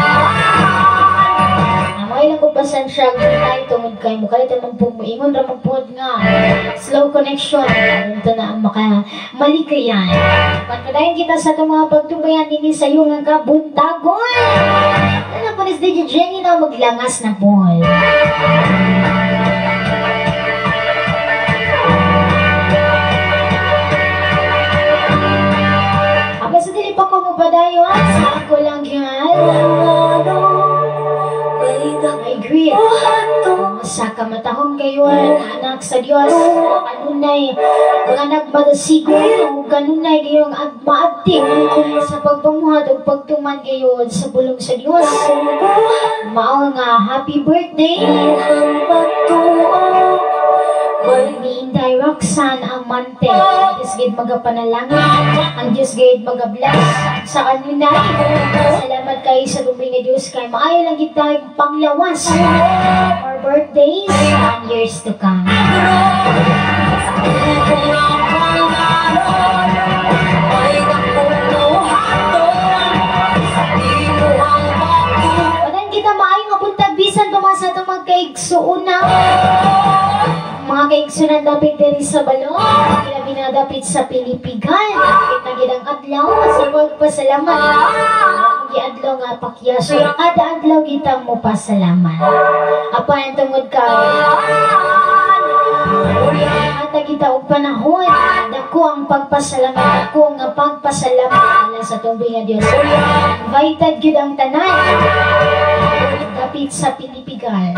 May lang ko pasensya tayo tungod kay mukalit ang muingon ra man nga slow connection. Ito na ang makalikayan. Pagpadayon kita sa itong mga pagtumbayan din sa iyong nga kabuntagon. Ano po ni DJ Jenny na maglangas na po. Aba sa dili pa ko mo padayon, sa ako lang yan. I greet sa kamatahong kayo, anak sa Dios, kanunay mga nagmadasigo, kanunay kayong maabtik sa pagpamuhat o pagtuman kayo sa bulong sa Dios. Mao nga happy birthday ni Inday Roxanne Amante. Ang Diyos gid magapanalangin, ang Diyos gid magabless sa kanunay. Salamat kayo sa gumay nga Diyos kay maayo lang kita panglawas for birthdays and years to come. Padan kita maayo nga buntag bisan pa man sa itong magkaigsuuna. Mga kaigsunan dapit diri sa balon, ilabi na dapit sa Pilipigan, dapit na gid ang adlaw sa pagpasalamat. Giadlaw nga pakyaso, kada adlaw kitang mopasalamat. Apan tungod kay ata kita og panahon, dako ang pagpasalamat, dako nga pagpasalamat alang sa tubig nga Dios. Invited gyud ang tanan dapit sa Pilipigan.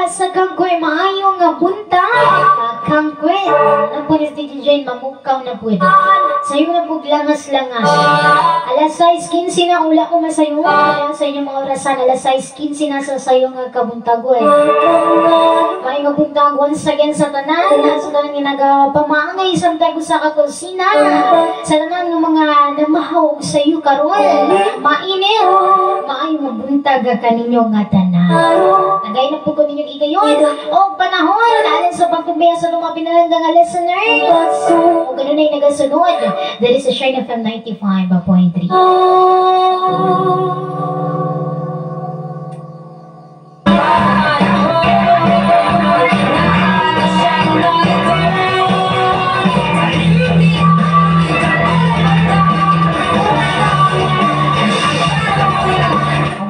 Sa Kangkwe, maayong nga buntag. Kangkwe, ang po ni DJ Jane, mamukaw na pwede. Sayo na po langas-langas. Alas 6:15 na ula ko masayo. Sa inyong mga orasan, alas 6:15 na sa sayo nga kabuntagon. Maayong nga buntag once again sa tanan. Sa tanan nga nagapamaangay samtang sa kakusina. Sa tanan ng mga namahaw sayo karon. Mainit. Maayong nga buntag kaninyo nga tanan. Tagay na po ko ninyong igayon o panahon alang sa pagtumbiya sa mga pinalanggang nga listeners o ganun ay nagasunod diri sa Shine FM 95.3.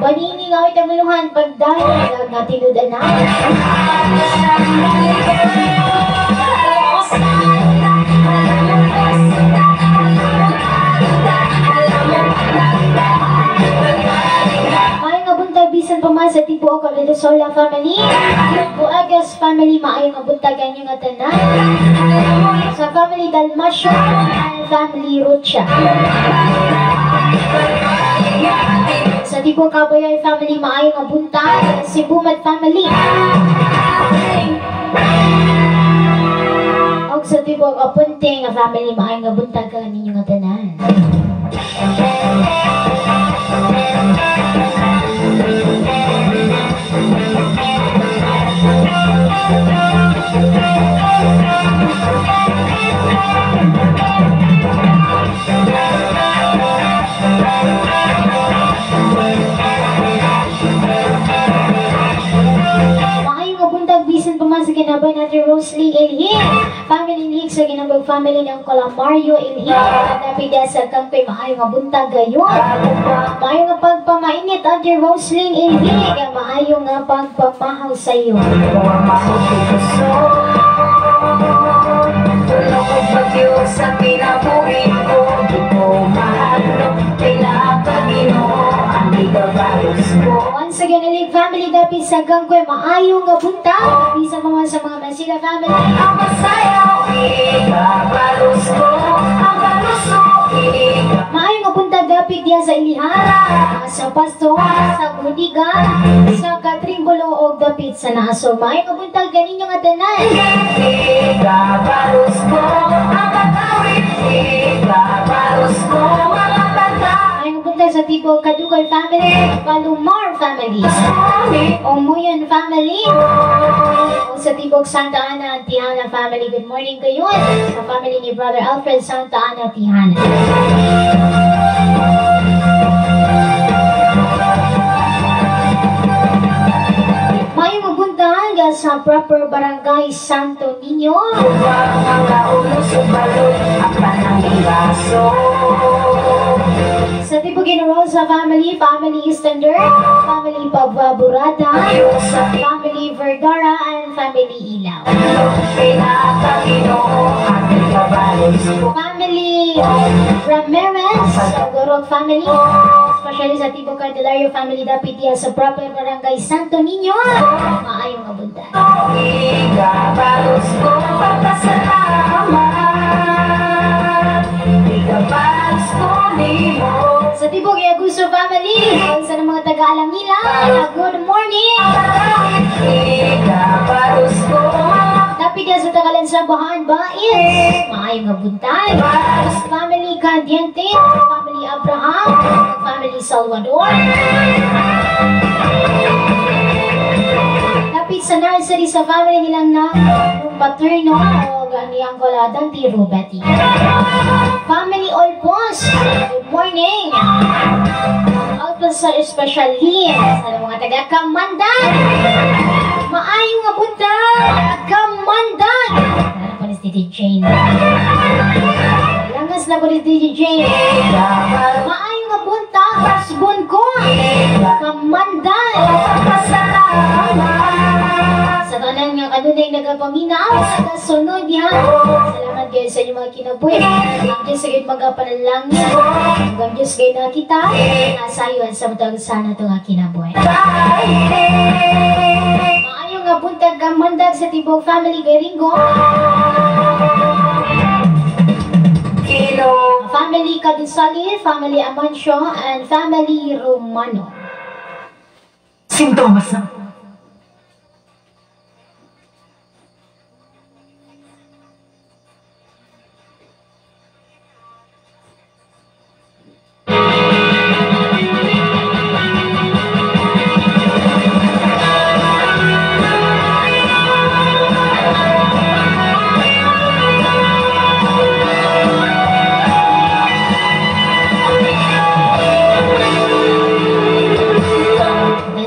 Banini nga ay tamuluhan pagdahil nga tinud-anan. Maayong nga buntag bisan pa man sa tibuok ang Bersola family, Buagas family, maayong buntag inyo nga tanan. Sa family Dalmasio and family Rocha. Sa Tibo Kabayay family, maayong buntag. Sibumat family. Og sa Tibo Apunte nga family, maayong buntag kaninyo nga tanan. Sa ginabay natin Rosalie Ilhig, family Ilhig sa ginabag family ng Uncle Mario Ilhig, napida sa Kangkoy, maayong nga buntag gayon. Maayong nga pagpamainit Ate Rosalie Ilhig, maayong nga pagpamahaw sa iyo. Once again, Ilhig family dapit sa Kangkoy, maayong nga buntag. Bisa mga sa mga Masila family. Ang masayaw, ikabalos ko, ang baluso, Maayong nga buntag dapit diya sa Ilihan, sa Pasto, sa Budiga, sa Katrimbolo o dapit sa Naaso. Maayong nga buntag ganinyo nga tanan. Ikabalos ko, ang katawid, ikabalos ko, mga tanda. Maayong buntag sa Tibo Kadugay family, Palomar family, Omuyan family, o sa Tibok Santa Ana at Tihana family. Good morning kayo sa family ni Brother Alfred Santa Ana Tihana. Maayong buntag sa proper barangay Santo Niño. Sa Tibo Generosa family, family Eastander, family Pabwaburata, family Vergara, and family Ilaw. Family Ramirez, Gorog family, especially sa Tibo Candelario family dapit diya sa proper barangay Santo Niño. Maayong buntag. Ikabalos ko, pagpasalamat. Ikabalos ko nimo. Sa Tibok Yaguso family, sa mga taga-Alangila, good morning! Ikabalos ko, Dapit diya sa Tagalan sa Bahaan Bais, maayong buntag. Family Cadiente, family Abraham, family Salvador. Dapit sa nursery sa family nilang na paterno o ganiyang koladang ti Robetti. Family Olpos, good morning! Out sa especially sa mga taga-Kamandan. Maayong nga buntag, Kamandan! Ano po ni Titi Jane? Langas na po ni Titi Jane. Maayong nga buntag, Pasbon ko! Kamandan! Sa tanan nga kanunay nagapaminaw, sa sunod diha. Salamat kayo sa inyong mga kinabuhi. Ang Diyos sa kayong magapanalangin. Ang Diyos kayo nakita. Nasayon sa matag sana ito nga kinabuhi. Maayong nga buntag kamandag sa Tibok family kay Ringo. Family Kadusali, family Amancio, and family Romano. Sintomas na.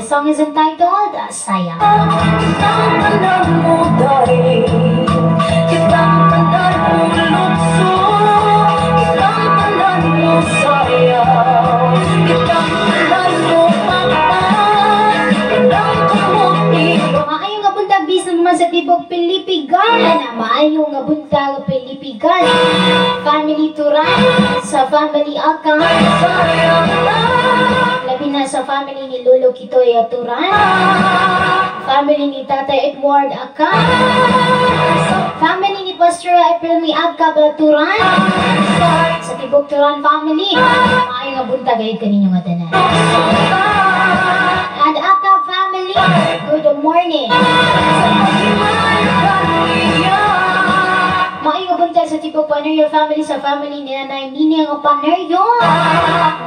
Song is entitled Sayang. Maayong nga buntag bisan naman sa Tibok Pilipigan. Maayong nga buntag Pilipigan. Family Turan, sa family Akang, labi na sa family ni ni Lolo Kitoy Turan, family ni Tatay Edward Aka, family ni Pastor April Mi Agka Turan, sa Tibok Turan family, maayo nga buntag gayud kaninyo nga tanan. And Aka family, good morning. Maayo nga buntag sa Tibok Paneryo family, sa family ni Nanay Nini nga Paneryo,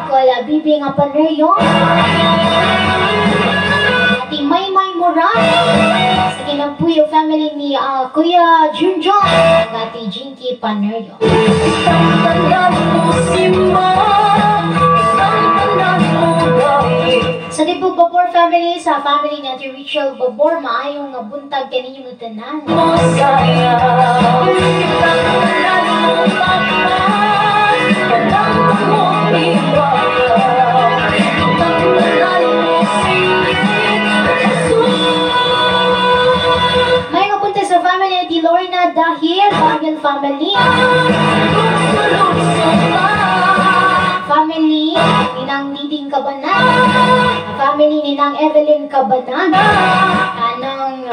Kuala Bibi nga Paneryo, Ate Maymay Moran, sa Kinampuyo family ni Kuya Junjun, Ate Jinky Paneryo. Sa Tibok Babor family, sa family ni Ate Rachel Babor, maayong nga buntag kaninyong tanan. May nga buntag sa family ni Ate Lorna Dahil, Dahil family. Family ni Nang Diding Kabanag, family ni Nang Evelyn Kabanag, anang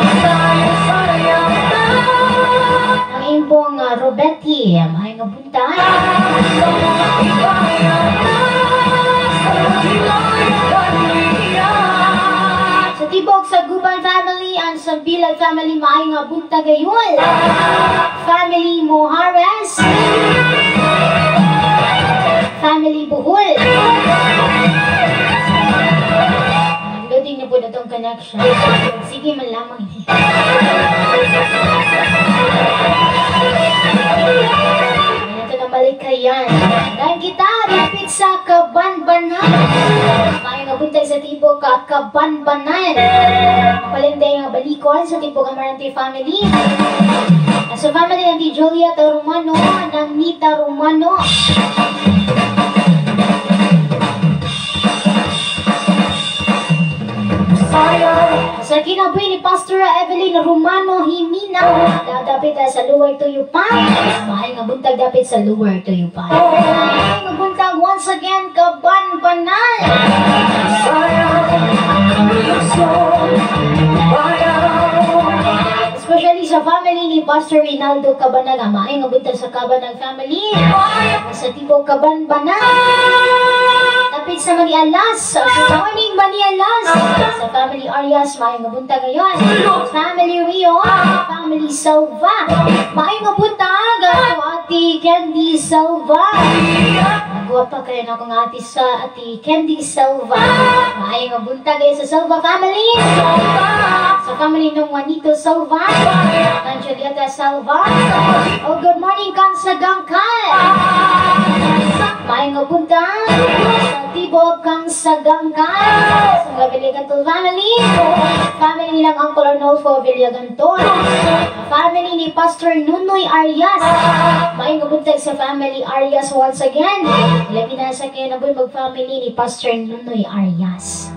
ang imbong Robetti, maayong nga buntag. Sa Tibok sa Guban family and sa Bilal family, maayong nga buntag gayud. Family Mojares, family Buhol. Loading na po na itong connection. Sige man lamang. Ito na balikayan. Dahil kita, dapit sa Kabanbanan. Maayong nga buntag sa Tibok Kabanbanan. Palinday nga balikon sa Tibok Amarante family. Sa family ng Ti Julieta Romano, ng Nita Romano. Sa kinabuhi ni Pastora Evelyn Romano Jimina, dapit sa Lower Tuyupan. Mahal nga buntag dapit sa Lower Tuyupan. Mahal nga buntag once again, Kabanbanan. Especially sa family ni Pastor Rinaldo Cabanaga. Maayong nga buntag sa Cabanag family. Sa Tibok Kabanbanan. Dapit sa Manialas. Good morning, Manialas. Sa family Arias, maayong nga buntag ngayon. Family Rio, family Salva. Maayong nga buntag to Ate Candy Salva. Nagwapa kayo na akong ate sa Ate Candy Salva. Maayong nga buntag kayo sa Salva family. Sa family ng Juanito Salva, ng Julieta Salva. Oh, good morning, Kansagangkan. Maayong nga buntag sa Tibok Kansagangkan. Sa mga Villagantol family. Family nilang Uncle Arnolfo Villagantol. Family ni Pastor Nunoy Arias. Maayong nga buntag sa family Arias once again. Labi na sa kayo na po mag-family ni Pastor Nunoy Arias.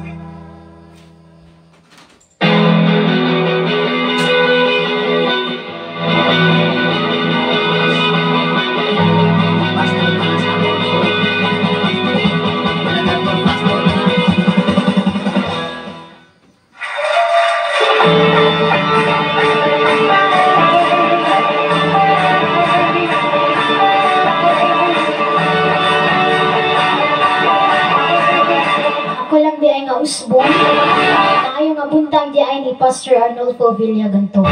Usbong. Maayong nga buntag di ay ni Pastor Arnolfo Villagantol.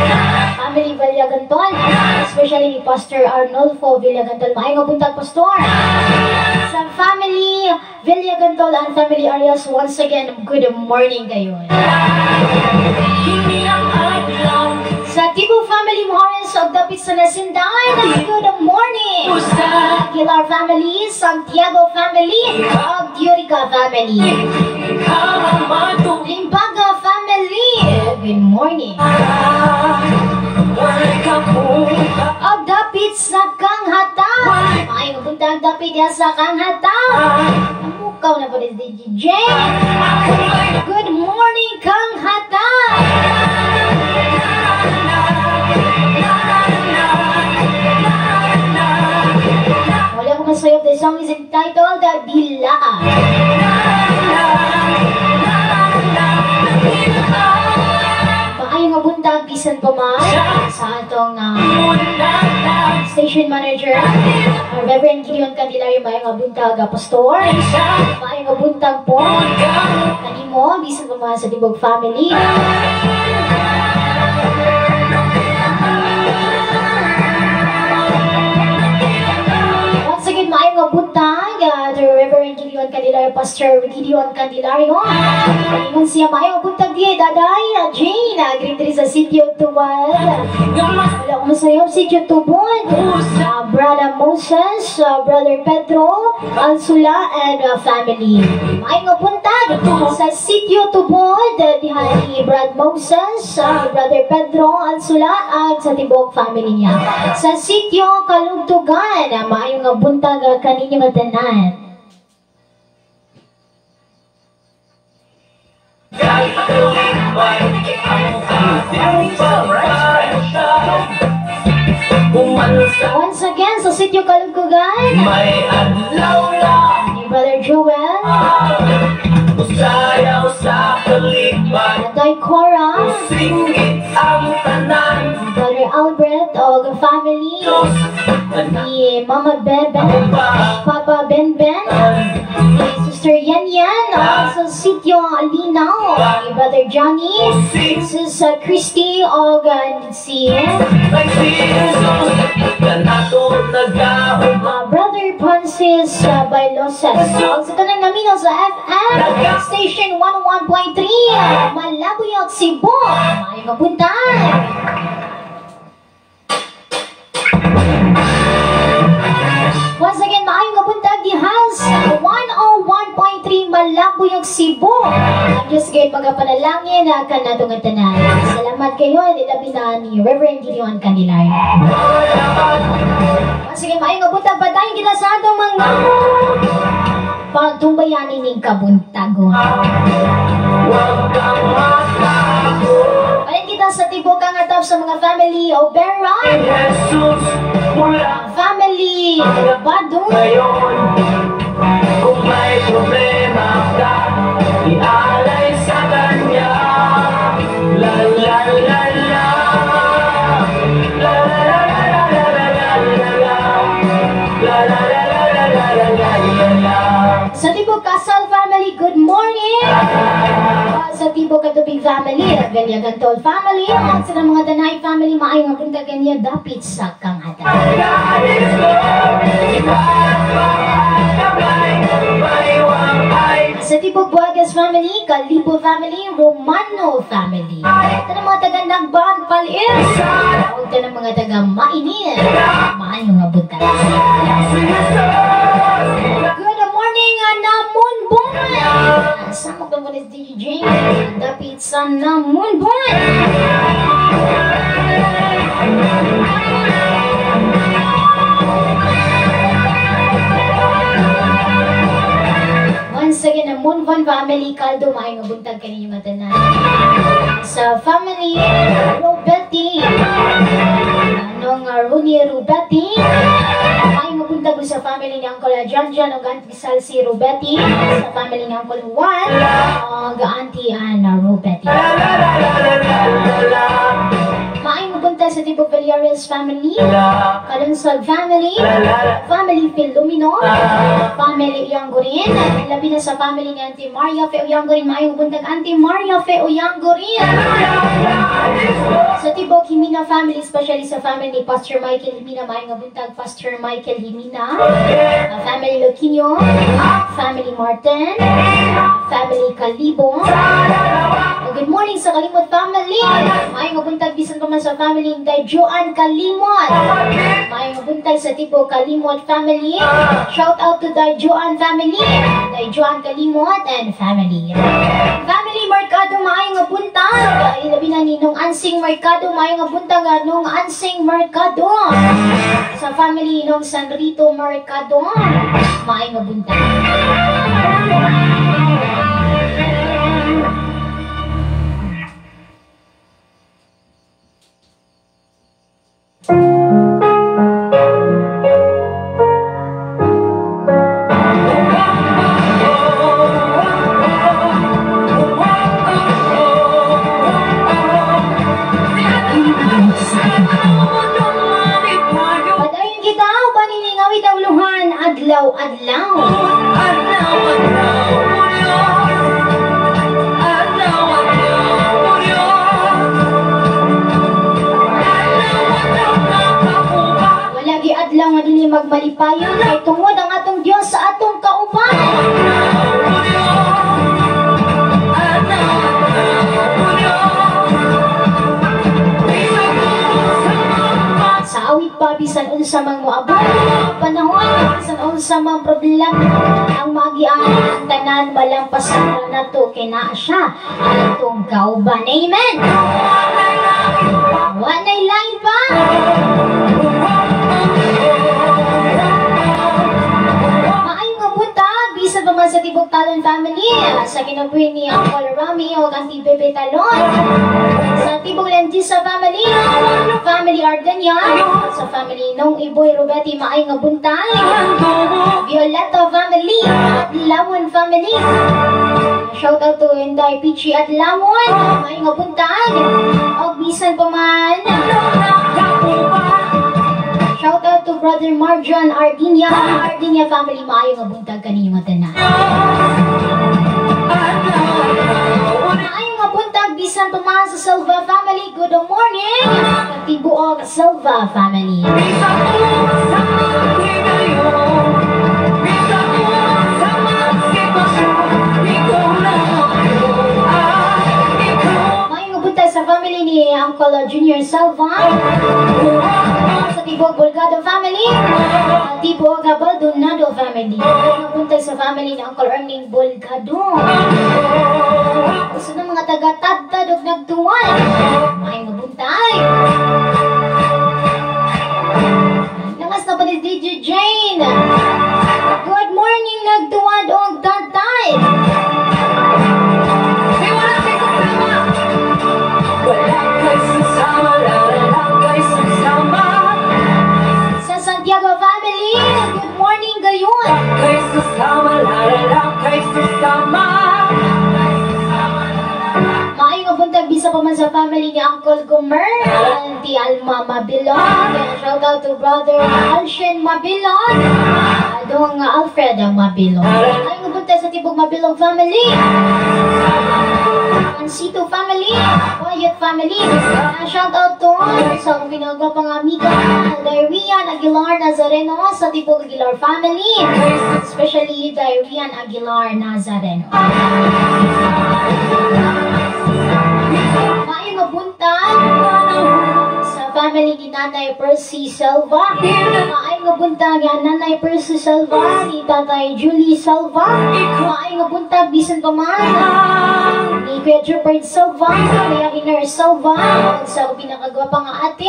Family Villagantol, especially ni Pastor Arnolfo Villagantol. Maayong nga buntag, Pastor. Sa family Villagantol and family Arias, once again, good morning kayo. Sa Tibo family Mojares of dapit sa Nasindan, good morning. Aguilar family, Santiago family, of Diorica family. Limbaga family, good morning. Og dapit sa Kanghataw, maayong buntag dapit ya sa Kanghataw. Mukaw na po ni DJ. Good morning, Kanghataw. Wala ko masayop. The song is entitled Dilaa. bisan pa man sa atong station manager, Reverend Gideon Candelario, maayong nga buntag, Pastor. Maayong nga buntag po kanimo, bisan pa man sa tibok family. Once again, maayong nga buntag to Reverend Gideon Candelario, Pastor Gideon Candelario. Ingon siya, maayong buntag di daday, Jane, green diri sa Sitio Tubod. Wala ko masayop, Sitio Tubod. Brother Moses, Brother Pedro, Alsula, and family. Maayong buntag sa Sitio Tubod, diha ni Brad Moses, Brother Pedro, Alsula, at sa tibok family niya. Sa Sitio Kalugtugan, maayong buntag kaninyo nga tanan. Once again, sa Sitio Kalugtugan, May adlaw ni Brother Joel, Usayaw sa kalikman, Day Cora, Singit ang tanan, Brother Albert og family, ni Mama Bebe, Papa Benben, ni Sister Yan Yan, sa Sitio Linaw, ni Brother Johnny, Sis Christy og si Brother Francis Bailoses. Og sa tanang naminaw sa FM Station 101.3, Malabuyoc, Cebu. Maayong buntag. Once again, maayong buntag diha sa 101.3 Malabuyoc, Cebu. Ang Diyos kayo magapanalangin kanato nga tanan. Salamat kayo, labi na ni Reverend Gideon Candelario. Once again, maayong buntag padayon kita sa atong mga pagtumbayanin ning kabuntagon. Balik kita sa tibok ang atap sa mga family Obera, family Badong, Ngayon, kung may problema ka, ialay sa kanya. La la la la, la la la la la la la la, la la la la la la la la la. Sa Tibok Kasal family, good morning! Sa Tibok Katubig family, Villagantol family, at sa mga Danay family, maayong buntag kanya dapit sa Kangatan. Sa Tibok Buagas family, Kalibo family, Romano family. Ito ng mga taga Nagban, Palir. Ito ng mga taga Mainir. Maayong buntag. Good morning, Namunbon! Sama ko ni DJ Jane, dapit sa Namunbon! Once again, Namunbon family, Kaldo, maayong buntag kaninyo nga tanan. Sa family Robetti, anong Rooney Robetti, maayong buntag sa family ni Uncle John John og Auntie Salsi Robetti, sa family ni Uncle Juan og Auntie Anna Robetti. Maayong buntag sa Tibok Villares family, Kalunsod family, family Filomeno, family Uyangurin, labi na sa family ni Auntie Maria Fe Uyangurin. Maayong buntag Auntie Maria Fe Uyangurin. Sa Tibok Jimena family, especially sa family ni Pastor Michael Jimena, maayong buntag Pastor Michael Jimena, family Loquinho, family Martin, family Kalibo. Good morning sa Kalimot family. Maayong buntag bisan pa man sa family ni Joan Kalimot. Maayong buntag sa Tibok Kalimot family. Shout out to the Joan family, the Joan Kalimot and family. Family Mercado, maayong buntag. Ilabi na ni Nung Ansing Mercado, maayong buntag Nung Ansing Mercado. Sa family nung Sanrito Mercado, maayong buntag. adlaw. Adlaw, adlaw, Diyos. Adlaw, adlaw, Diyos. Adlaw, adlaw, nakauban. Wala gi adlaw nga dili magmalipayon kay tungod ang atong Dios sa atong kauban. Adlaw, Diyos. Adlaw, adlaw, Diyos. Bisag unsa man Sa awit pa, bisan unsa mang moabot panahon, bisan unsa mang problema ang maagian, ang tanan malampasan ra nato kay naa siya atong kauban. Amen. Wa nay lain pa. Maayong nga buntag bisan pa man sa tibok Talon family, sa kinabuhi ni Uncle Rami ug Auntie Bebe Talon, sa tibok Lentisa family, family Ardenia, sa family nung Iboy Robetti, maayong nga buntag. Violeta family, Adlawon family. Shout out to Inday Pichi Adlawon, maayong nga buntag. Og bisan pa man, shout out to Brother Marjan Ardinia, Ardinia family, maayong nga buntag kaninyo nga tanan. Maayong nga buntag bisan pa man sa Silva family. Good morning. Tibuok Silva family. Bisag unsa mang higayon, bisag unsa mang sitwasyon, ikaw lang ako, ah, ikaw. Maayong nga buntag sa family ni Uncle Junior Silva, sa Tibok Bulgado family, Tibok Baldonado family. Maayong nga buntag sa family ni Uncle Erning Bulgado. Sa mga taga-tadtad ug nagtuwan, maayong nga buntag. Nangas na pa ni DJ Jane. Good morning, nagtuwan og tadtad. Di wala kay sasama. Wala kay sasama, la la la kay sasama. Sa Santiago family, good morning gayon. Kay sasama, la la la kay sasama. Maayong nga buntag bisa pa man sa family ni Uncle Gomer, Auntie Alma Mabilog. Shout out to Brother Alshen Mabilog, Adong Alfred Mabilog. Maayong nga buntag sa Tibok Mabilog family, Pansito family, Wyatt family. Shout out to sa akong pinagwapang amiga, Darian Aguilar Nazareno sa Tibok Aguilar family, especially Darian Aguilar Nazareno. Maayong nga buntag sa family ni Nanay Percy Silva. Maayong nga buntag nga Nanay Percy Silva, ni Tatay Julie Silva. Maayong nga buntag bisan pa man ni Kuya Jupert Silva, Kuya Iner Silva, ug sa pinakagwapa nga ate,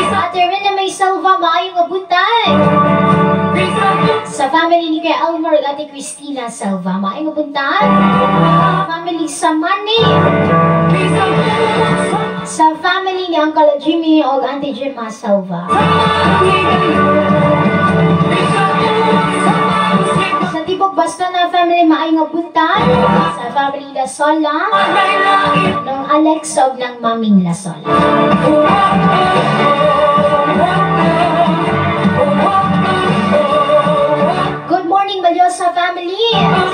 Ate Rena May Silva, maayong nga buntag. Sa family ni Kuya Elmer ug Ate Christina Silva, maayong nga buntag. Family Samani, sa family ni Uncle Jimmy ug Auntie Gemma Silva. Sa Tibok Bastona family, maayong nga buntag. Sa family Lasola, ng Alex ug ng Maming Lasola. Good morning, Malyosa family.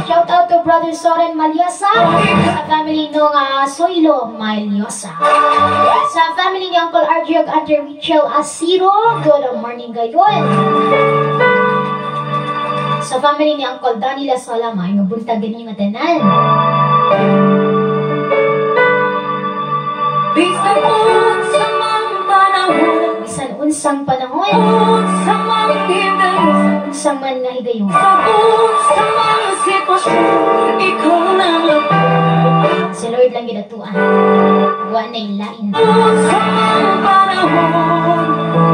Shout out to Brother Soren Malyosa. Sa family ng Soilo Malyosa. Sa family ni Uncle RJ ug Auntie Rachel Asiro, good morning gayon. Sa family ni Uncle Danny Lasola, maayong buntag ganin nga tanan. Bisan unsa mang panahon, Bisan unsang panahon, unsa mang higayon, unsang man nga higayon, sa unsa mang sitwasyon, ikaw lang ako. Si Lord lang ginatuan. Wa nay lain. Unsa mang panahon,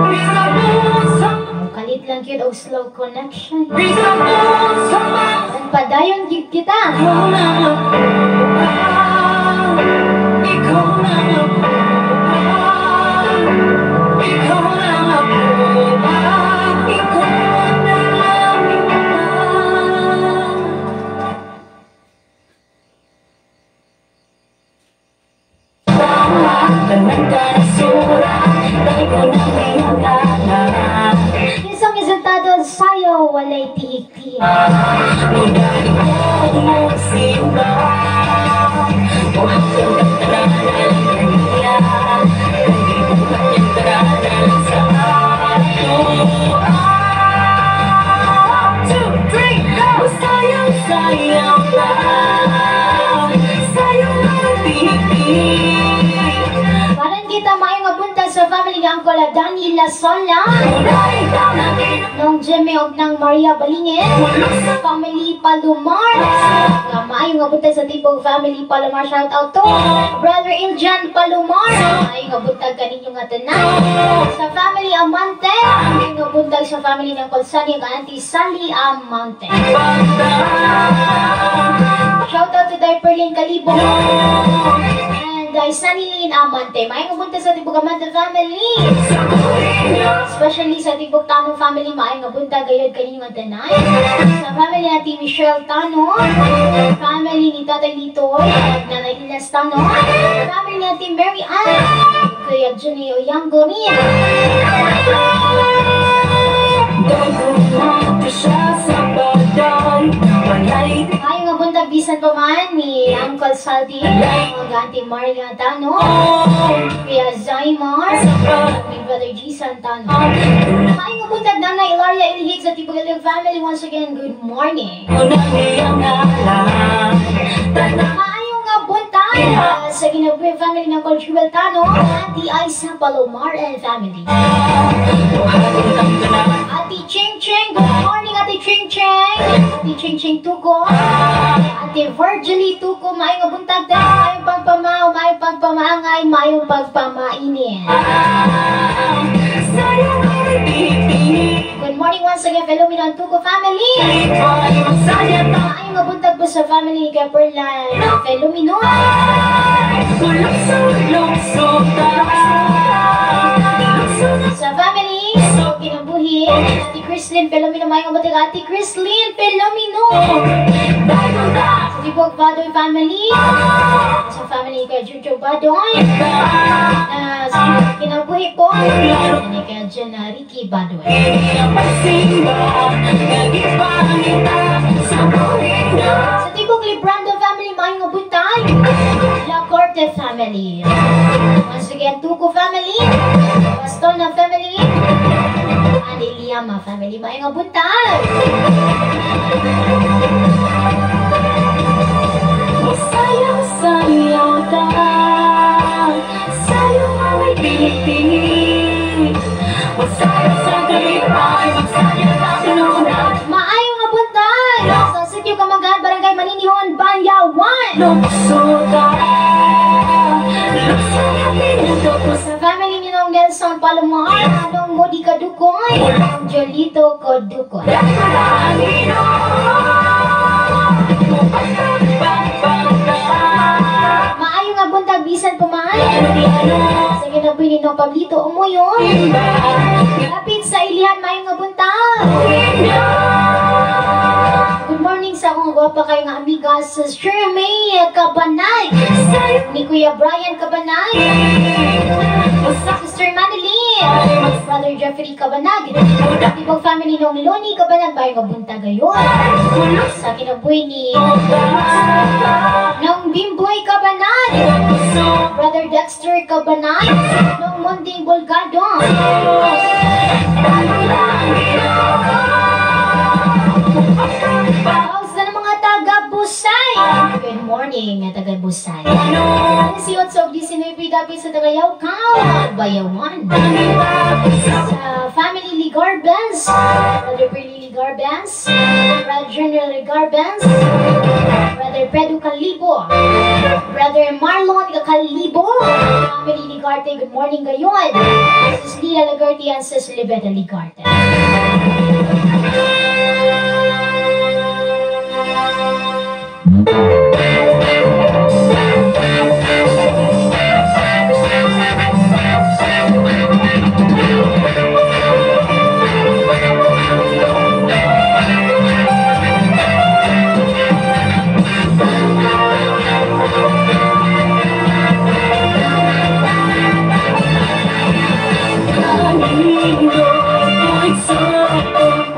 bisan unsa, Kalit lang gyud og slow connection. bisan unsa mang, Ang padayon gyud kita. ikaw lang ako. Ikaw lang ako. Ikaw lang ako. Ikaw na lang pa. Yung song is entitled Sayo Walay Tihik-Tihik. Mudayon mo simba, buhat ang tanan niya, kay gibuhat niyang tanan sa ato. 2, 3, go! Sayaw, sayaw ta, sayaw na pipig. Karon kita maayo nga buntag sa family ni Uncle Danny Lasola, nung Jimmy og nang Maria Balingit, family Palomar. Nga maayo nga buntag sa tipong family Palomar. Shout out to Brother Iljan Palomar. Maayo nga buntag kaninyo nga tanan. Sa family Amante, maayo nga buntag sa family ni Uncle Sunny ug Auntie Sally Amante. Shout out to Day Perlin Calibo and Sunny Lynn Amante. Maayo nga buntag sa tibok Amante family. Especially sa tibok Tano family, maayo nga buntag gayod kaninyo nga tanan. Sa family natin Michelle Tano, family ni Tatay Litoy, at Nanay Linas Tano, family natin Mary Ann, Kuya Junio Yangorin. Maayo nga buntag bisan pa man ni Uncle Saldi, mga Auntie Maria Tano, Kuya Zaymar, ni Brother G. Santano. Maayo nga buntag Nanay Ilaria Ilihig sa Tibok family. Once again, good morning. Maayo nga buntag sa kinabuhi family ng Uncle Jewel Tano, Auntie Aisa Palomar and family. Ate Ching Ching, good morning, Ate Ching Ching. Ate Ching Ching Tuko, Ate Virgily Tuko, maayo nga buntag ta, maayong pagpamao, maayong pagpamaangay, maayong pagpamainit. Good morning once again, fellow Milan Tuko family. Maayo nga buntag po sa family ni Kuya Perlan Felomino. Sa family, kinabuhi, Ate Chrislyn Felomino, maayo nga buntag Ate Chrislyn Felomino. Sa Tibok Badoy family, sa family ni Kuya Jojo Badoy, sa kinabuhi po, ni Kuya Jenna Ricky Badoy. Sa Tibok Librando family, maayo nga buntag, La Corte family. Once again, Tuko family, Bastona family, and Eliama family, maayo nga buntag. Sayaw, sayaw ta, sayaw nga may pinipig. Magsayaw sa kalipay, magsayaw sa kanunay. Maayo nga buntag sa Sitio Kamanggaan, Barangay Maninihon, Banyawan. Lukso ta, lukso nga pinatapos. Sa family ni Nong Nelson Palomar, Nong Modi Kadukoy, Nong Jolito Kadukoy. Maayo nga buntag bisan pa man sa kinabuhi ni Nong Pablito Umuyon. Lapit sa Ilihan, maayo nga buntag. Good morning sa akong gwapa kayo nga amiga sa Shermay Kabanay, ni Kuya Brian Kabanay, Sister Madeline, Brother Jeffrey Kabanag, Tibok family nung Loni Kabanag, maayo nga buntag gayon. Sa kinabuhi ni Nong Bimboy Kabanag, Brother Dexter Kabanag, Nong Monding Bulgado. House na ng mga taga-Busay. Good morning, taga-Busay. Si Otso 19 dapat sa Tagayaw Kao, Bayawan. Sa family Ligarbens, Brother Bernie Ligarbens, Brother General Ligarbens, Brother Pedro Calibo, Brother Marlon Calibo, family Ligarte, good morning gayon. Sis Lila Ligarte and Sis Libeta Ligarte.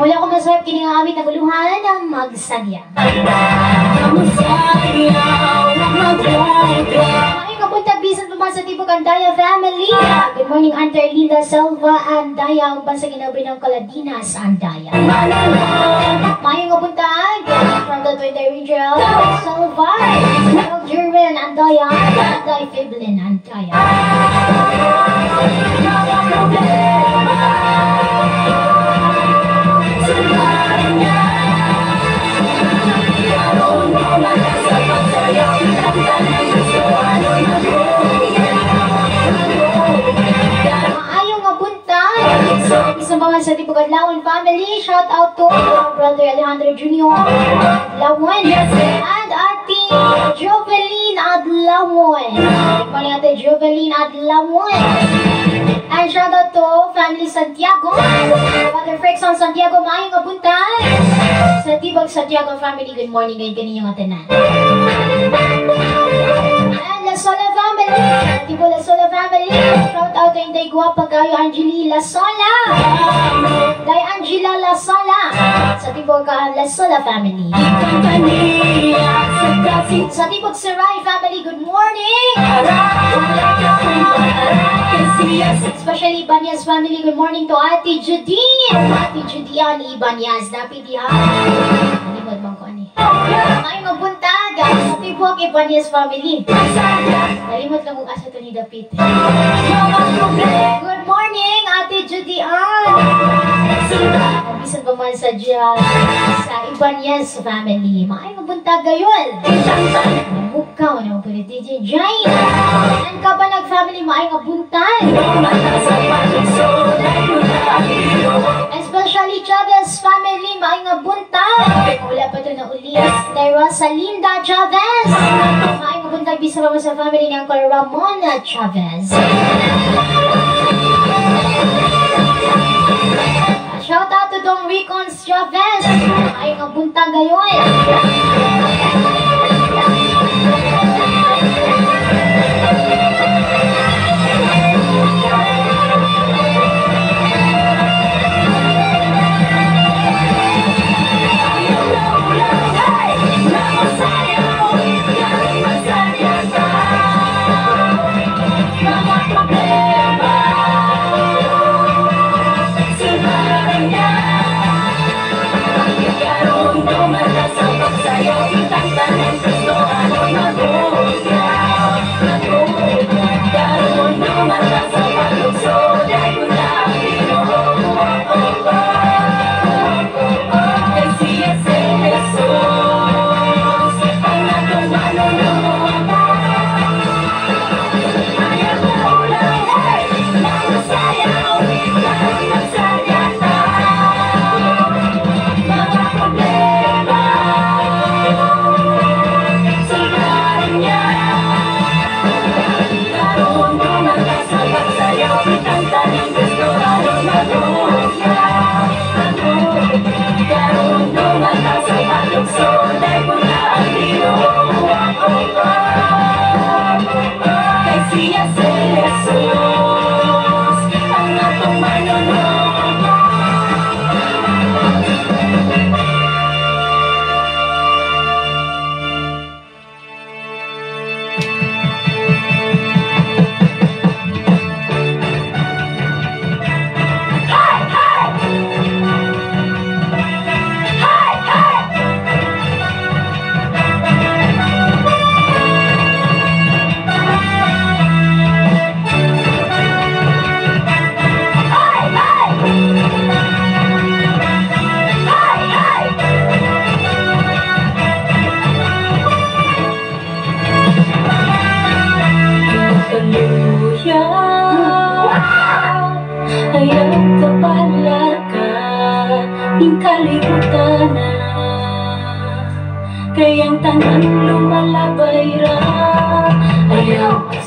Wala ko masarap kini nga awit na guluhan ng magsadya. Andaya. Maayong buntag bisan pa man sa tibok Andaya family. Good morning, Ante Linda Selva Andaya, uban sa ginabi ng Caladinas Andaya. Maayong buntag from the Twin Angel Salvar, Jerwin Andaya, Anday Fiblin Andaya. Maayong buntag isa mga sa Tibok Adlawon family. Shout out to Brother Alejandro Jr. Adlawon and Ate Jovelyn Adlawon. Good morning, Ate Jovelyn Adlawon. And shout out to family Santiago, Father Frexon Santiago. Maayong buntag sa Tibok Santiago family. Good morning ngayon kaninyong tanan. And Lasola family, Tibok Lasola family. Shout out to Inday Guwapa kayo, Angeli Lasola. Day Angela Lasola sa Tibok Lasola family. Sa Tibok Saray family, good morning. Especially Ibanez family, good morning to Ate Judine. Ate Judian Ibanez, dapat diha. Nalimod man ko ani. Maayong buntag sa Tibok Ibanez family. Nalimot lang kung asa to ni dapit. Good morning, Ate Judian. Bisan pa man sa sa Ibanez family. Maayong buntag gayon. Mukaw na po ni DJ Jane. And Kabanag family, maayong buntag. Especially Chavez family, maayong buntag. Wala pa ito na uli. Kay Rosalinda Chavez. Maayong buntag bisa pa sa family ni Uncle Ramon Chavez. Shout out to Dong Ricons Chavez. Maayong buntag gayon.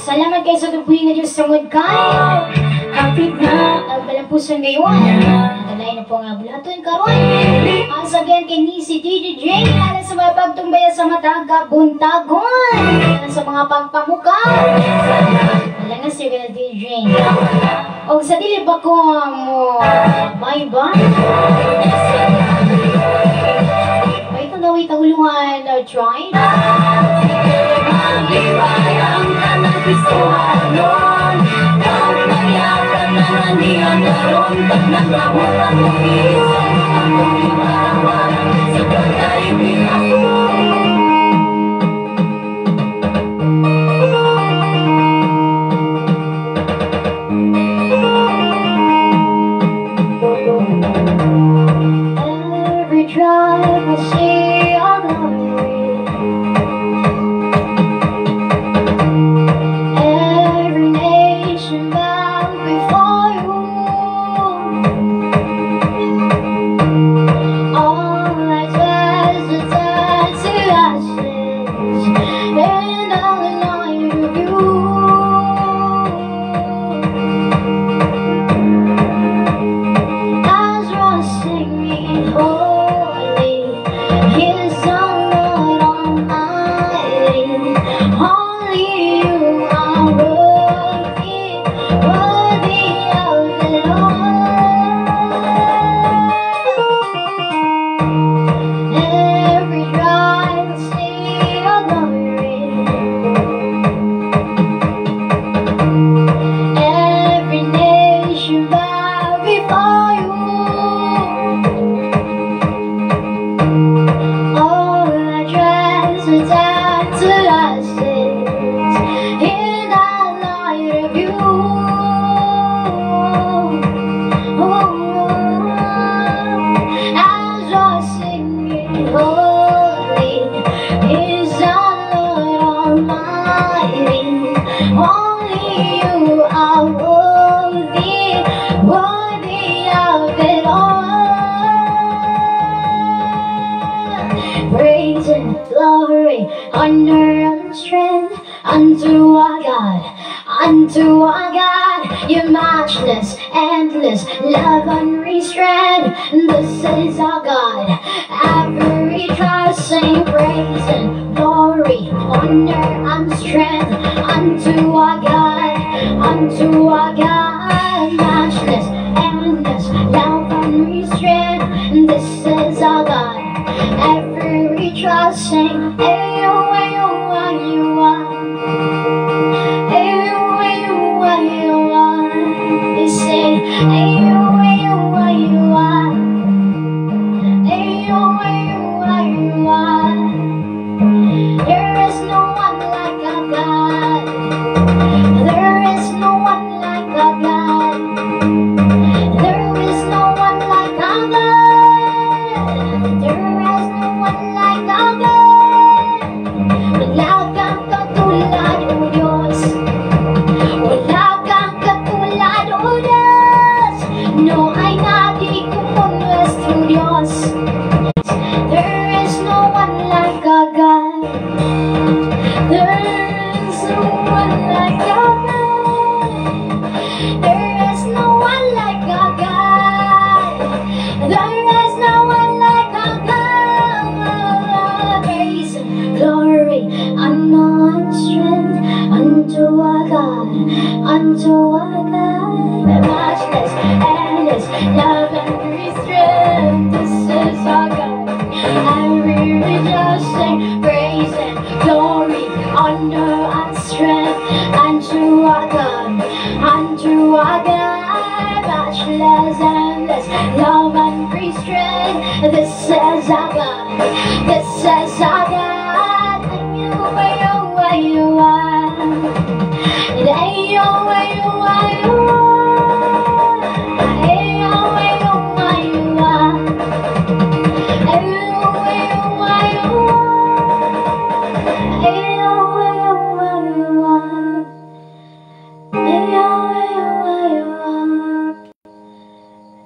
Salamat kayo sa tubuhin nga Diyos tungod kay hapit na ang balampuson ngayon. Talay na po nga bulaton karon. Ang sagyan kay ni si DJ Jane alang sa mga pagtumbaya sa mataga buntagon, alang sa mga pagpamuka. Alangas yung kay DJ Jane. Og sa dili ba ko mo may ba? May ito na Kahoy Tanguluhan Tribe. Maglibay ang tanang Kristohanon, Pagmayakan na niya karon, Tanang gamot akong isa, akong iwarawara sa pagkaibigan. Every tribe will see your glory. Every nation bow before you. All I treasure turn to ashes in the light of you. As you're singing holy, is the Lord Almighty. Only you are worthy, worthy of the Lord. Every tribe will see your glory. Every nation bow before you. All our treasures turn to ashes in the light of you. Oh, as you're singing holy is the Lord Almighty. Only you are worthy, worthy of it all. Praise and glory, honor and strength unto our God, unto our God. Your matchless, endless love unrestrained. This is our God. Every tribe sing praise and glory, honor and strength unto our God, unto our God. Matchless, endless love unrestrained. This is our God. Every tribe sing, Ayo, ayo, ayo, ayo, ayo, ayo, ayo. Sing, ayo, ayo, ayo, ayo, ayo, ayo, ayo. There is no one like our God. There is no one like our God. There is no one like our God. There is no one like our God. Wala kang katulad, O Diyos. Wala kang katulad, O Diyos. No hay nadie como nuestro Dios. There is no one like our God. There is no one like our God. There is no one like our God. There is no one like our God. Praise and glory, honor and strength unto our God, unto our God. Matchless, endless love and restraint. This is our God. And we rejoice, sing praise and glory, honor and strength unto our God, unto our God. Matchless, endless love and restraint. This is our God. This is our God. And you, you, you are. Ayo, ayo, ayo. Ayo, ayo, ayo. Ayo, ayo, ayo. Ayo, ayo, ayo. Ayo, ayo, ayo.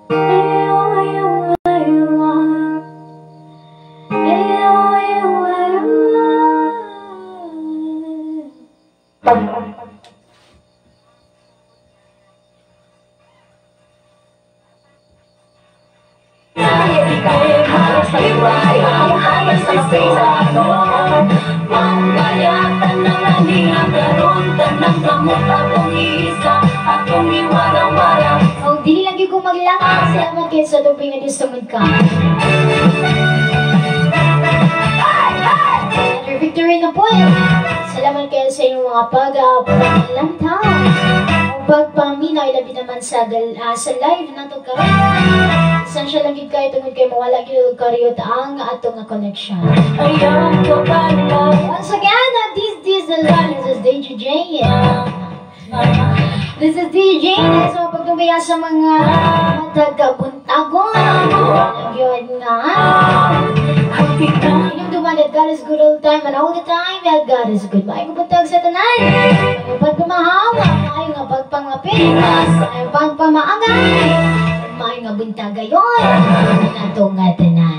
Ayo, ayo, ayo. Ayo, ayo, ayo. Maglibay ang tanang Kristohanon, Pagmayatan na niya karon, Tanang gamot akong isa, akong iwarawara. Og dili lagi ko maglakad. Salamat kayo sa tubig nga Diyos tungod ka. inyong mga pagpalantaw, pagpaminaw, ilabi naman sa live nato karon. Essential lang gyud kayo tungod kay mawala gyud og karyot ang atong connection. Ayaw ko pala. Once again, this is DJ Jane. This is DJ Jane sa pagtumaya sa mga matagabuntagon. Yun nga. Inyong that God is good all the time and all the time that God is good. Maayong buntag sa tanan. Maayong pagpamahaw, maayong nga pagpangapit, maayong pagpamaagay, maayong nga buntag gayon. Nato nga tanan.